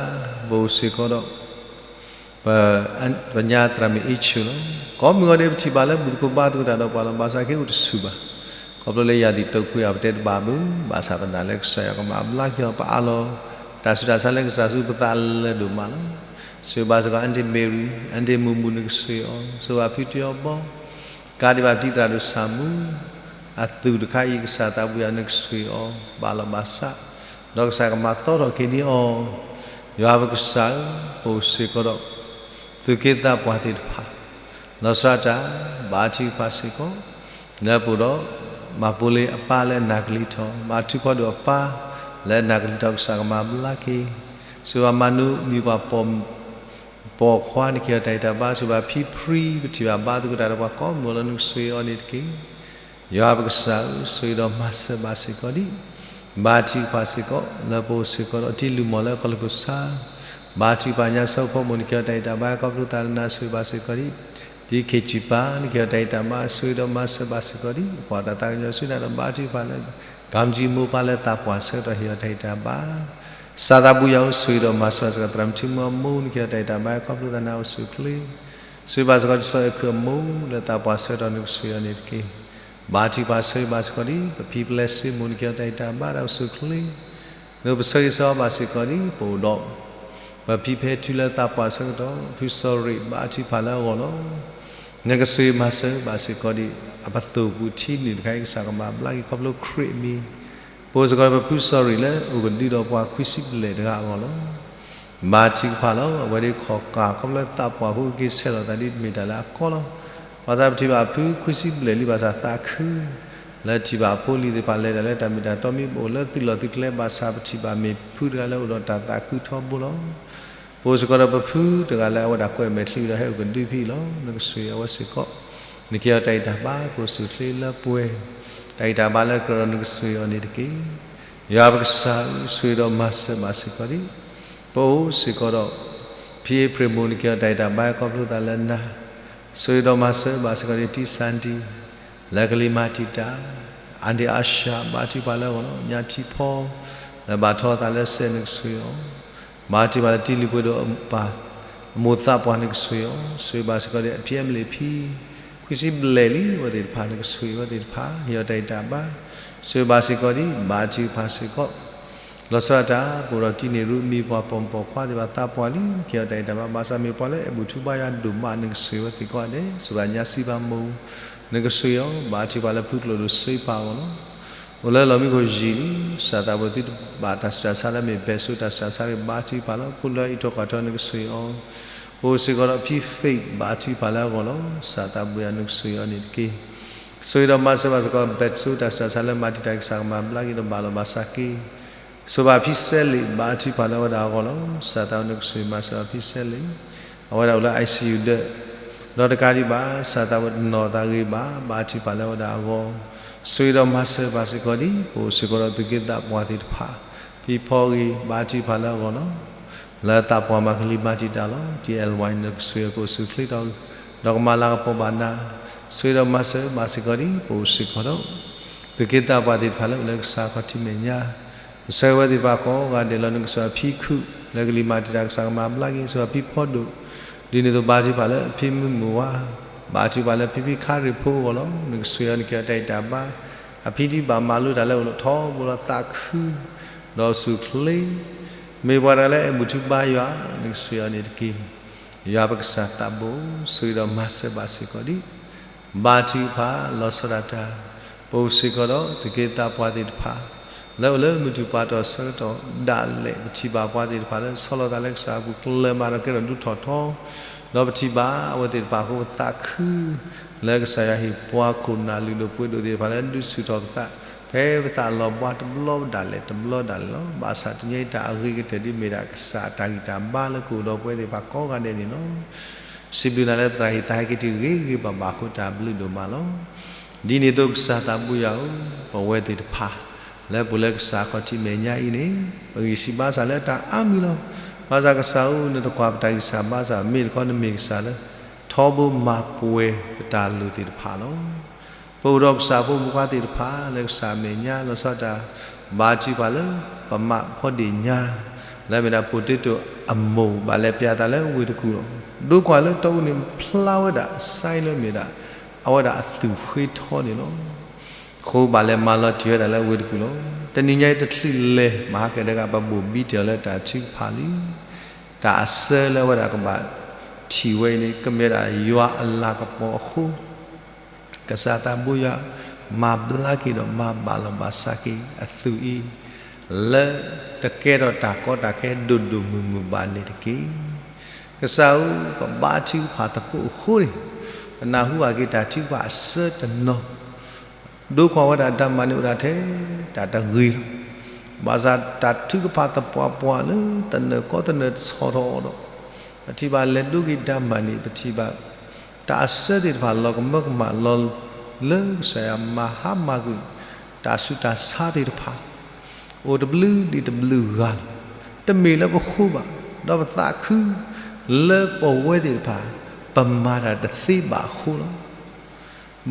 ပအိၣ်စ့ၢ်ကီးဒီး ပ ပညါသရၣ်မုၣ်အ့ဆၢၣ်လီၤ. ကိးမုၢ်ဂီၤဒဲး ပထံၣ်ဘၣ်လၢဘူၣ်သကိးဘါသကိးတၢ်ဒီးပှၤလီၤ ဘၣ်ဆၣ်က့ၤအိၣ်တဆူၣ်ဘၣ်. ခီဖျိလၢယၤသံၣ်တိာ်ကွံာ်အီၤ ပတဲတဘၣ်ဘၣ်, ဘၣ်ဆၣ်ပနာ်လၢကစၢ်ယွၤကမၤဘျါက့ၤအီၤ ပအးလီၤ တၢ်ဆူးတၢ်ဆါလၢကစၢ်ဆူပသးလၢဒိၣ်မးလီၤ. ဆိၣ်ဂ့ၤဘၣ်စ့ၢ်ကီး အၣ်တံၣ်မ့ၢ်ရံၤ အၣ်တံၣ်မုၢ်မုၢ် နကဆိၣ်ဂ့ၤအီၤ, ဆိၣ်ဂ့ၤဘၣ်ဖံတံၤအီဘီ ကးဒံးဘၣ်ပတံၤသရၣ်ဒိၣ်ဆၣ်မူ အသူၣ်တခါအံၤ ကစၢ်သးဘိယွၤ နကဆိၣ်ဂ့ၤအီၤ ဘၣ်လီၤဘၣ်စး, ဒီးကစၢ်ကမၤသီထီၣ်က့ၤန့ၢ်အီၤ, ယွၤပကစၢ်ဧၢ, ပအိၣ်စ့ၢ်ကီးဒီး သူၣ်က့သးပှၢ်သ့ၣ်တဖၣ် လီၤဆီဒၣ်တၢ် ဘါထုကဖၣ်စ့ၢ်ကီး လၢပအိၣ်ဒီး မၤပိာ်လ့ၤအပၢ်လၢအနၢ်ကလံၤထီၣ်, မၤထုကဖၣ်ဒိၣ်အပၢ် လၢအနၢ်ကလံၤထီၣ် ကစၢ်ကမၤဘျါက့ၤ, ဆိၣ်ဂ့ၤဘၣ်မၤနူ မ့ၢ်ပှၤပိာ်ခွါ နကဟ့ၣ်အီၤတၢ်ဂံၢ်တၢ်ဘါ, ဆိၣ်ဂ့ၤဘၣ်ဖံဖရံ ပထံၣ်ဘၣ်ဘါသကိးတၢ်ဒီးပှၤကိးမုၢ်ဂီၤလီၤ နကဆိၣ်ဂ့ၤအီၤန့ၣ်တက့ၢ်. ယွၤပကစၢ်ဧၢ, ဆိၣ်ဂ့ၤဒီးမၤစၢၤဘၣ်စ့ၢ်ကီးဒံး, ဘါထုကဖၣ်စ့ၢ်ကီး လၢပအိၣ်စ့ၢ်ကီးဒီးတံၤလုၢ်မီၢ်လၢကီၢ်လၢကီၢ်ဆၣ်, ဘါထုကဖၣ်ညါဆၢဖိမိၢ် နကဟ့ၣ်အီၤတၢ်ဂံၢ်တၢ်ဘါ ခီဖျိသးလၢနၤ ဆိၣ်ဂ့ၤဘၣ်စ့ၢ်ကီးဒံး, ဒ်ခ့ၣ်စံၣ်ပၢ် နကဟ့ၣ်အီၤတၢ်ဂံၢ်တၢ်ဘါ ဆိၣ်ဂ့ၤဒီးမၤစၢၤဘၣ်စ့ၢ်ကီးဒံး, ပှၤတၢ်သးကညီၤဆူနၤဒီးဘါထုကဖၣ်လၢ ကၤမၠံမိၢ်ပၢ်လၢသးပှၢ်ဆၢကတီၢ် ဟ့ၣ်အီၤတၢ်ဂံၢ်တၢ်ဘါ စၢ်သးဘိယွၤဧၢ, ဆိၣ်ဂ့ၤဒီးမၤစၢၤဘၣ်စ့ၢ်ကီး သရၣ်မုၣ်ထံမုၢ်အမိၢ် နကဟ့ၣ်အီၤတၢ်ဂံၢ်တၢ်ဘါ ခီဖျိသးနၤအိၣ်ဆူၣ်အိၣ်ချ့, ဆိၣ်ဂ့ၤဘၣ်စ့ၢ်ကီးဒ်စီၤအဲၣ်ခုးအမိၢ်လၢသးပှၢ်ဆၢကတီၢ် နကဆိၣ်ဂ့ၤအီၤန့ၣ်တက့ၢ်. ဘါထုကဖၣ်ဆိၣ်ဂ့ၤဘၣ်စ့ၢ်ကီးဒံး ပဖံပျဲၢ်စ့မိၢ် နကဟ့ၣ်အီၤတၢ်ဂံၢ်တၢ်ဘါဒီးအိၣ်ဆူၣ်အိၣ်ချ့, နပဆၢဂ့ၤဆၢဝါဘၣ်စ့ၢ်ကီးဒံး ပအိၣ်ဒီး ပဖံဖဲထုလၢသးပှၢ်ဆၢကတီၢ် ဖုစီၤရံး ဘါထုကဖၣ်လၢအဂီၢ်လီၤ. နကဆိၣ်ဂ့ၤမၤစၢၤဘၣ်စ့ၢ်ကီးဒံး အပသိၣ်ပူၤထံနုၢ်တခါအံၤ ကစၢ်ကမၤဘျါက့ၤခီဖျိခရံာ်အမံၤ, ပအိၣ်စ့ၢ်ကီးဒီးပဖုစီၤရံးလၢအိၣ်ကဒုဒီးပှၤခွံဆံဘျဲၣ်တဂၤအဂီၢ်လီၤ. ဘါထုကဖၣ်လီၤ. အဝဲဒၣ်ခီၣ်ကၢ်ခီဖျိသးပှၢ်ဖိက့ၤဆဲးလီၤသးဒ်မ့ၢ်တၢ်လၢအကီလီၤ. ဘၣ်ဆၣ်ပထံၣ်ဘၣ်ဖုခွံဆံဘျဲၣ်လံ ဘၣ်ဆၣ်သးခု လၢထံၣ်ဘၣ်အဖိအလံၤသ့ၣ်တဖၣ်လဲၤတၢ်လၢတၢ်မ့ၢ်တၢ်တီ မ့ၢ်ပအိၣ်လၢသုးလီၢ်သုးကျဲ ဘၣ်ဆၣ်ပထံၣ်ဘၣ်မ့ၢ်ဖုတဂၤလၢအိၣ်ဒီးတၢ်သးခုထီဘိလီၤ. ပအိၣ်စ့ၢ်ကီးဒီးပဖုတဂၤလၢအဝဲဒၣ်ကွဲးမဲာ်ချံဒီးဟဲအိၣ်ကဒုဖဲအံၤလီၤ. နကဆိၣ်ဂ့ၤအဝဲစ့ၢ်ကီး, နကဟ့ၣ်အီၤတၢ်ဂံၢ်တၢ်ဘါ ကအိၣ်ဆူၣ်အိၣ်ချ့လၢပှဲၤ, တၢ်ဂံၢ်တၢ်ဘါလၢကြၢးဒီးနကဆိၣ်ဂ့ၤအီၤန့ၣ်တက့ၢ်. ယွၤပကစၢ်ဧၢ, ဆိၣ်ဂ့ၤဒီးမၤစၢၤဘၣ်စ့ၢ်ကီးဒံး ပအိၣ်စ့ၢ်ကီးဒီး ဖံအ့ဖြ့ၣ်မိၢ် နကဟ့ၣ်အီၤတၢ်ဂံၢ်တၢ်ဘါခီဖျိသးလၢနၤ, ဆိၣ်ဂ့ၤဒီးမၤစၢၤဘၣ်စ့ၢ်ကီးဒံး တံၢ်စၣ်ဒံၣ် လၢကလံၤမၤတံာ်တာ်, အါဒံၣ်အါရှၣ် ဘါထုကဖၣ်လၢအဂီၢ်လီၤ. ညၣ်ထံဖီ လၢဘၣ်ထီသးလၢစဲး နကဆိၣ်ဂ့ၤအီၤ, ဘါထုကဖၣ်လၢတံၤလုၢ်ပှ့ၤဒိၣ်အပၢ် အမိၢ်သးပှၢ် နကဆိၣ်ဂ့ၤအီၤ, ဆိၣ်ဂ့ၤဘၣ်စ့ၢ်ကီးဒံး အဖံအမလ့ၣ်ဖံ ခွံဆံဘျဲၣ်လံ အဝဲသ့ၣ်တဖၣ် နကဆိၣ်ဂ့ၤအဝဲသ့ၣ်တဖၣ် ဟ့ၣ်အီၤတၢ်ဂံၢ်တၢ်ဘါ, ဆိၣ်ဂ့ၤဘၣ်စ့ၢ်ကီးဒံး ဘါထုကဖၣ်စ့ၢ်ကီး လီၤဆီဒၣ်တၢ် ပအိၣ်ဒီးတံၤန့ၢ်ရူမံၤ ပှၤပိာ်မုၣ်ပိာ်ခွါသ့ၣ်တဖၣ် သးပှၢ်လံ ကဲထီၣ်တၢ်အဲၣ်တၢ်ဘၣ် ဘၣ်ဆၣ်မ့ၢ်ပှၤလၢအဲၣ်ဘူၣ်ထူဘါယွၤဒိၣ်မး နကဆိၣ်ဂ့ၤဝဲသ့ၣ်ကိးဂၤဒဲး ဆိၣ်ဂ့ၤညါစံးဘၣ်မိၢ် နကဆိၣ်ဂ့ၤအီၤ ဘါထုကဖၣ်လၢဖုကျိၣ်ဒိၣ်စ့ပာ်အဂီၢ်လီၤ. အိၣ်လၢလီၢ်မံခိၣ်ယံာ်လံ စၢ်သးဘိသုတဘၣ်တၢ်ဆူးတၢ်ဆါလၢမ့ၢ်ဘဲၣ်ဆိတၢ်ဆူးတၢ်ဆါဂ့ၤ ဘါထုကဖၣ်လီၤ. ပအိၣ်လၢအံးထွဲကွၢ်ထွဲ နကဆိၣ်ဂ့ၤအီၤ ပအိၣ်စ့ၢ်ကီးဒီးဖံ faith ဘါထုကဖၣ်လၢအဂီၢ်လီၤ. စၢ်သးဘိယွၤ နကဆိၣ်ဂ့ၤအီၤန့ၣ်တက့ၢ်. ဆိၣ်ဂ့ၤဒီးမၤစၢၤဘၣ်စ့ၢ်ကီး ဘဲၣ်ဆိတၢ်ဆူးတၢ်ဆါလၢမၤတံာ်တာ်ကစၢ်ကမၤဘျါက့ၤဒီးဘၣ်လီၤဘၣ်စးက့ၤ ဆိၣ်ဘၣ်ဖံစဲလ့ၣ် ဘါထုကဖၣ်လၢအဝဲဒၣ်အဂီၢ်လီၤ. စၢ်သးဘိ နကဆိၣ်ဂ့ၤမၤစၢၤဘၣ်ဖံစဲလ့ၣ် အဝဲဒၣ်အိၣ်လၢ I C U ဒၢး ဒီးတကးဒံးဘၣ် စၢ်သးဘိတနီၢ်သးဂ့ၤဘၣ် ဘါထုကဖၣ်လၢအဝဲဒၣ်အဂီၢ် ဆိၣ်ဂ့ၤဒီးမၤစၢၤဘၣ်စ့ၢ်ကီးဒ် ပအိၣ်စ့ၢ်ကီးဒီးသူၣ်က့သးပှၢ်သ့ၣ်တဖၣ် ဖံဖီဂ့ၤ ဘါထုကဖၣ်လၢအဂီၢ်လီၤ. လၢသးပှၢ်မၤကလံၤမၤတံာ်တာ်လီၤ T L Y နကဆိၣ်ဂ့ၤကအိၣ်ဆူၣ်ချ့ထီၣ် ဒီးကမၤလၤကပီၤဘၣ်နၤ ဆိၣ်ဂ့ၤဒီးမၤစၢၤဘၣ်စ့ၢ်ကီးဒ် ပအိၣ်စ့ၢ်ကီးဒီး သူၣ်က့သးပှၢ်သ့ၣ်တဖၣ်လၢအိၣ်လၢကစၢ်ခီၣ်ထံးမဲာ်ညါ ကစၢ်ယွၤဝဲသ့ၣ်တဖၣ်ကိးဂၤဒဲးလီၤ. နကဆိၣ်ဂ့ၤဖံခုၣ် လၢကလံၤမၤတံာ်တာ်ကစၢ်ကမၤဘျါက့ၤ ဆိၣ်ဂ့ၤဖံဖီဒိၣ် ဒ်န့ၣ်အသိးဘါထုကဖၣ်လၢဖံမုၢ်မုၢ်ဝါ ဘါထုကဖၣ်လၢဖံဖံခါရ့ၣ်ဖိအဂီၢ်လီၤ. နကဆိၣ်ဂ့ၤအီၤ နကဲအီၤတၢ်အဲၣ်တၢ်ဘါ အဖံဒံးဘၣ်မၤလိတၢ်လၢအအိၣ်လီၤထီဘိလီၤသးခု ဒီးဆူၣ်ချ့ မ့ၢ်ပှၤတဂၤလၢအဲၣ်ဘူၣ်ထူဘါယွၤ နကဆိၣ်ဂ့ၤအီၤန့ၣ်တက့ၢ်. ယွၤပကစၢ်သးဘိ ဆိၣ်ဂ့ၤဒီးမၤစၢၤဘၣ်စ့ၢ်ကီးဒ် ဘါထုကဖၣ်လီၤဆီဒၣ်တၢ် ပအိၣ်စ့ၢ်ကီးဒီးသူၣ်က့သးပှၢ်သ့ၣ်တဖၣ် လၢအိၣ်လၢမုၢ်တူၢ်ပှၤတီၢ်ဆၢကတီၢ်ဒၣ်လဲာ် ပထံၣ်ဘၣ်ပှၤသ့ၣ်တဖၣ်လၢဆီလီၤသးလၢကစၢ်အပူၤ ကျၢၤမးဒီးကဲထီၣ်ဒူထီၣ်ထီ ဒီးပထံၣ်ဘၣ်အဝဲသ့ၣ်တဖၣ်အဃိ ပသးခု လၢကစၢ်ယွၤဟ့ၣ်ပှၤခိၣ်နၢ်လုၢ်ဒိၣ်ပှ့ၤဒိၣ်သ့ၣ်တဖၣ်လၢဒုးဆူၣ်ထီၣ်ပသး ဖဲပသးလီၤဘှါတဘျီဒၣ်လဲာ်တဘျီဒၣ်လဲာ်လီၤ. ဘၣ်ဆၣ်တနံၤအံၤတၢ်အဂ့ၤကတၢၢ်ဒ်မ့ၢ်ဒၣ် ကစၢ်အတၢ်ဂံၢ်တၢ်ဘါလၢကအိၣ်ဒီးပဝဲသ့ၣ်တဖၣ်ကိးဂၤဒဲးန့ၣ်လီၤ. စံးဘျုးနၤလၢပသရၣ်ဟ့ၣ်သးဟဲက့ၤတုၤဂ့ၤဂ့ၤဘၣ်ဘၣ်အဃိ တၢ်ဘျုးဒိၣ်မးလီၤ. ဒ်န့ၣ်အသိးကစၢ်သးဘိယွၤဧၢ, ပဝဲသ့ၣ်တဖၣ် လၢပအိၣ်လၢကစၢ်ခီၣ်ထံးမဲာ်ညါအံၤန့ၣ် ပဂံၢ်စၢ်ဘါစၢ်လၢတၢ်အါမံၤလီၤ. ဘၣ်ဆၣ်ကစၢ်ဧၢ, နတကွၢ်ပတၢ်ဂံၢ်စၢ်ဘါစၢ် မ့ၢ်တခီနမ့ၢ်ကစၢ်လၢ ထီဘိမၤပှဲၤပတၢ်လိၣ်သ့ၣ်တဖၣ်လီၤ. ပအိၣ်ဒီးကစၢ်ဖိမုၣ်ဖိခွါသ့ၣ်တဖၣ် လၢကစၢ်မဲာ်ညါလီၤဆီဒၣ်တၢ် ဘါထုကဖၣ်လၢ ပမးဖီဒ့ၣ်ညါ လၢအမ့ၢ်ဒၣ် potato အမိၢ်ဘၣ်လဲၤပျးသးလၢဝ့ၢ်တကူၣ်လီၤ. ဒိကွၢ်လၢတၢ်အူန့ၣ်ဖျါဝဲဒၣ် စဲလၢအမ့ၢ်ဒၣ် အဝဲဒၣ်အသူၣ်ဃ့ထီန့ၣ်လီၤ. အဃိဘၣ်လဲၤမၤလီၤတံၢ်ဝဲဒၣ်လၢဝ့ၢ်တကူၣ်လီၤ. တနံၤညါအံၤတချုးလဲၤ မဟါကတဂၤ ပဘိၣ်ဘံတ့ၢ်အီၤလၢတၢ်ထုကဖၣ်လံ. တၢ်အဆၢလၢအဝဲဒၣ်ကဘၣ်ထံၣ်ဝဲအံၤန့ၣ် ကမ့ၢ်ဒၣ်ယွၤအလၤကပီၤအဃိ ကစၢ်သးဘိယွၤ မၤဘျါက့ၤဒီးမၤဘၣ်လီၤဘၣ်စးက့ၤအသူးအံၤ လၢတကဲထီၣ်တၢ်ကီတၢ်ခဲဒိၣ်ဒိၣ်မုၢ်မုၢ်ဘၣ်န့ၣ်တက့ၢ်. ကစၢ်ဧၢ, ပဘါထုကဖၣ်သကိးအဃိန့ၣ် ပနၢ်ဟူဘၣ်က့ၤတၢ်ထုကဖၣ်အဆၢတနီၤ ဒိကွၢ်ဝဲဒၣ်တၢ်မၤန့ၣ်အိၣ်ဒၣ်ထဲတၢ်တဂ့ၤလီၤ. ဘၣ်ဆၣ်တၢ်ထုကဖၣ်သပှၢ်ပှၢ်လၢသနၢၣ်ကီသနၢၣ်တဆီထီၣ်အီၤဒီး ပထံၣ်ဘၣ်လဲၤဒိက့ၤတၢ်မၤန့ၣ် ပထံၣ်ဘၣ် တၢ်အဆၢသ့ၣ်တဖၣ်လီၤကမၢကမၣ်လီၤ လၢကစၢ်ယွၤမၤဟါမၢ်ကွံာ် တၢ်ဆူးတၢ်ဆါသ့ၣ်တဖၣ် အိၣ်တဘျုးဒံးတဘျုးဂၤလီၤ. တမ့ၢ်လၢပဃိဘၣ်, ဒီးပသးခု လၢပဝဲသ့ၣ်တဖၣ် ပမၤတၢ်တသ့ဘၣ်အဃိလီၤ.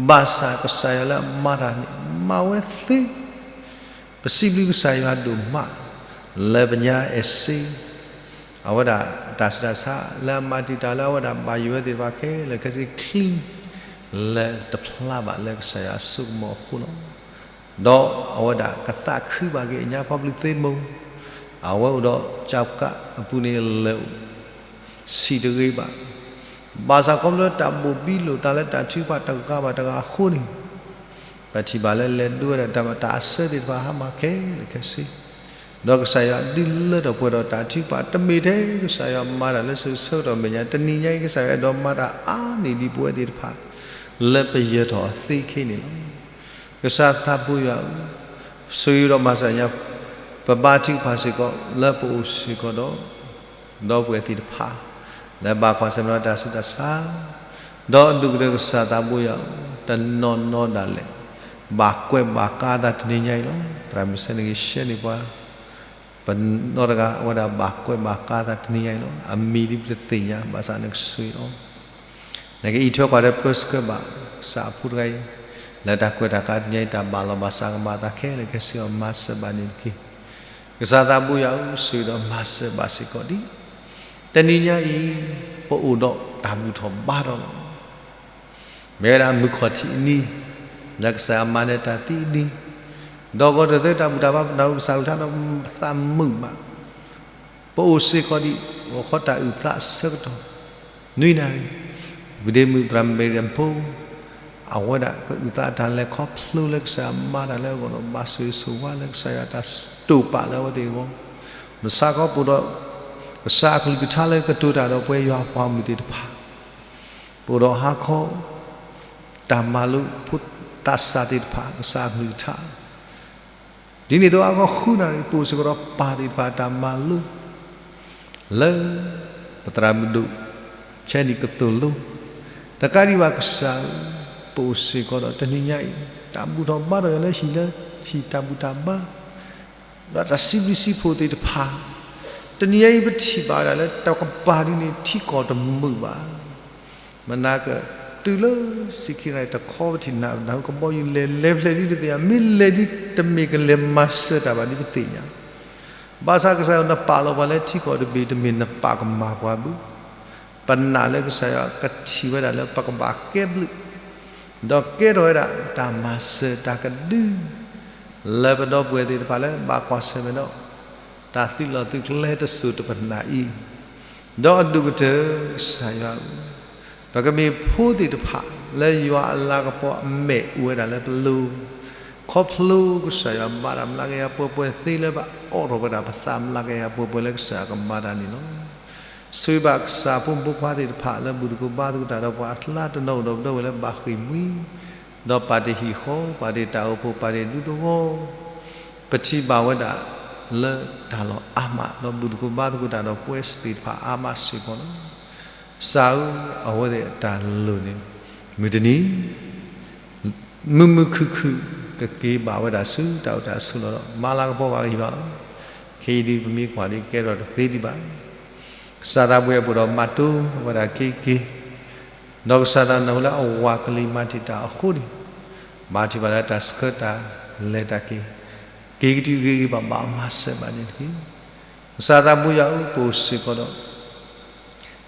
ဘၣ်ဆၣ်ကစၢ်ယွၤလၢအမၤတၢ်န့ၣ် မၤဝဲသ့ ပစံးဘျုးကစၢ်ယွၤဒိၣ်မး လၢပညါအဲၣ်စ့ အဝဲဒၣ်တၢ်ဆူးတၢ်ဆါ လၢအမၤတံာ်တာ်လၢအဝဲဒၣ်ဘၣ်ယိၣ်ဝဲသ့ၣ်တဖၣ်ခဲလၢာ်ခဲဆ့ချံ လၢတဖျါဘၣ်လၢကစၢ်ယွၤအစိကမီၤအဃိလီၤ. ဒီးအဝဲဒၣ်ကသးခုဘၣ်က့ၤအညါဖီဘျုးသ့မိၢ် အဝဲအိၣ်ဒီးကၠီကးအပူၤန့ၣ်လဲၤအိၣ် ဆံးတဂ့ၤဘၣ်. ဘၣ်ဆၣ်ခီဖျိတၢ်ဘိၣ်ဘံလိာ်သးလၢတၢ်ထုကဖၣ်တဂၤဘၣ်တဂၤအဃိန့ၣ် ပထံၣ်ဘၣ်လၢလဲၤဒိဝဲဒၣ်တၢ်မၤတၢ်အဆၢသ့ၣ်တဖၣ်ဟါမၢ်ခဲလၢာ်ခဲဆ့ ဒီးကစၢ်ယွၤဒုးလၢထီၣ်ပှဲၤထီၣ်တၢ်ထုကဖၣ် တမ့ၢ်ထဲကစၢ်ယွၤမၤတၢ်လၢဆၢကတီၢ်မဲာ်ညါ တနံၤညါအံၤ ကစၢ်ယွၤအဲၣ်ဒိးမၤတၢ်အါန့ၢ်ဒံးပဝဲသ့ၣ်တဖၣ် လၢပယၢၤထီၣ်အသ့ခဲအံၤန့ၣ်လီၤ. ကစၢ်သးဘိယွၤဧၢ, ဆိၣ်ဂ့ၤဒီးမၤစၢၤညါ ပဘါထုကဖၣ်စ့ၢ်ကီး လၢပအိၣ်စ့ၢ်ကီးဒီး ဒီပုၢ်ဝဲၢ်သ့ၣ်တဖၣ် လၢဘၣ်ကွၢ်ဆၢၣ်မဲာ်ဒီးတၢ်ဆူးတၢ်ဆါ ဒီးဒူၣ်ကတၢၢ်ကစၢ်သးဘိယွၤဧၢ, တနီၤနီၤဒၣ်လဲာ် ဘၣ်ကွဲးဘၣ်ကါသးတနံၤညါအံၤလီၤ. သရၣ်မုၣ်စဲန့ၣ်ဂ့ၤရှဲန့ၢ်ပှၤ ပနီၢ်တဂၤအဝဲဒၣ်ဘၣ်ကွဲးဘၣ်ကါသးတနံၤညါအံၤလီၤ. အမံၤဒ်ပတသ့ၣ်ညါ ဘၣ်ဆၣ်နကဆိၣ်ဂ့ၤအီၤ နကအံးထွဲကွၢ်ထွဲပၢဆှၢဘၣ် ကစၢ်အဖိတဂၤအံၤ လၢတၢ်ကွဲးတၢ်ကါတနံၤညါအံၤ တၢ်ဘၣ်လီၤဘၣ်စးကမၤအသးခဲလၢာ်ခဲဆ့အီၤ မၤစၢၤဘၣ်န့ၣ်တက့ၢ်. ကစၢ်သးဘိယွၤဧၢ, ဆိၣ်ဂ့ၤဒီးမၤစၢၤဘၣ်စ့ၢ်ကီးဒံး တနံၤညါအံၤ ပအိၣ်ဒီးတၢ်ဘူၣ်ထီၣ်ဘါထီၣ်လီၤ. မ့ၢ်ဝဲဒၣ်မုၢ်ခီၣ်ထံးအနံၤ လၢကစၢ်ယွၤမၤနၢၤတၢ်သံအနံၤ ဒီးဂီၤတသၢတၢ်ဘူၣ်တၢ်ဘါ ပနၢ်ဟူကစၢ်ကလုၢ်ကထါဒီးသးမုာ်မး, ပအိၣ်စ့ၢ်ကီးဒံး ဂီၤခီတၢ်အုၣ်သးအဆၢကတီၢ် နွံနၣ်ရံၣ်, ပဒ့မုၣ်သရၣ်မဲရံယၣ်ဖိ အဝဲဒၣ်ကအုၣ်သးတၢ်လဲၤခီဖျိလၢကစၢ်ယွၤမၤတၢ်လၢအဂီၢ်ဒီး ဘၣ်ဆိၣ်ဂ့ၤဆိၣ်ဝါလၢကစၢ်ယွၤတၢ်တိာ်ပာ်လၢအဝဲသ့ၣ်အဂီၢ်, မုၢ်ဆါခီပအိၣ်ဒီး ကစၢ်အကလုၢ်ကထါလၢကတိၤတၢ်ဒီးပဝဲယွၤအပှၤမုၣ်သ့ၣ်တဖၣ် ပအိၣ်ဒီးဟါခီ တၢ်မၤလိဖိသးစၢ်သ့ၣ်တဖၣ် ကစၢ်အကလုၢ်ကထါ, ဒ်န့ၣ်အသိးဟါခီဃုနၣ်ရံၣ် ပအိၣ်စ့ၢ်ကီးဒီးပၢ်သ့ၣ်တဖၣ်တၢ်မၤလိ လၢ ပသရၣ်မုၣ်ဒိၣ် ဆဲနံၣ်ကသိၣ်လိ, တကးဒံးဘၣ်ကစၢ်ဧၢ, ပအိၣ်စ့ၢ်ကီးဒီးတနံၤညါအံၤ တၢ်ဘူၣ်ထီၣ်ဘါထီၣ်ယွၤလၢဟံၣ်လၢဟံၣ်တၢ်ဘူၣ်တၢ်ဘါ ဒီးတၢ်စံးဘျုးစံးဖှိၣ်သ့ၣ်တဖၣ်, တနံၤညါအံၤပထံၣ်ဘၣ်ဝဲဒၣ်လၢတကပၤဒ်န့ၣ် ထံကီၢ်တမုာ်ဘၣ်. မနၤကတုၤလၢ ဆံခံနၣ်ရံၣ်တခီ ပထံၣ်နၢ်နၢ်ဟူကဘီယူၤလဲၤ လဲၤဖဲလဲၣ်ဒ်တသ့ၣ်ညါ, မ့ၢ်လဲၤဒ်တမ့ၢ်ကလဲၤမၤစၢၤတၢ်ဘၣ်ဒ်ပသ့ၣ်ညါ, ဘၣ်ဆၣ်ကစၢ်ယွၤနပာ်လီၤပှၤလၢထံကီၢ်တဘ့ၣ် တမ့ၢ်နပာ်ကမၣ်ပှၤဘၣ်. ပနာ်လၢကစၢ်ယွၤကထံၣ်ဝဲဒၣ်လၢပကဘၣ်ကဲဘျုး ဒီးကဲထီၣ်ဝဲဒၣ်တၢ်မၤစၢၤတၢ်ကဒု လၢပဒီပုၢ်ဝဲၢ်သ့ၣ်တဖၣ်လၢဘၣ်ကွၢ်ဆၢၣ်မဲာ်ဒီး တၢ်သုးလီၢ်သုးကျဲတစိၤတပနၢ်အံၤ, ဒီးအဒိၣ်ကတၢၢ်ကစၢ်ယွၤဧၢ, ပကမ့ၢ်ဖိသ့ၣ်တဖၣ်လၢယွၤအလၤကပီၤအမဲာ်အိၣ်ဝဲဒၣ်လၢပလိၤ, ခီဖျိကစၢ်ယွၤဘၣ်တၢ်မျးကယၤပှဲၤပှဲၤသ့လၢဘၣ်အိးထီၣ်ဝဲဒၣ်ပသးမျးကယၤပှဲၤပှဲၤလၢကစၢ်ယွၤကမၤတၢ်န့ၣ်လီၤ. ဆိၣ်ဂ့ၤဘၣ်ကစၢ်အဖိမုၣ်ဖိခွါသ့ၣ်တဖၣ်လၢဘူၣ်သကိးဘါသကိးတၢ်ဒီးပှၤ အကျါတနီၤအိၣ်ဒီးပဒီပုၢ်ဝဲၢ်လၢဘၣ်ဃ့ၢ်မှံ ဒီးပာ်တ့ၢ်ဟံၣ်ဃီ ပာ်တ့ၢ်တၢ်အိၣ်ဖှိၣ် ပာ်တ့ၢ်ဒူသဝီ ပထံၣ်ဘၣ်ဝဲဒၣ်လၢတၢ်လီၢ်အါမး ဒီးဘူၣ်သကိးဘါသကိးတၢ်ဒီးပဝဲသ့ၣ်တဖၣ်အါမးစ့ၢ်ကီးလီၤ. ကစၢ်ဧၢ, အဝဲသ့ၣ်အတၢ်လိၤန့ၣ် မုၢ်တနံၤ မုာ်မုာ်ခုၣ်ခုၣ် ကက့ၤဘၣ်ဝဲဒၣ်ဆူတၢ်အိၣ်တၢ်ဆိးလီၤဒီး မၤလၤကပီၤဘၣ်ကဟံၣ်ဘၣ်လီၤ. ခဲအံၤဒ်ပမ့ၢ်ကွၢ်ဒ်ကဲထီၣ်တသ့ဒံးဘၣ်. ကစၢ်သးဘိယွၤပှဲၤဒီးမၤတိၢ်ဝဲဒၣ်က့ၤက့ၤ ဒီးကစၢ်သးနၢ်ဟူလၢအဝၤကလံၤမၤတံာ်တာ်အဃိန့ၣ်, ဘၣ်ထံၣ်ဘၣ်လၢတၢ်ဆှၢတၢ်လဲၤတၢ်က့ၤ က့ၤကတုၤဂ့ၤဂ့ၤဘၣ်ဘၣ်မၤစၢၤဘၣ်န့ၣ်တက့ၢ်. ကစၢ်သးဘိယွၤဧၢ, ပအိၣ်စ့ၢ်ကီးဒီး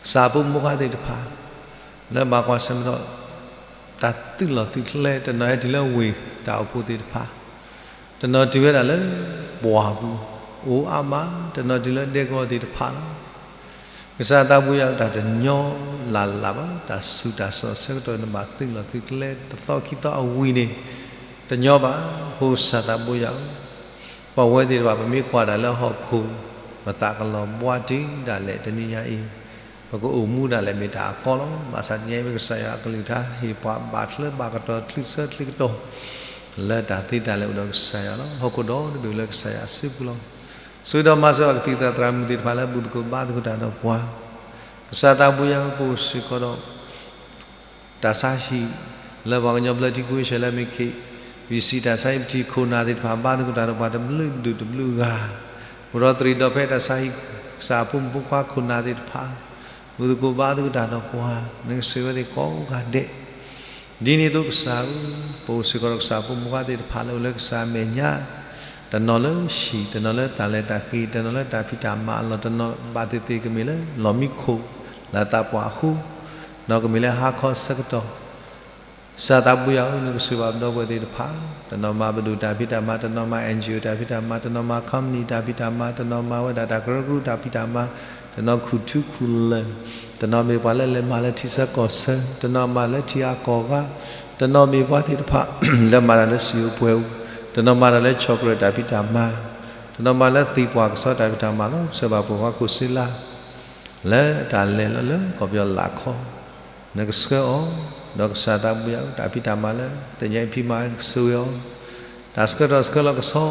ကစၢ်အဖိမုၣ်ဖိခွါသ့ၣ်တဖၣ် လၢဘၣ်ကွၢ်ဆၢၣ်မဲာ်ဒီး တၢ်သုးလီၢ်သုးကျဲ တနီၤဟဲတုၤလၢဝ့ၢ်တၢ်အိၣ်ဖှိၣ်သ့ၣ်တဖၣ်, တနီၤတုၤဝဲဒၣ်လၢပှၢ်ပူၤ အိၣ်အါမး, တနီၤတုၤလၢဒဲကဝီၤသ့ၣ်တဖၣ်လီၤ. ကစၢ်သးဘိယွၤဧၢ, တၢ်တညီလၢ်လၢ်ဘၣ်, တၢ်ဆူးတၢ်ဆါအဆၢကတီၢ်န့ၣ် ဘၣ်သုးလီၢ်သုးကျဲတသီခံသီအဝံၤန့ၣ် တညီဘၣ်. ဖိစၢ်သးဘိယွၤဧၢ, ပဝဲသ့ၣ်တဖၣ် ပမ့ၢ်ကွၢ်တၢ်လၢဟီၣ်ခိၣ် ပသးကလီၤဘှါတုၤဒၣ်လဲာ်တနံၤညါအံၤ ပကအိၣ်မူဒၣ်လဲာ်မ့ၢ်တၢ်အကီလီၤ. ဘၣ်ဆၣ်တနံၤအံၤ ပကစၢ်ယွၤအကလုၢ်ကထါ ဟ့ၣ်ပှၤဘၣ်ချၢဘၣ်ကတီၢ် ချုးဆၢချ့ကတီၢ် လၢတၢ်သ့တၢ်လၢအိၣ်ဒီးကစၢ်ယွၤလီၤ. ဟီၣ်ခိၣ်ဒီတဘ့ၣ်လၢကစၢ်ယွၤအစုပူၤလီၤ. ဆိၣ်ဂ့ၤဒီးမၤစၢၤဘၣ်ကသံၣ်သရၣ်သရၣ်မုၣ်သ့ၣ်တဖၣ်လၢဘူၣ်သကိးဘါသကိးတၢ်ဒီးပှၤ, ကစၢ်သးဘိယွၤဧၢ, ပအိၣ်စ့ၢ်ကီးဒီး တၢ်ဆါဟံၣ် လၢပှၤကညီဘျၢထံခဝ့ၡၢၣ်လၢအမ့ၢ် KBC တၢ်ဆါဟံၣ်ပထံၣ်ခိၣ်နၢ်သ့ၣ်တဖၣ် ဘါသကိးတၢ်ဒီးပှၤတဘျုးဒူၣ်တဘျုးဂၤ, အိၣ်ဒီးတရံးဒီးဖဲတၢ်ဆါဟံၣ် ကစၢ်အဖိမုၣ်ဖိခွါခိၣ်နၢ်သ့ၣ်တဖၣ် ဘူၣ်သကိးဘါသကိးတၢ်ဒီးပှၤ နကဆိၣ်ဂ့ၤဝဲသ့ၣ်ကိးဂၤဒဲး ဒ်န့ၣ်အသိးကစၢ်ဧၢ, ပအိၣ်စ့ၢ်ကီးဒီးကစၢ်ဖိမုၣ်ဖိခွါသ့ၣ်တဖၣ်လၢအိၣ်လၢကစၢ်အမဲာ်ညါ, တနီၤလၢဟံၣ်, တနီၤလၢတၢ်လဲၤတၢ်က့ၤ, တနီၤလၢတၢ်ဖံးတၢ်မၤအလီၢ်, တနီၤဘၣ်သ့ၣ်သ့ၣ်ကမ့ၢ်လၢလီၢ်မံခိၣ် လၢသးပှၢ်အဃိ, တနီၤကမ့ၢ်လၢဟါခီဆၢကတီၢ် ကစၢ်သးဘိယွၤဧၢ, နကဆိၣ်ဂ့ၤဘၣ်ပဒီပုၢ်ဝဲၢ်သ့ၣ်တဖၣ်, တနီၤမၤပဒိၣ်တၢ်ဖံးတၢ်မၤ, တနီၤမၤ NGO တၢ်ဖံးတၢ်မၤ, တနီၤမၤ company တၢ်ဖံးတၢ်မၤ, တနီၤမၤဝဲဒၣ်တၢ်ကရၢကရိတၢ်ဖံးတၢ်မၤ, တနီၤခူၣ်ထူခူၣ်လၢၢ်, တနီၤမ့ၢ်ပှၤလၢလဲၤမၤလၢထံဆၢကီၢ်ဆၢ, တနီၤမၤလၢထံဂၤကီၢ်ဂၤ, တနီၤမ့ၢ်ပှၤသ့ၣ်တဖၣ် လၢမၤတၢ်လၢစံာ်အိၣ်ပှဲၤအိၣ်, တနီၤမၤတၢ်လၢ chocolate တၢ်ဖံးတၢ်မၤ, တနီၤမၤလၢသ့ၣ်ပှၢ်ကစီတၢ်ဖံးတၢ်မၤလီၤ. ဆိၣ်ဂ့ၤဘၣ်ပှၤဟီၣ်ခိၣ်စ့လါ လၢတၢ်လဲၤလၢလၢကီၢ်ပယီၤလၢ်ခီ, နကဆှၢအီၤ, ဒီးကစၢ်သးဘိယွၤဧၢ, တၢ်ဖံးတၢ်မၤလၢ သ့ၣ်ညါအံၤဖံးမၤ နကဆိၣ်ဂ့ၤအီၤ, တၢ်ဆှၢထီၣ်ဆှၢလီၤကဆှီ,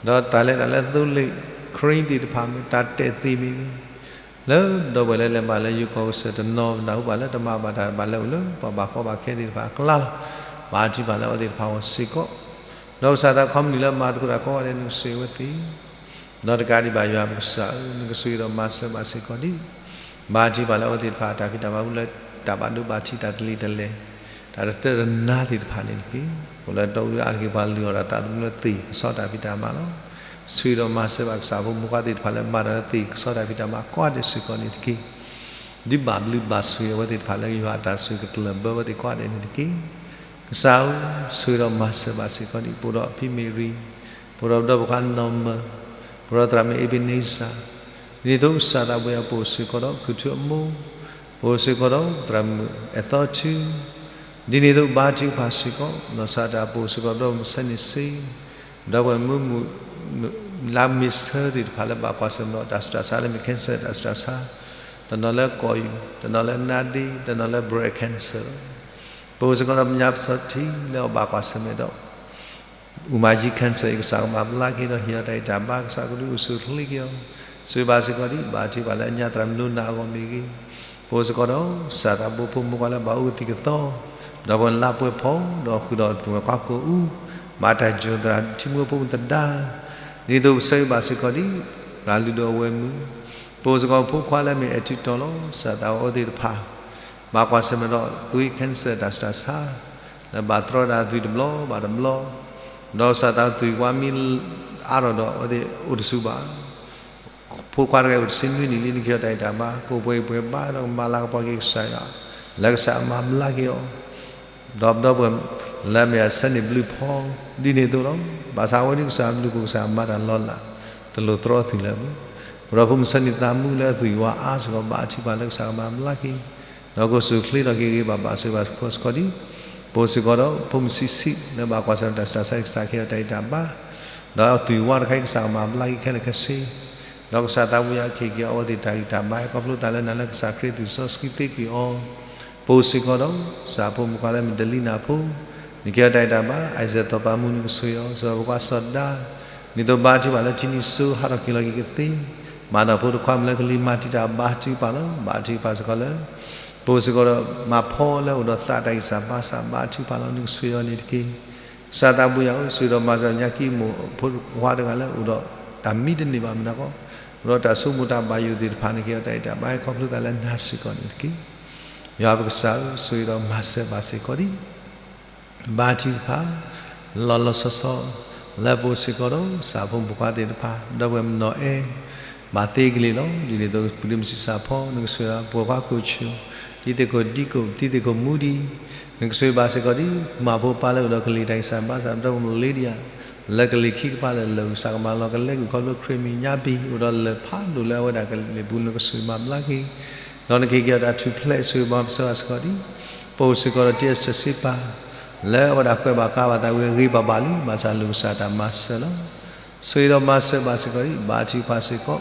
ဒီးတၢ်လဲၤတၢ်လၢသိလ့ၣ် crane သ့ၣ်တဖၣ်မ့ၢ် တၢ်တဲာ်သ့ၣ်မ့ၢ်ဂ့ၤ, လၢပဒီပုၢ်ဝဲၢ်လၢလဲၤမၤလၢယိၤကီၢ်ကစၢၢ်တနီၤ နၢ်ဟူဘၣ်လၢတမၤဘၣ်တၢ်ဘၣ်လၢအိၣ်လၢပှၤဘၣ်ကီဘၣ်ခဲသ့ၣ်တဖၣ်အကျါလီၤ. ဘၣ်ထံၣ်ဘၣ်လၢအဝဲသ့ၣ်တဖၣ်အဂီၢ်စ့ၢ်ကီး, ဒီးကစၢ်သး company လၢမၤသကိးတၢ်ကိးဂၤဒဲး နကဆိၣ်ဂ့ၤဝဲသ့ၣ် ဒီးတကးဒံးဘၣ်ယွၤပကစၢ်ဧၢ, နကဆိၣ်ဂ့ၤဒီးမၤစၢၤဘၣ်စ့ၢ်ကီးဒံး, ဘၣ်ထံၣ်ဘၣ်လၢအဝဲသ့ၣ်တဖၣ်အတၢ်ဖံးတၢ်မၤ လၢတၢ်ဘၣ်ဒိဘၣ်ထံး တၢ်တလံၤတလဲၤ, တၢ်တတၢၢ်တနါသ့ၣ်တဖၣ်န့ၣ်တက့ၢ်. အိၣ်လၢတီအူအါတက့ၢ် ပှၤလုၢ်အီၣ်ဒီးသးသမူလၢသ့ၣ်ကစီတၢ်ဖံးတၢ်မၤလီၤ. ဆိၣ်ဂ့ၤဒီးမၤစၢၤဘၣ်ကစၢ်ဖိမုၣ်ဖိခွါသ့ၣ်တဖၣ်လၢမၤတၢ်လၢသ့ၣ်ကစီတၢ်ဖံးတၢ်မၤကိးဂၤဒဲးစ့ၢ်ကီးန့ၣ်တက့ၢ်. ဒုးဘၣ်ဘျုးဘၣ်ဆိၣ်ဂ့ၤအဝဲသ့ၣ်တဖၣ်လၢယွၤအတၢ်ဆိၣ်ဂ့ၤကတၢၢ်လၢဘၢဝဲသ့ၣ်ကိးဂၤဒဲးန့ၣ်တက့ၢ်. ကစၢ်ဧၢ, ဆိၣ်ဂ့ၤဒီးမၤစၢၤဘၣ်စ့ၢ်ကီးဒံး ပအိၣ်ဒီးဖံမ့ၢ်ရံ, ပအိၣ်ဒီးပဒီပုၢ်ဝဲၢ်နီၢ်မၢ, ပအိၣ်ဒီးသရၣ်မုၣ်အ့ဘ့နံစၢ်, ဒ်န့ၣ်အသိးကစၢ်သးပှဲၤအပအိၣ်စ့ၢ်ကီးဒီး ခုၣ်ထူအမိၢ်, ပအိၣ်စ့ၢ်ကီးဒီးသရၣ်မုၣ်အဲၣ်သီထူ, ဒ်န့ၣ်အသိးဘါထုကဖၣ်စ့ၢ်ကီး လီၤဆီဒၣ်တၢ်ပအိၣ်စ့ၢ်ကီးဒီးမုၢ်ဆ့ၣ်န့ၣ်စ့ၢ်, ဒီပုၢ်ဝဲၢ်မုၢ်မုၢ် လါမ့ၤဆၢသ့ၣ်တဖၣ်လၢဘၣ်ကွၢ်ဆၢၣ်မဲာ်ဒီးတၢ်ဆူးတၢ်ဆါလၢမ့ၢ် cancer တၢ်ဆူးတၢ်ဆါ, တနီၤလၢကီၢ်ယူၢ်, တနီၤလၢနါဒ့, တနီၤလၢ breast cancer လီၤ. ပအိၣ်စ့ၢ်ကီးဒီးပညါပစီထံလၢအဘၣ်ကွၢ်ဆၢၣ်မဲာ်ဒီး အူမၤယံ cancer အံၤ ကစၢ်ကမၤဘျါက့ၤဒီးဟ့ၣ်အီၤတၢ်ဂံၢ်တၢ်ဘါ ကစၢ်ကဒုးအိၣ်ဆူၣ်အိၣ်ချ့က့ၤအီၤ, ဆိၣ်ဂ့ၤဘၣ်စ့ၢ်ကီးဒံး ဘါထုကဖၣ်လၢအညါသရၣ်မုၣ်နီၢ်နးအဂီၢ်မ့ၢ်ဂ့ၤ, ပအိၣ်စ့ၢ်ကီးဒီး ကစၢ်သးဘိဖိမုၣ်ခွါလၢဘၣ်အိၣ်ကသံၣ်ကသီ, ဒီးပှၤလါပှဲၤဖီ, ဒီးဃုာ်ဒီးတဝဲၢ်ကွၢ်ကိာ်အူ, ဘၣ်တၢ်ယိၢ်သရၣ်ထံမိၢ်ဖိမုၣ်သဒါ, ဒ်သိးပဆိၣ်ဂ့ၤဘၣ်စ့ၢ်ကီးဒံး ပှၤလုၢ်ဒိၣ်အဝဲၢ်မုၣ်, ပအိၣ်စ့ၢ်ကီးဖိခွါလၢမ့ၢ်အဲၣ်ထံတီၤလီၤ ကစၢ်သးအိၣ်သ့ၣ်တဖၣ် ဘၣ်ကွၢ်ဆၢၣ်မဲာ်ဒီးသွံၣ် cancer တၢ်ဆူးတၢ်ဆါ, လၢဘၣ်တြီဒၣ်သွံၣ်တဘျီဘၣ်တဘျီ, ဒီးကစၢ်သးသွံၣ်ကွၢ်မ့ၢ်အါထီၣ်ဒီးအဝဲသ့ၣ်အိၣ်တဆူၣ်ဘၣ်, ဖိခွါတဂၤအိၣ်တဆံနွံနံၣ်လံ နကဟ့ၣ်အီၤတၢ်ဂံၢ်တၢ်ဘါ, ကအိၣ်ပှဲၤဂံၢ်ပှဲၤဘါဒီးကမၤလၤကပီၤက့ၤကစၢ်ယွၤ, လၢကစၢ်မၤဘျါက့ၤအီၤ ဒီးပဒီပုၢ်ဝဲၢ်လၢအမ့ၢ်အဆၢန့ၣ်ဘျုးဖီ, ဒ်န့ၣ်အသိးလီၤ. ဘၣ်ဆၣ်အဝဲဒ်ကစၢ်ဘျုးဖှိၣ် ကစၢ်မၤတၢ်လီၤလး, တလိၣ်တြီသွံၣ်လၢၤဘၣ်. ပဒီဖိမုၣ်ဆၢန့ၣ်သးမူလၢအသွံၣ်ဝါအါစ့ၢ်ကီး ဘါထုကဖၣ်လၢကစၢ်ကမၤဘျါက့ၤ, ဒီးကအိၣ်ဆူၣ်အိၣ်ချ့ဒီးက့ၤဂ့ၤဘၣ်ဘၣ်ဆိၣ်ဂ့ၤဘၣ်စ့ၢ်ကီးဒံး, ပအိၣ်စ့ၢ်ကီးဒီးဖိမုၣ်ဆံးဆံးလၢဘၣ်ကွၢ်ဆၢၣ်မဲာ်တၢ်ဆူးတၢ်ဆါ ကစၢ်ကဟ့ၣ်အီၤတၢ်ဂံၢ်တၢ်ဘါ, ဒီးအသွံၣ်ဝါတခါအံၤ ကစၢ်ကမၤဘျါက့ၤခဲလၢာ်ခဲဆ့ ဒီးကစၢ်သးဝံၣ်အီၤ ကဟ့ၣ်က့ၤအီၤအဝဲသ့ၣ်တၢ်ဂံၢ်တၢ်ဘါ ဟဲခီဖျိသးလၢနၤလၢကစၢ်ခရံာ်သွံၣ်စီဆှံသ့ကွံာ်အီၤ, ပအိၣ်စ့ၢ်ကီးဒီး ကစၢ်ဖိမုၣ်ခွါလၢမ့ၢ်တလံနၢ်ဖိ, နကဟ့ၣ်အီၤတၢ်ဂံၢ်တၢ်ဘါ, အံၤစဲးသီပာ်မူနကဆိၣ်ဂ့ၤအီၤ, စၢၤပကွၢ်စီၤဒါ, ဒ်သိးဘါထုကဖၣ်လၢထံနံၤစိဟးထီၣ်က့ၤလီၤက့ၤကသ့, မၤနီၢ်ဖိတခွါမုၣ်လၢကလံၤမၤတံာ်တာ် ဘါထုကဖၣ်လီၤ, ဘါထုကဖၣ်စ့ၢ်ကီးလၢ ပအိၣ်စ့ၢ်ကီးဒီး မၤဖီလၢအိၣ်ဒီးသးတၢ်ဂံၢ်စၢ်ဘါစၢ် ဘါထုကဖၣ်လီၤ နကဆိၣ်ဂ့ၤအီၤန့ၣ်တက့ၢ်. ကစၢ်သးဘိယွၤဧၢ, ဆိၣ်ဂ့ၤဒီးမၤစၢၤညါကံမိၢ်ဖိခွါတဂၤလၢအိၣ်ဒီးတၢ်မံတန့ၢ်ဘၣ်မနုၤအဃိ, အိၣ်ဒီးတၢ်ဆိကမိၣ်တၢ်ဘၣ်ယိၣ်သ့ၣ်တဖၣ် နကဟ့ၣ်အီၤတၢ်ဂံၢ်တၢ်ဘါ ဟဲခီဖျိသးလၢနၤစ့ၢ်ကီးန့ၣ်တက့ၢ်. ယွၤပကစၢ်ဧၢ, ဆိၣ်ဂ့ၤဒီးမၤစၢၤဘၣ်စ့ၢ်ကီးဒံး ဘါထုကဖၣ် လီၤလီၤဆီဆီ လၢပအိၣ်စ့ၢ်ကီးဒီး ကစၢ်ဖိမုၣ်ဖိခွါသ့ၣ်တဖၣ် ဒီပုၢ်ဝဲၢ်မုၣ်နီၢ်အဲၣ် ဘၣ်သ့ကလံၤလီၤ. ဒ်န့ၣ်အသိး ပဒ့မုၣ်ဆံးစၢ်ဖီ နကဆိၣ်ဂ့ၤအီၤ, ပဝဲၢ်ခွါကိာ်ဆူၣ်, တံၤသကိးဒံကိး, တံၤသကိးမူဒံ, နကဆိၣ်ဂ့ၤဘၣ်စ့ၢ်ကီးဒံး မၤဖိပၢ်လၢအိၣ်ဒီးကလံၤတၢ်ဂံၢ်စၢ်ဘါစၢ် ဒီပုၢ်ဝဲၢ်မုၣ်လ့ဒံယၤ လၢကလံၤခံကပၤလၢာ်လၢာ် ကစၢ်ကမၤလီၤကလဲကွံာ်ခီဖျိခရံာ်အမံၤညါပံၤ အိၣ်ဒီးလၢၢ်ဖးဒိၣ်လၢအဝဲဒၣ်ကလံၤပူၤ နကဆိၣ်ဂ့ၤမၤဘျါက့ၤ ဒီးနကဟ့ၣ်က့ၤအီၤတၢ်ထူၣ်ဖျဲး ဆိၣ်ဂ့ၤဘၣ်ပဆၢဂ့ၤစ့ၢ်ကီးဒံး ပအိၣ်စ့ၢ်ကီးဒီးတံၤအစၢၢ်စ့ပၢ် လၢအဝဲဒၣ်ကွဲးဘၣ်ကါဘၣ်သးဝံၤ ဂ့ၤဘၣ်ဘၣ်လံ ဘၣ်ဆၣ်လိၣ်ကစၢ်တၢ်မၤစၢၤလီၤ. ဆိၣ်ဂ့ၤဒီးမၤစၢၤဘၣ်စ့ၢ်ကီးဒံး ဘါထုကဖၣ်စ့ၢ်ကီး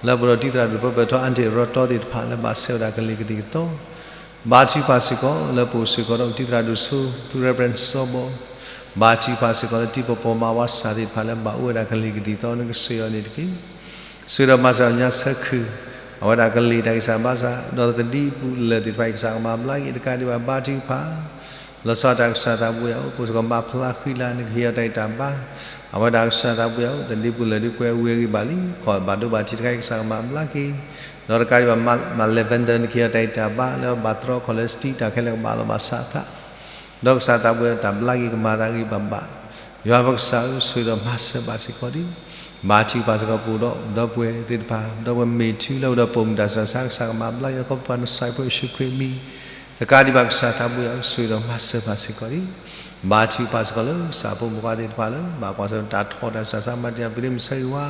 လၢပအိၣ်ဒီးတံၤသရၣ်ဒိၣ် ပၢ်ပၢၢ်ထီ အါတ့ၢ်ရီတီသ့ၣ်တဖၣ် လၢဘၣ်ဆဲးဝဲဒၣ်ကလံၤကသံၣ်ကသီ ဘါထုကဖၣ်စ့ၢ်ကီး လၢပအိၣ်စ့ၢ်ကီးဒီးတံၤသရၣ်ဒိၣ်စိ ဖု Reverend စီၤဘီ ဘါထုကဖၣ်စ့ၢ်ကီးလၢတံၤပီၢ်ပီၢ်မါဝါဆၣ်သ့ၣ်တဖၣ်လၢဘၣ်အိၣ်ဝဲဒၣ်ကလံၤကသံၣ်ကသီ နကဆိၣ်ဂ့ၤအီၤန့ၣ်တက့ၢ်. ဆိၣ်ဂ့ၤဒီးမၤစၢၤညါဆၢခုၣ် အဝဲဒၣ်ကလံၤတၢ်ဂံၢ်စၢ်ဘါစၢ် ဒီးသဒံပူၤလၢာ်သ့ၣ်တဖၣ်အံၤ ကစၢ်ကမၤဘျါက့ၤတကးဒံးဘၣ် ဘါထုကဖၣ် လီၤဆီဒၣ်တၢ်ကစၢ်သးဘိယွၤဧၢ, ပအိၣ်စ့ၢ်ကီးမၤဖျါဃံလၤ နကဟ့ၣ်အီၤတၢ်ဂံၢ်တၢ်ဘါ အဝဲဒၣ်ကစၢ်သးဘိယွၤဧၢ, သဒံပူၤလၢာ်ဒုးကွဲဝံၤအဂံၢ်ဘၣ်လံ, ခီၣ်ဘၣ်ဒိဘၣ်ထံးတခါအံၤ ကစၢ်ကမၤဘျါက့ၤ ဒီးတကးဒံးဘၣ် မါ Lavender နကဟ့ၣ်အီၤတၢ်ဂံၢ်တၢ်ဘါ လၢဘၣ်တြီ cholesterol တၢ်ခဲလၢာ်ကဘၣ်လီၤဘၣ်စးထီၣ် ဒီးကစၢ်သးဘိယွၤတၢ်ဘျါက့ၤကမၤသးဂ့ၤဘၣ်ဘၣ်, ယွၤပကစၢ်ဧၢ, ဆိၣ်ဂ့ၤဒီးမၤစၢၤဘၣ်စ့ၢ်ကီးဒံး ဘါထုကဖၣ်စ့ၢ်ကီးပအိၣ်ဒီး ဒီပုၢ်ဝဲၢ်သ့ၣ်တဖၣ်, ဒီပုၢ်ဝဲၢ်မ့ၢ်ထူလၢအိၣ်ဒီးပိာ်မုၣ်တၢ်ဆူးတၢ်ဆါ ကစၢ်ကမၤဘျါက့ၤအီၤ ခီဖျိပှၤနဆၣ်ဖိယ့ၣ်ၡူးခရံာ်အမံၤ, တကးဒံးဘၣ်ကစၢ်သးဘိယွၤဧၢ, ဆိၣ်ဂ့ၤဒီးမၤစၢၤဘၣ်စ့ၢ်ကီးဒံး ဘါထုကဖၣ်စ့ၢ်ကီးလၢ ကစၢ်ဖိမုၣ်ဖိခွါသ့ၣ်တဖၣ်လၢ ဘၣ်ကွၢ်ဆၢၣ်မဲာ်တၢ်ထီၣ်တၢ်ဆူးတၢ်ဆါ မၤတံာ်တာ် ပဒ့မုၣ်ဆၢဂ့ၤဝါ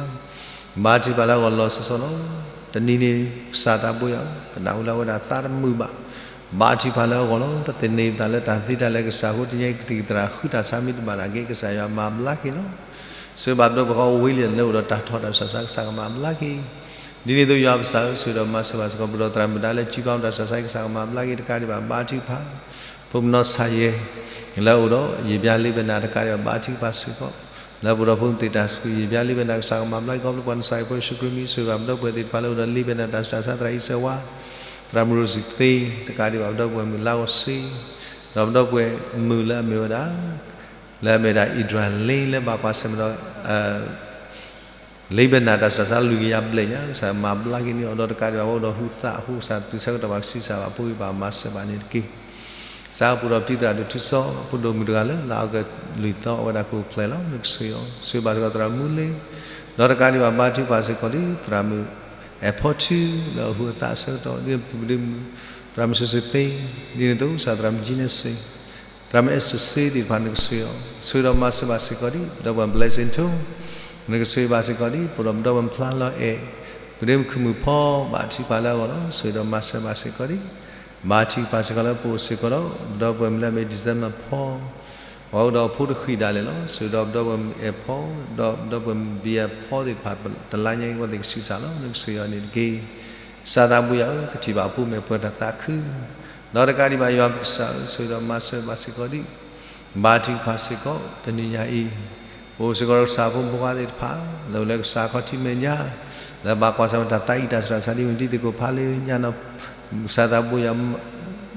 ဘါထုကဖၣ်လၢအဂီၢ်လီၤဆီဆီလီၤ. တနံၤန့ၣ် ကစၢ်သးဘိယွၤဧၢ, ပနၢ်ဟူလၢအဝဲဒၣ်သးတမုာ်ဘၣ်, ဘါထုကဖၣ်လၢအဂီၢ်လီၤ. ပသန့ၤပသးလၢတၢ်သ့တၢ်လၢာ် ကစၢ်ဃိတနံၤအံၤ ကသံၣ်ကသြၣ်ဃုတၢ်ဆါမ့ၢ်တဘၣ်နာ်က့ ကစၢ်ယွၤမၤဘျါက့ၤလီၤ. ဆိၣ်ဂ့ၤဘၣ်ပဒီပုၢ်ဝဲၢ်ဝ့လံ လၢအိၣ်ဒီးတၢ်ထီၣ်တၢ်ဆူးတၢ်ဆါ ကစၢ်ကမၤဘျါက့ၤ ဒ်န့ၣ်အသိးယွၤပကစၢ်ဧၢ, ဆိၣ်ဂ့ၤဒီးမၤစၢၤဘၣ်စ့ၢ်ကီး ပဒီသရၣ်မုၣ်ဒါလၢ ကံကီတၢ်ဆူးတၢ်ဆါ ကစၢ်ကမၤဘျါက့ၤတကးဒံးဘၣ် ဘါထုကဖၣ် ဖိမုၣ်နီၢ်ဆၣ်ယဲၢ် လၢအိၣ်ဒီးယံာ်ဘျါလ့ဘဲနၣ်တကးဒံးဘၣ် ဘါထုကဖၣ်စ့ၢ်ကီး လၢပဒီဖိမုၣ်သ့ၣ်တၢ်ဆူး ယံာ်ဘျါလ့ဘဲနၣ် ကစၢ်ကမၤဘျါက့ၤ ခီဖျိပှၤနဆၣ်ဖိယ့ၣ်ၡူးခရံာ်အမံၤ ဆိၣ်ဂ့ၤဘၣ်ပဒီပုၢ်ဝဲၢ်သ့ၣ်တဖၣ်လၢအိၣ်ဒီးလ့ဘဲနၣ်တၢ်ဆူးတၢ်ဆါ သရၣ်အံၤစဲးဝါ သရၣ်မုၣ်ရိစံသ့ တကးဒံးဘၣ် ပဒီပုၢ်ဝဲၢ်မုၣ်လါဂီၤစ့ ဒီးပဒီပုၢ်ဝဲၢ်မုၣ်လၢအမ့ၢ်ဝဲဒၣ် လၢအမ့ၢ်ဝဲဒၣ် Adrian လၢဘၣ်ကွၢ်ဆၢၣ်မဲာ်ဒီး လ့ဘဲနၣ်တၢ်ဆူးတၢ်ဆါလွံၢ်ကယၤဘျဲၣ်ညါ ကစၢ်မၤဘျါက့ၤန့ၢ်အီၤဒီးတကးဒံးဘၣ် ပအိၣ်ဒီးဟူသၣ်အဃိ ကစၢ်တုၤဆၢကတီၢ်ဘၣ်ကဆံးစၢ်ဘၣ် ပှၤဂံၢ်ဘၣ်မၤစၢၤဘၣ်န့ၣ်တက့ၢ်. ကစၢ်ဧၢ ပအိၣ်ဒီးပတံၤသရၣ်ဒိၣ်ထူစီၤ ဖိဒိၣ်မုၣ်တဂၤလၢ လါအီကူးလွံၢ်သီ အဝဲဒၣ်ကအိၣ်ဖျဲၣ်လီၤ နကဆိၣ်ဂ့ၤအီၤ ဆိၣ်ဂ့ၤဘၣ်စ့ၢ်ကီးသရၣ်မူလ့ ဒီးတကးဒံးဘၣ် ဘါထုကဖၣ်စ့ၢ်ကီးဒ်သရၣ်မုၣ် အဲၣ်ဖီထူ လၢအဟူအသးအဆၢကတီၢ် ဒ်ပဒ့မုၣ် သရၣ်မုၣ်စိစိသ့ ဒ်န့ၣ်အသိး ကစၢ်သရၣ်မုၣ်ကၠံန့ၣ်စ့ၢ် သရၣ်မုၣ် Esther စ့သ့ၣ်တဖၣ် နကဆိၣ်ဂ့ၤအီၤ, ဆိၣ်ဂ့ၤဒီးမၤစၢၤဘၣ်စ့ၢ်ကီးဒံး ပဒီပုၢ်ဝဲၢ် Blessing ထိ, နကဆိၣ်ဂ့ၤဘၣ်စ့ၢ်ကီးဒံး ပဒီပုၢ်ဝဲၢ်ဖျါလီၤအဲၣ်, ပဒ့မုၣ်ခုၣ်မုၣ်ဖီ ဘၣ်ထံၣ်ပှၤလၢအဂီၢ်လီၤ. ဆိၣ်ဂ့ၤဒီးမၤစၢၤဘၣ်စ့ၢ်ကီးဒံး ဘၣ်ထံၣ်ပှၤစ့ၢ်ကီးလၢပအိၣ်စ့ၢ်ကီးဒီး ပဒီပုၢ်ဝဲၢ်မ့ၢ်လၢအမ့ၢ် December ဖီ အအိၣ်ဒီးအဖိတဃံးဒၣ်လဲာ်လီၤ. ဆိၣ်ဂ့ၤဒီးပဒီပုၢ်ဝဲၢ်အဲၣ်ဖီ ဒီးပဒီပုၢ်ဝဲၢ်ဘံယၤဖီသ့ၣ်တဖၣ် တလါညါအံၤ အဝဲသ့ၣ်ကဆံးစၢ်လီၤ. နကဆိၣ်ဂ့ၤအီၤန့ၣ်တက့ၢ်. ကစၢ်သးဘိယွၤဧၢ, ကထံၣ်ဘၣ်အဖိမ့ၢ်ပှၤတၢ်သးခု ဒီးတကးဒံးဘၣ် ယွၤပကစၢ်ဧၢ, ဆိၣ်ဂ့ၤဒီးမၤစၢၤဘၣ်စ့ၢ်ကီးဒံး ဘၣ်ထံၣ်ပှၤစ့ၢ်ကီး တနံၤညါအံၤ ပအိၣ်စ့ၢ်ကီးဒီးကစၢ်ဖိမုၣ်ဖိခွါသ့ၣ်တဖၣ် လၢအိၣ်လၢကစၢ်ခီၣ်ထံးမဲာ်ညါ လၢဘၣ်ကွၢ်ဆၢၣ်မဲာ်တၢ်သးအံၣ်တၢ်ဆူးတၢ်ဆါ ဒ်မ့ၢ်တံၤသကိးဖးလၢညါနီၤ, ကစၢ်သးဘိယွၤ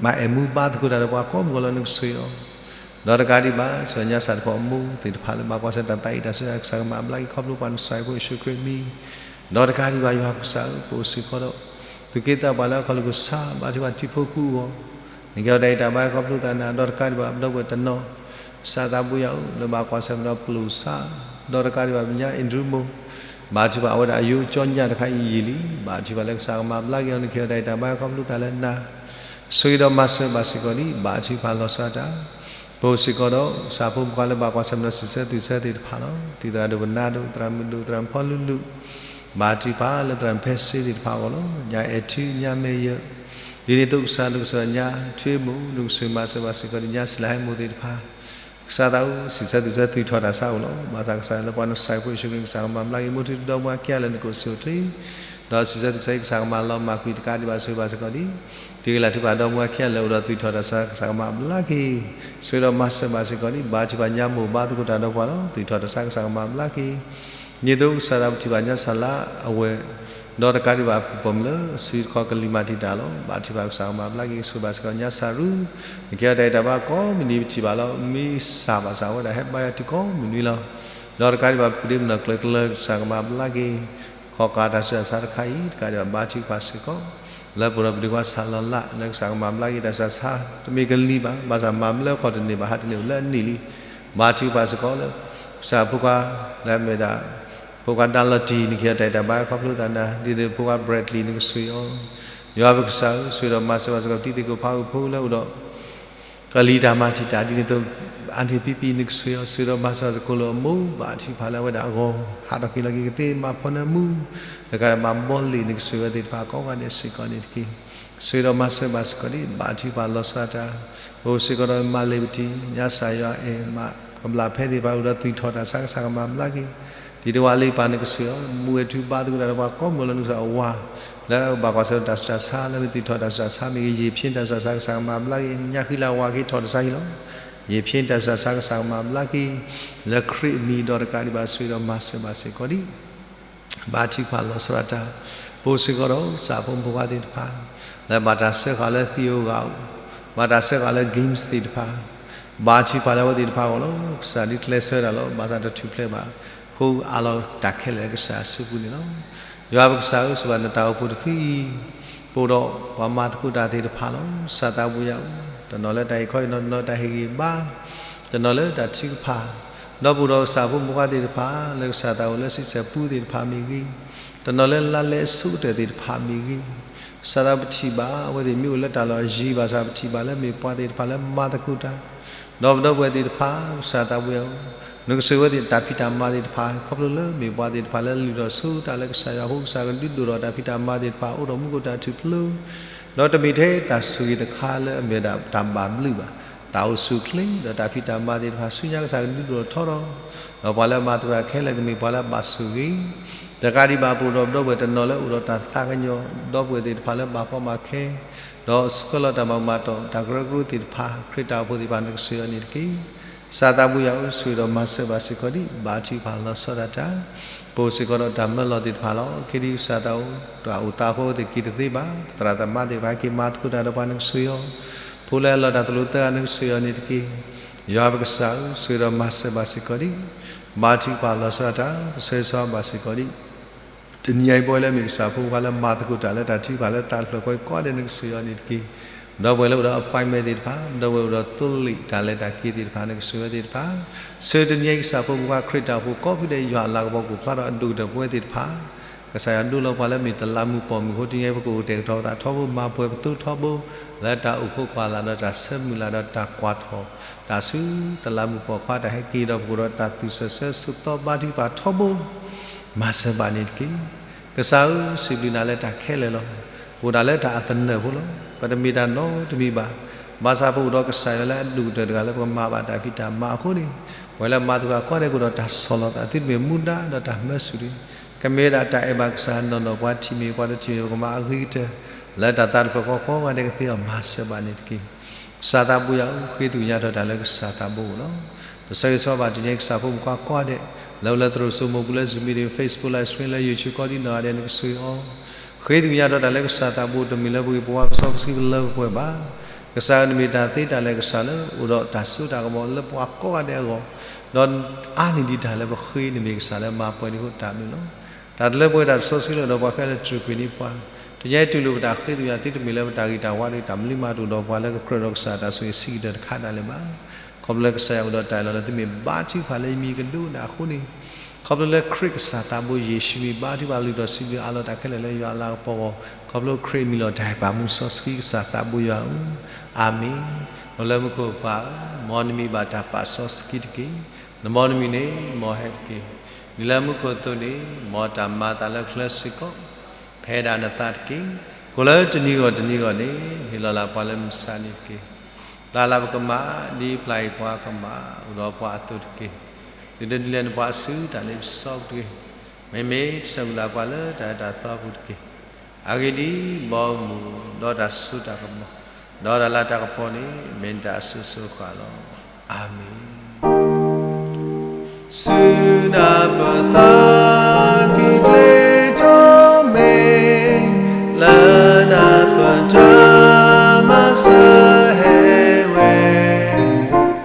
မၤအဲၣ်မူဘါသကိးတၢ်ဒီးပှၤကိးမုၢ်ဂီၤလီၤ. နကဆိၣ်ဂ့ၤအီၤ ဒီးတကးဒံးဘၣ် ဆိၣ်ဂ့ၤညါစၢ်တခီအမိၢ်သ့ၣ်တဖၣ်လၢဘၣ်ကွၢ်ဆၢၣ်မဲာ်တၢ်သးအံၣ်တၢ်ဆူးတၢ်ဆါ ကစၢ်ကမၤဘျါက့ၤခီဖျိပှၤ နကစၢ်အဖိယ့ၣ်ၡူးခရံာ်အမံၤ ဒီးတကးဒံးဘၣ် ယွၤပကစၢ်ဧၢ, ပအိၣ်စ့ၢ်ကီးဒီး သူၣ်က့သးပှၢ်လၢအခီၣ်လိာ်ကစၢ် ဘၣ်ထံၣ်ပှၤတံၤဖိကူအဂီၢ်, နကဟ့ၣ်အီၤတၢ်အံၣ်တၢ်ဘါ ခီဖျိသးနၤ, ဒီးတကးဒံးဘၣ် ပဒီပုၢ်ဝဲၢ်တနီၤ ကစၢ်သးဘိယွၤဧၢ, လၢဘၣ်ကွၢ်ဆၢၣ်မဲာ်ဒီးပျိာ်စၢ်, ဒီးတကးဒံးဘၣ် ပညါ Andrew မိၢ် ဘၣ်ထံၣ်ပှၤအဝဲဒၣ်အယိကၠီညၣ်တခါအံၤယံာ်လံ, ဘၣ်ထံၣ်ပှၤလၢကစၢ်ကမၤဘျါက့ၤအီၤ, နကဟ့ၣ်အီၤတၢ်အံၣ်တၢ်ဘါ ခီဖျိသးလၢနၤ ဆိၣ်ဂ့ၤဒီးမၤစၢၤဘၣ်စ့ၢ်ကီးဒံး ဘၣ်ထံၣ်ပှၤလီၤဆီဒၣ်တၢ်, ပအိၣ်စ့ၢ်ကီးဒီး ကစၢ်ဖိမုၣ်ဖိခွါလၢဘၣ်ကွၢ်ဆၢၣ်မဲာ်ဒီးစံးဆၢသုးဆၢသ့ၣ်တဖၣ်လီၤ. ဒ်သရၣ်ဒိၣ်ပနါဒိၣ် သရၣ်မုၣ်ဒိၣ် သရၣ်မုၣ်ဖီလူလူ, ဘၣ်ထံၣ်ပှၤလၢသရၣ်မုၣ်ဖဲစ့သ့ၣ်တဖၣ်အဂီၢ်လီၤ. ညါအဲၣ်ထံ ညါမဲာ်ယၢၢ်, ဒ်န့ၣ်အသိးကစၢ် နကဆိၣ်ဂ့ၤညါထွံၣ်မိၢ်, နကဆိၣ်ဂ့ၤမၤစၢၤဘၣ်စ့ၢ်ကီးဒံး ညါစံလၤဟဲမိၢ်သ့ၣ်တဖၣ် ကစၢ်သးဧၢ, စံးဆၢသုးဆၢ သူၣ်ထီၣ်တၢ်ဆါအိၣ်လီၤ. ဘၣ်ဆၣ်ကစၢ်လၢပှၤနကစၢ်ဖိယ့ၣ်ၡူးခရံာ် ကစၢ်ကမၤဘျါက့ၤ မိၢ်ထူဒီးဒီပုၢ်ဝဲၢ်ခံဂၤလၢာ် နကအိၣ်ဆူၣ်အိၣ်ချ့, ဒီးစံးဆၢသုးဆၢ ကစၢ်ကမၤလီၤမၢ်ကွံာ်တကးဒံးဘၣ် ဆိၣ်ဂ့ၤဘၣ်စ့ၢ်ကီးဒံး တ့ကလးထံပၤဒီပုၢ်ဝဲၢ်ခံဂၤလၢာ် အိၣ်ဒီးသူၣ်ထီၣ်တၢ်ဆါ ကစၢ်ကမၤဘျါက့ၤ, ဆိၣ်ဂ့ၤဒီးမၤစၢၤဘၣ်စ့ၢ်ကီးဒံး ဘၣ်ထံၣ်ပှၤညါမိၢ်ဘါသကိးတၢ်ဒီးပှၤလီၤ. သူၣ်ထီၣ်တၢ်ဆါ ကစၢ်ကမၤဘျါက့ၤ, ဒ်န့ၣ်အသိးကစၢ်သး ပထံၣ်ဘၣ်ညါစၢ်လါအဝဲၢ် ဒီးတကးဒံးဘၣ် ပကပိာ်မုၣ်လၢစုတခီကလံၤမၤတံာ်တာ်လီၤ. ဘၣ်ထံၣ်ပှၤ ကစၢ်ကမၤဘျါက့ၤ ဆိၣ်ဂ့ၤဘၣ်စ့ၢ်ကီးညါစၢ်ရူ, နကဟ့ၣ်အီၤတၢ်အံၣ်တၢ်ဘါကိးမုၢ်နံၤ ပထံၣ်ဘၣ်လီၤ. မ့ၢ်စၢ်ဘၣ်ဆၣ် အဝဲဒၣ်ဟဲဘါယွၤတုၤကိးမုၢ်နံၤလီၤ. ဒီးတကးဒံးဘၣ် ပဒ့မုၣ်နီၢ်ကျၢၤကျၢၤ ကစၢ်ကမၤဘျါက့ၤ ခီၣ်ကးတၢ်ဆူးတၢ်ဆါတခါအံၤ တကးဒံးဘၣ် ဘၣ်ထံၣ်ပှၤစ့ၢ်ကီး လၢပအိၣ်ဒီးပဒုးကွၢ်ဆၢလီၤလး လၢကစၢ်ကမၤဘျါက့ၤတၢ်ဆူးတၢ်ဆါ တမ့ၢ်ကလံၤဘၣ်, ဘၣ်ဆၣ်မၤမ့ၢ်လၢခီၣ်တန့ၢ်ဘၣ် ဟးတန့ၢ်အိၣ်လၢအနံၣ်လံ. ဘၣ်ထံၣ်ပှၤစ့ၢ်ကီးလၢ ကစၢ်ဖိခွါ လၢအမ့ၢ်ဒၣ် ဖိခွါ Dorothy နကဟ့ၣ်အီၤတၢ်အံၣ်တၢ်ဘါ ခီဖျိသးနၤ, ဒ်သိးဖိခွါ Bradley နကဆိၣ်ဂ့ၤအီၤ, ယွၤပကစၢ်ဧၢ, ဆိၣ်ဂ့ၤဒီးမၤစၢၤဘၣ်စ့ၢ်ကီး တံၤသကိးဖးအုၣ်ဖိလၢအိၣ်ဒီး ကလံၤတၢ်မၤတံာ်တာ် ဒ်န့ၣ်အသိး အါန့ၢ်ပံပံ နကဆိၣ်ဂ့ၤအီၤ, ဆိၣ်ဂ့ၤဒီးမၤစၢၤဘၣ်စ့ၢ်ကီး ကိၣ်လိာ်အမိၢ် ဘၣ်ထံၣ်ပှၤလၢအဝဲဒၣ်အဂီၢ် ဟးထီၣ်က့ၤလီၤက့ၤကသ့ မၤဖီနၢမူ တကးဒံးဘၣ် ဘီလ့ၣ် နကဆိၣ်ဂ့ၤအီၤသ့ၣ်တဖၣ်ကိးဂၤဒဲးစ့ၢ်ကီးန့ၣ်တက့ၢ်. ဆိၣ်ဂ့ၤဒီးမၤစၢၤဘၣ်စ့ၢ်ကီးဒံး ဘၣ်ထံၣ်ပှၤလီၤဆီဒၣ်တၢ်, ပအိၣ်စ့ၢ်ကီးဒီးမၤလ့ၤပတံၤ ညါစၢ်ယွၤအဲၣ်မး ကဘျၣ်ဖဲသ့ၣ်တဖၣ်အိၣ်ဒီးသူၣ်ထီၣ်တၢ်ဆါ ကစၢ်ကမၤဘျါက့ၤ, ဒ်တဝၤလၢပၢ် နကဆိၣ်ဂ့ၤအီၤ, မူဝဲထုဘါသကိးတၢ်ဒီးပှၤကိးမုၢ်ဂီၤလၢနကစၢ်အဝၤ လၢဘၣ်ကွၢ်ဆၢၣ်မဲာ်တၢ်ဆူးတၢ်ဆါ လၢမ့ၢ်သူၣ်ထီၣ်တၢ်ဆူးတၢ်ဆါမ့ၢ်ဂ့ၤ ယ့ၢ်ဖျ့တၢ်ဆူးတၢ်ဆါ ကစၢ်ကမၤဘျါက့ၤ, ညါဃံလၤဝၤက့ၤထီၣ်တၢ်ဆါဟံၣ်လီၤ. ယ့ၢ်ဖျ့တၢ်ဆူးတၢ်ဆါ ကစၢ်ကမၤဘျါက့ၤ လၢခရံာ်အမံၤဒီးတကးဒံးဘၣ် ဆိၣ်ဂ့ၤဒီးမၤစၢၤဘၣ်စ့ၢ်ကီးဒံး ဘၣ်ထံၣ်ပှၤလီၤဆီဒၣ်တၢ်, ပအိၣ်စ့ၢ်ကီးဒီး ကစၢ်ဖိမုၣ်ဖိခွါသ့ၣ်တဖၣ် လၢဘၣ်တၢ်စၢဃာ်လၢသံးဧိၤဂၤဧိၤ, ဘၣ်တၢ်စၢဃာ်လၢ games သ့ၣ်တဖၣ်, ဘၣ်ထံၣ်ပှၤလၢအဝဲသ့ၣ်တဖၣ်အဂီၢ်လီၤ. ကစၢ်ဒုးကျဲးစၢးဒၣ်လီၤ. ဘၣ်ဆၣ်တထူၣ်ဖျဲးဘၣ် ဃိအါလီၤတၢ်ခဲလၢာ်လၢကစၢ်အစုပူၤန့ၣ်လီၤ. ယွၤပကစၢ်ဧၢ, ဆိၣ်ဂ့ၤဘၣ်နတၢ်အိၣ်ဖှိၣ်တဖုအံၤ ပအိၣ်ဒီးပှၤမၤသကိးတၢ်သ့ၣ်တဖၣ်လီၤ. ကစၢ်သးဘိယွၤဧၢ, တနီၤလၢတၢ်ဟ့ၣ်ခီဟ့ၣ်နီၤ, တနီၤလၢတၢ်ဟ့ၣ်ဂံၢ်ဘါ, တနီၤလၢတၢ်ထုကဖၣ်, ဒီးပအိၣ်ဒီးကစၢ်ဖိမုၣ်ဖိခွါသ့ၣ်တဖၣ် လၢကစၢ်သးအိၣ်လၢစံးဆၢပူသ့ၣ်တဖၣ်မ့ၢ်ဂ့ၤ, တနီၤလၢလါလဲအဆိကတၢၢ်သ့ၣ်တဖၣ်မ့ၢ်ဂ့ၤ, ကစၢ်သးပထံၣ်ဘၣ် အဝဲသ့ၣ်မ့ၢ်အိၣ်လၢတၢ်လီၢ်အယံၤဘၣ်ဆၣ် ပထံၣ်ဘၣ်လၢမ့ၢ်ပှၤသ့ၣ်တဖၣ်လၢမၤသကိးတၢ်, ဒီးပဒီပုၢ်ဝဲၢ်သ့ၣ်တဖၣ် ကစၢ်သးဘိယွၤဧၢ, နကဆိၣ်ဂ့ၤအဝဲသ့ၣ်တၢ်ဖံးတၢ်မၤသ့ၣ်တဖၣ် ခီဖျိလၢမ့ၢ်ပှၤသ့ၣ်တဖၣ်လၢလုၢ်ထီၣ်ဆိတၢ်လၢကစၢ်ယွၤအဃိ ကစၢ်ကဒုးဒိၣ်ထီၣ်တၢ်ဖံးတၢ်မၤသ့ၣ်တဖၣ် အိၣ်ဒီးမူခိၣ်တၢ်ထူၣ်ဖျိ, ဒီးတမ့ၢ်ထဲတၢ်ဆိၣ်ဂ့ၤတခါလၢအမ့ၢ်ဒၣ်တၢ်ဘၣ်ဘျုးဘၣ်, တၢ်အိၣ်ဆူၣ်အိၣ်ချ့ ဒီးတၢ်ဖံးတၢ်မၤသ့ၣ်တဖၣ် ဆူညါကစၢ်ကဒုးဒိၣ်ထီၣ်ထီထီၣ်, ဒီးပှၤလၢအမၤသကိးတၢ်ခဲလၢာ်ကမ့ၢ်ပှၤလၢအဘၣ်ဆိၣ်ဂ့ၤ, တကးဒံးဘၣ် ပအိၣ်ဒီးပဒီပုၢ်ဝဲၢ်တနီၤလၢအိၣ်ဒီးတၢ်သးကညီၤ, ဒီပုၢ်ဝဲၢ်သ့ၣ်တဖၣ်လၢဘၣ်ကီဘၣ်ခဲ, ဒီးဆှၢလီၤတၢ်မၤမၤတီၢ် တၢ်ကရၢကရိသ့ၣ်တဖၣ် ခရံာ်တၢ်အိၣ်ဖှိၣ်သ့ၣ်တဖၣ် နကဆိၣ်ဂ့ၤအီၤန့ၣ်တက့ၢ်. ကစၢ်သးဘိယွၤဧၢ, ဆိၣ်ဂ့ၤဒီးမၤစၢၤဘၣ်စ့ၢ်ကီးဒံး ဘၣ်ထံၣ်ပှၤလီၤဆီဒၣ်တၢ်, ပအိၣ်စ့ၢ်ကီးဒီးတၢ်မၢလီၤသ့ၣ်တဖၣ်လီၤ. ခဲဒံးကစၢ်သးအိၣ် တၢ်အိၣ်သးအဃိ အဝဲသ့ၣ်က့ၤတသ့ဘၣ်, သရၣ်သမါသ့ၣ်တဖၣ်က့ၤမၤသကိးတၢ်ဒီးပှၤ နကဆိၣ်ဂ့ၤအီၤ, ဖိလၢအလီၤတၢ်သလိၤသၢဂၤ နကဆိၣ်ဂ့ၤအီၤန့ၣ်တက့ၢ်. ယွၤပကစၢ်ဧၢ, ဆိၣ်ဂ့ၤဒီးမၤစၢၤဘၣ်စ့ၢ်ကီးဒံး ဘၣ်ထံၣ်ပှၤလီၤဆီဒၣ်တၢ်, ပဆၢဂ့ၤဆၢဝါဘၣ်စ့ၢ်ကီးဒံး တနံၤအံၤ ပဝဲလၢမ့ၢ်ကစၢ်ဖိခွါလၢမၤသကိးတၢ်လၢတၢ်ထုကဖၣ် လၢတၢ်ဖျၢၣ်ဃီကိးဂၤဒဲး နကဆိၣ်ဂ့ၤအီၤန့ၣ်တက့ၢ်. ဒီပုၢ်ဝဲၢ်လၢအိၣ်ဒီး appointment သ့ၣ်တဖၣ်, ဒီပုၢ်ဝဲၢ်အိၣ်ဒီးသိလ့ၣ်တၢ်လဲၤတၢ်က့ၤသ့ၣ်တဖၣ် နကဆိၣ်ဂ့ၤအီၤသ့ၣ်တဖၣ်, ဆၢတနံၤအံၤ ကစၢ်ဖိမုၣ်ဖိခွါ ခရံာ်တၢ်အိၣ်ဖှိၣ်ကိးဖုဒဲး ယွၤအလၤကပီၤကအိၣ်ဖျါထီၣ်အဒိၣ်ကတၢၢ်ပဝဲသ့ၣ်တဖၣ် ကစၢ်ယွၤဒိလီၤပှၤလၢမ့ၢ်တလးမူးပိာ်မုၣ်အဃိ တနံၤအံၤ ပကအိၣ်ကတဲာ်ကတီၤပသးထီဘိ, မၤပှဲၤပသူထီဘိ, လၢတၢ်အိၣ်ခိးကွၢ်လၢ်ဒီးတၢ်ဆၢမုၢ်လၢ်ဒီးတၢ်ကွၢ်ထီၣ်, တၢ်ဆူတလးမူးပိာ်ခွါတၢ်ဟဲက့ၤဒီး ပကအိၣ်ဒီးတၢ်သူၣ်စၢ်ဆၢစိၣ်သီဘါထုကဖၣ်ထီဘိ, မၤစၢၤဘၣ်န့ၣ်တက့ၢ်. ကစၢ်ဧၢ, စံးဘျုးနၤလၢတၢ်ခဲလၢာ်လီၤ. ပအိၣ်ဒၣ်လၢတၢ်အသနၢၣ်ဖိလီၤ. ပတမ့ၢ်တၢ်နီတမံၤဘၣ်. ဘၣ်ဆၣ်ပအိၣ်ဒီးကစၢ်ယွၤလၢအဒိၣ်ကတၢၢ်တဂၤလၢပကမၤဘၣ်တၢ်ဖံးတၢ်မၤအဃိန့ၣ်, ပဝဲလၢမၤသကိးကိးဂၤဒဲး ကအိၣ်ဒီးတၢ်ဆီၣ်လီၤသး သုတမ့ၢ်မူဒါဒီးတၢ်မၢဆူၣ်တဂ့ၤ. ကမ့ၢ်ဝဲဒၣ်တၢ်အဲၣ်ဘၣ်ကစၢ်နီၢ်နီၢ်, ပှၤထံၣ်မ့ၢ်ပှၤတထံၣ်မ့ၢ် ပကမၤအဂ့ၤကတၢၢ် လၢတၢ်သးတဖျၢၣ်ဃီကိးဂၤဒဲးကသ့အီၤ, မၤစၢၤဘၣ်န့ၣ်တက့ၢ်. ကစၢ်သးဘိယွၤဧၢ, ဃ့သုကညးထီၣ်တၢ်လၢကစၢ်သးဘိအိၣ်လီၤ. ပဆၢဂ့ၤဆၢဝါဘၣ်တနံၤအံၤ ကစၢ်ဖိမုၣ်ခွါကိးဂၤဒဲး လၢပလဲၤသရိာ်စိမိၤပူၤလၢ Zoom meeting, Facebook live stream လၢ YouTube ကိးဒ်နီၢ်ဂၤဒဲး နကဆိၣ်ဂ့ၤအီၤ. ဃ့သုကညးထီၣ်တၢ်လၢကစၢ်သးဘိ, တမ့ၢ်လၢပဂ့ၤပဝါပစီပဆှံပလၢပပှဲၤဘၣ်. ကစၢ်ဧၢ, နမ့ၢ်တၢ်သ့တၢ်လၢာ်ကစၢ်လၢအိၣ်ဒီးတၢ်စိတၢ်ကမီၤလၢပှၤကိးဂၤဒဲးအဂီၢ်, ဒီးအါန့ၢ်ဒံးတၢ်လၢပဃ့, နမ့ၢ်ကစၢ်လၢမၤပှဲၤန့ၢ်ဃိတၢ်ဘျုးလီၤ. တၢ်တလၢပှဲၤတၢ်စီဆှံလၢအိၣ်ဒီးပှၤခဲလၢာ် တြူာ်ကွံာ်န့ၢ်ပှၤ, တနံၤအံၤတူၢ်လိာ်ပတၢ်ဃ့သုကညး, သုတမ့ၢ်လၢပတၢ်ဂံၢ်တၢ်ဘါဒီးတၢ်မနုၤမးတအိၣ်ဒီးပှၤလၢကကြၢးဒီးကစၢ်တၢ်ဆိၣ်ဂ့ၤဆံးကတၢၢ်တခါဒၣ်လဲာ်ဘၣ်. ခီဖျိလၢကစၢ်ယွၤအိၣ်ဒီးတၢ်အၢၣ်လီၤလၢသုမ့ၢ်ဘါထုကဖၣ်လၢယမံၤကဒိၣ်နၤအဃိန့ၣ်, ခီဖျိလၢခရံာ်ကစၢ်သးဘိယ့ၣ်ၡူးမံၤ ဘါထုကဖၣ်လုၢ်ထီၣ်စံးဘျုးအးလီၤတၢ်ခဲလၢာ်လၢယွၤအလၤကပီၤအဂီၢ်, ခီဖျိခရံာ်အမံၤလီၤ တၢ်အဲၣ်ပၢ်မူစီဆှံ ကစၢ်သးဘိယွၤဧၢ, အၤမ့ၣ်. အိၣ်လၢမူခိၣ်ပၢ်ဧၢ, မ်နမံၤဘၣ်တၢ်ပာ်စီဆှံတက့ၢ်. နဘီနမံၤန့ၣ် မ်ဟဲတက့ၢ်. နံၤလၢမူခိၣ်အသိးန့ၣ် မ်တၢ်မၤအသးလၢပချၢစ့ၢ်ကီး ဖဲဒၣ်နသးတက့ၢ်. ကိၣ်လၢတနံၤဂီၢ်တနံၤဂီၢ်န့ၣ် ဟ့ၣ်လီၤလၢပှၤလၢမုၢ်ဆါနံၤတက့ၢ်. ပျၢ်လၢပကမၣ် ဒ်ပျၢ်အံၤပှၤကမၣ် အိၣ်ဒီးပှၤအသိးတက့ၢ်. သုတဒုးလဲနပှၤအစုတၢ်လၢပစီပူၤတဂ့ၤ. မ့မ့ၢ်တဆၢမုၢ်လၢ်ပှၤလၢတၢ်အဲၣ်တၢ်သီပူၤတက့ၢ်. အဂ့ၢ်ဒ်အံၤ, ဘီမုၢ်ဒီးတၢ်စိတၢ်ကမီၤ ဒီးတၢ်လၤတၢ်ကပီၤန့ၣ် မ့ၢ်နတၢ်အစိၤစိၤအဃၣ်လီၤ. အၤမ့ၣ်. စူၢ်နၤပသးကံၢ်ကျဲထီၣ်မ့ၢ် လၢနၤပတၢ်မၤစၢၤဟဲဝဲ,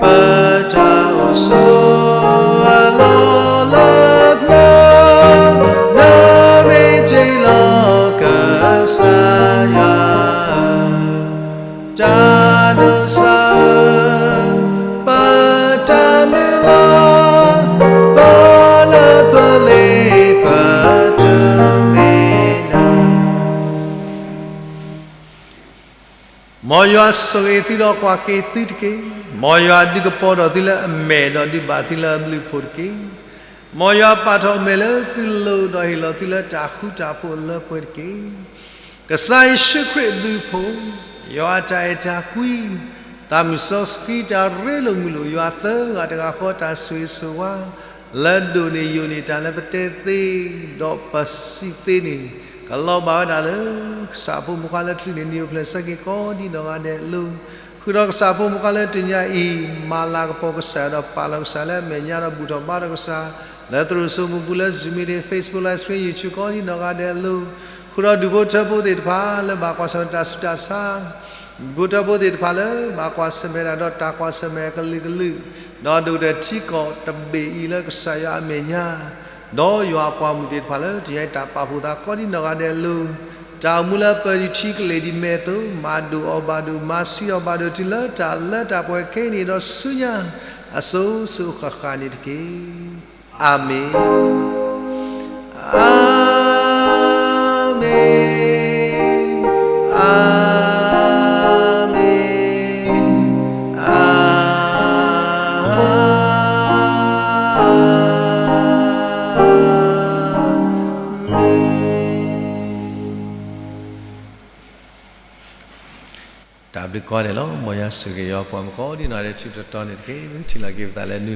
ပတၢ်အိၣ်ဆိးအလီၢ်လၢပျၢၤ, နမ့ၢ်တ့လီၤကစၢ်ယွၤ တၢ်ဒိးစၢ်ဧၢ, ပတၢ်မုၢ်လၢ်, ပလၢပလ့ပတုၤမ့ၢ်နၤ. မ်ယွၤဆိၣ်ဂ့ၤသုဒီးကွၢ်က့ၤသုတက့ၢ်. မ်ယွၤဒုးကပီၤဒီးသုလၢအမဲာ်ဒီးဒုးဘၣ်သုလၢအဘျုးအဖှိၣ်တက့ၢ်. မ်ယွၤပာ်ထီၣ်အမဲာ်လၢသုလိၤဒီးဟ့ၣ်လီၤသုလၢတၢ်ဃူတၢ်ဖိးလၢပှဲၤတက့ၢ်. ကစၢ်ယ့ၣ်ၡူးခရံာ်အဘျုးအဖှိၣ်, ယွၤအတၢ်အဲၣ်တၢ်ကွံ, သးမုၢ်စီဆှံတၢ်ရ့လိာ်မုာ်လိာ်ယွၤသၢဂၤတဂၤဃီ တၢ်ဆိၣ်ဂ့ၤဆိၣ်ဝါ လၢဒိၣ်န့ၢ်ယိာ်န့ၢ်တၢ်လၢပတဲသ့ ဒီးပစံးသ့န့ၣ် ကလီၤဘၣ်ဝဲဒၣ်လၢ ကစၢ်ဖိမုၣ်ခွါလၢချုးန့ၢ်နံၤအိၣ်ဖျဲၣ်ဆၢက့ၤကိးဒ်နီၢ်ဂၤဒဲးအလိၤ, ဃုာ်ဒီးကစၢ်ဖိမုၣ်ခွါလၢတနံၤအံၤ မၤလၤကပီၤကစၢ်ဒီးပာ်လီၤကစၢ်လၢအမဲာ်ညါဒီးဘူၣ်ထီၣ်ဘါထီၣ်ကစၢ် လၢသရိာ်စိမိၤပူၤလၢ Zoom meeting, Facebook live stream, YouTube ကိးဒ်နီၢ်ဂၤဒဲးအလိၤ, ဃုာ်ဒီးဒူၣ်ဖိထၢဖိသ့ၣ်တဖၣ်လၢဘၣ်ကွၢ်ဆၢၣ်မဲာ်တၢ်ဆူးတၢ်ဆါ, ဒူၣ်ဖိထၢဖိသ့ၣ်တဖၣ်လၢဘၣ်ကွၢ်ဆၢၣ်မဲာ်တၢ်ဒီးတၢ်ကွၢ်ဆၢၣ်မဲာ်အကလုာ်ကလုာ်, ဒီးဒိၣ်ကတၢၢ်ထံကီၢ်တဘ့ၣ်အံၤလၢကစၢ်ယွၤအမဲာ်ညါ, ဒီးယွၤအပှၤမုၣ်သ့ၣ်တဖၣ်လၢတနံၤအံၤတၢ်ပာ်ဖှိၣ်သးကိးဒ်နီၢ်ဂၤဒဲးအလိၤ, တၢ်အိၣ်မူလၢပၢၤနုာ်ထံကလ့ၢ်ဒ်မဲာ်အသိး မၤဒိၣ်အီၤဘၣ်ဒိၣ် မၤဆံးအီၤဘၣ်ဒိၣ် တုၤလၢတၢ်လၢတၢ်ပှဲၤခဲအံၤန့ၣ်ဒီးဆူညါ အစိၤစိၤအဃၣ်ဃၣ်န့ၣ်တက့ၢ်. အၤမ့ၣ်, အၤမ့ၣ်, အၤမ့ၣ်, အၤမ့ၣ်. တၢ်ဘျုးကိးဂၤဒဲးလီၤ. မ်ယွၤဆိၣ်ဂ့ၤယွၤပှၤမုၣ်ကိးဒ်နီၢ်ဂၤဒဲး ထံၣ်တတီၤန့ၣ်တက့ၢ်. ထံၣ်လိာ်က့ၤပသးလၢ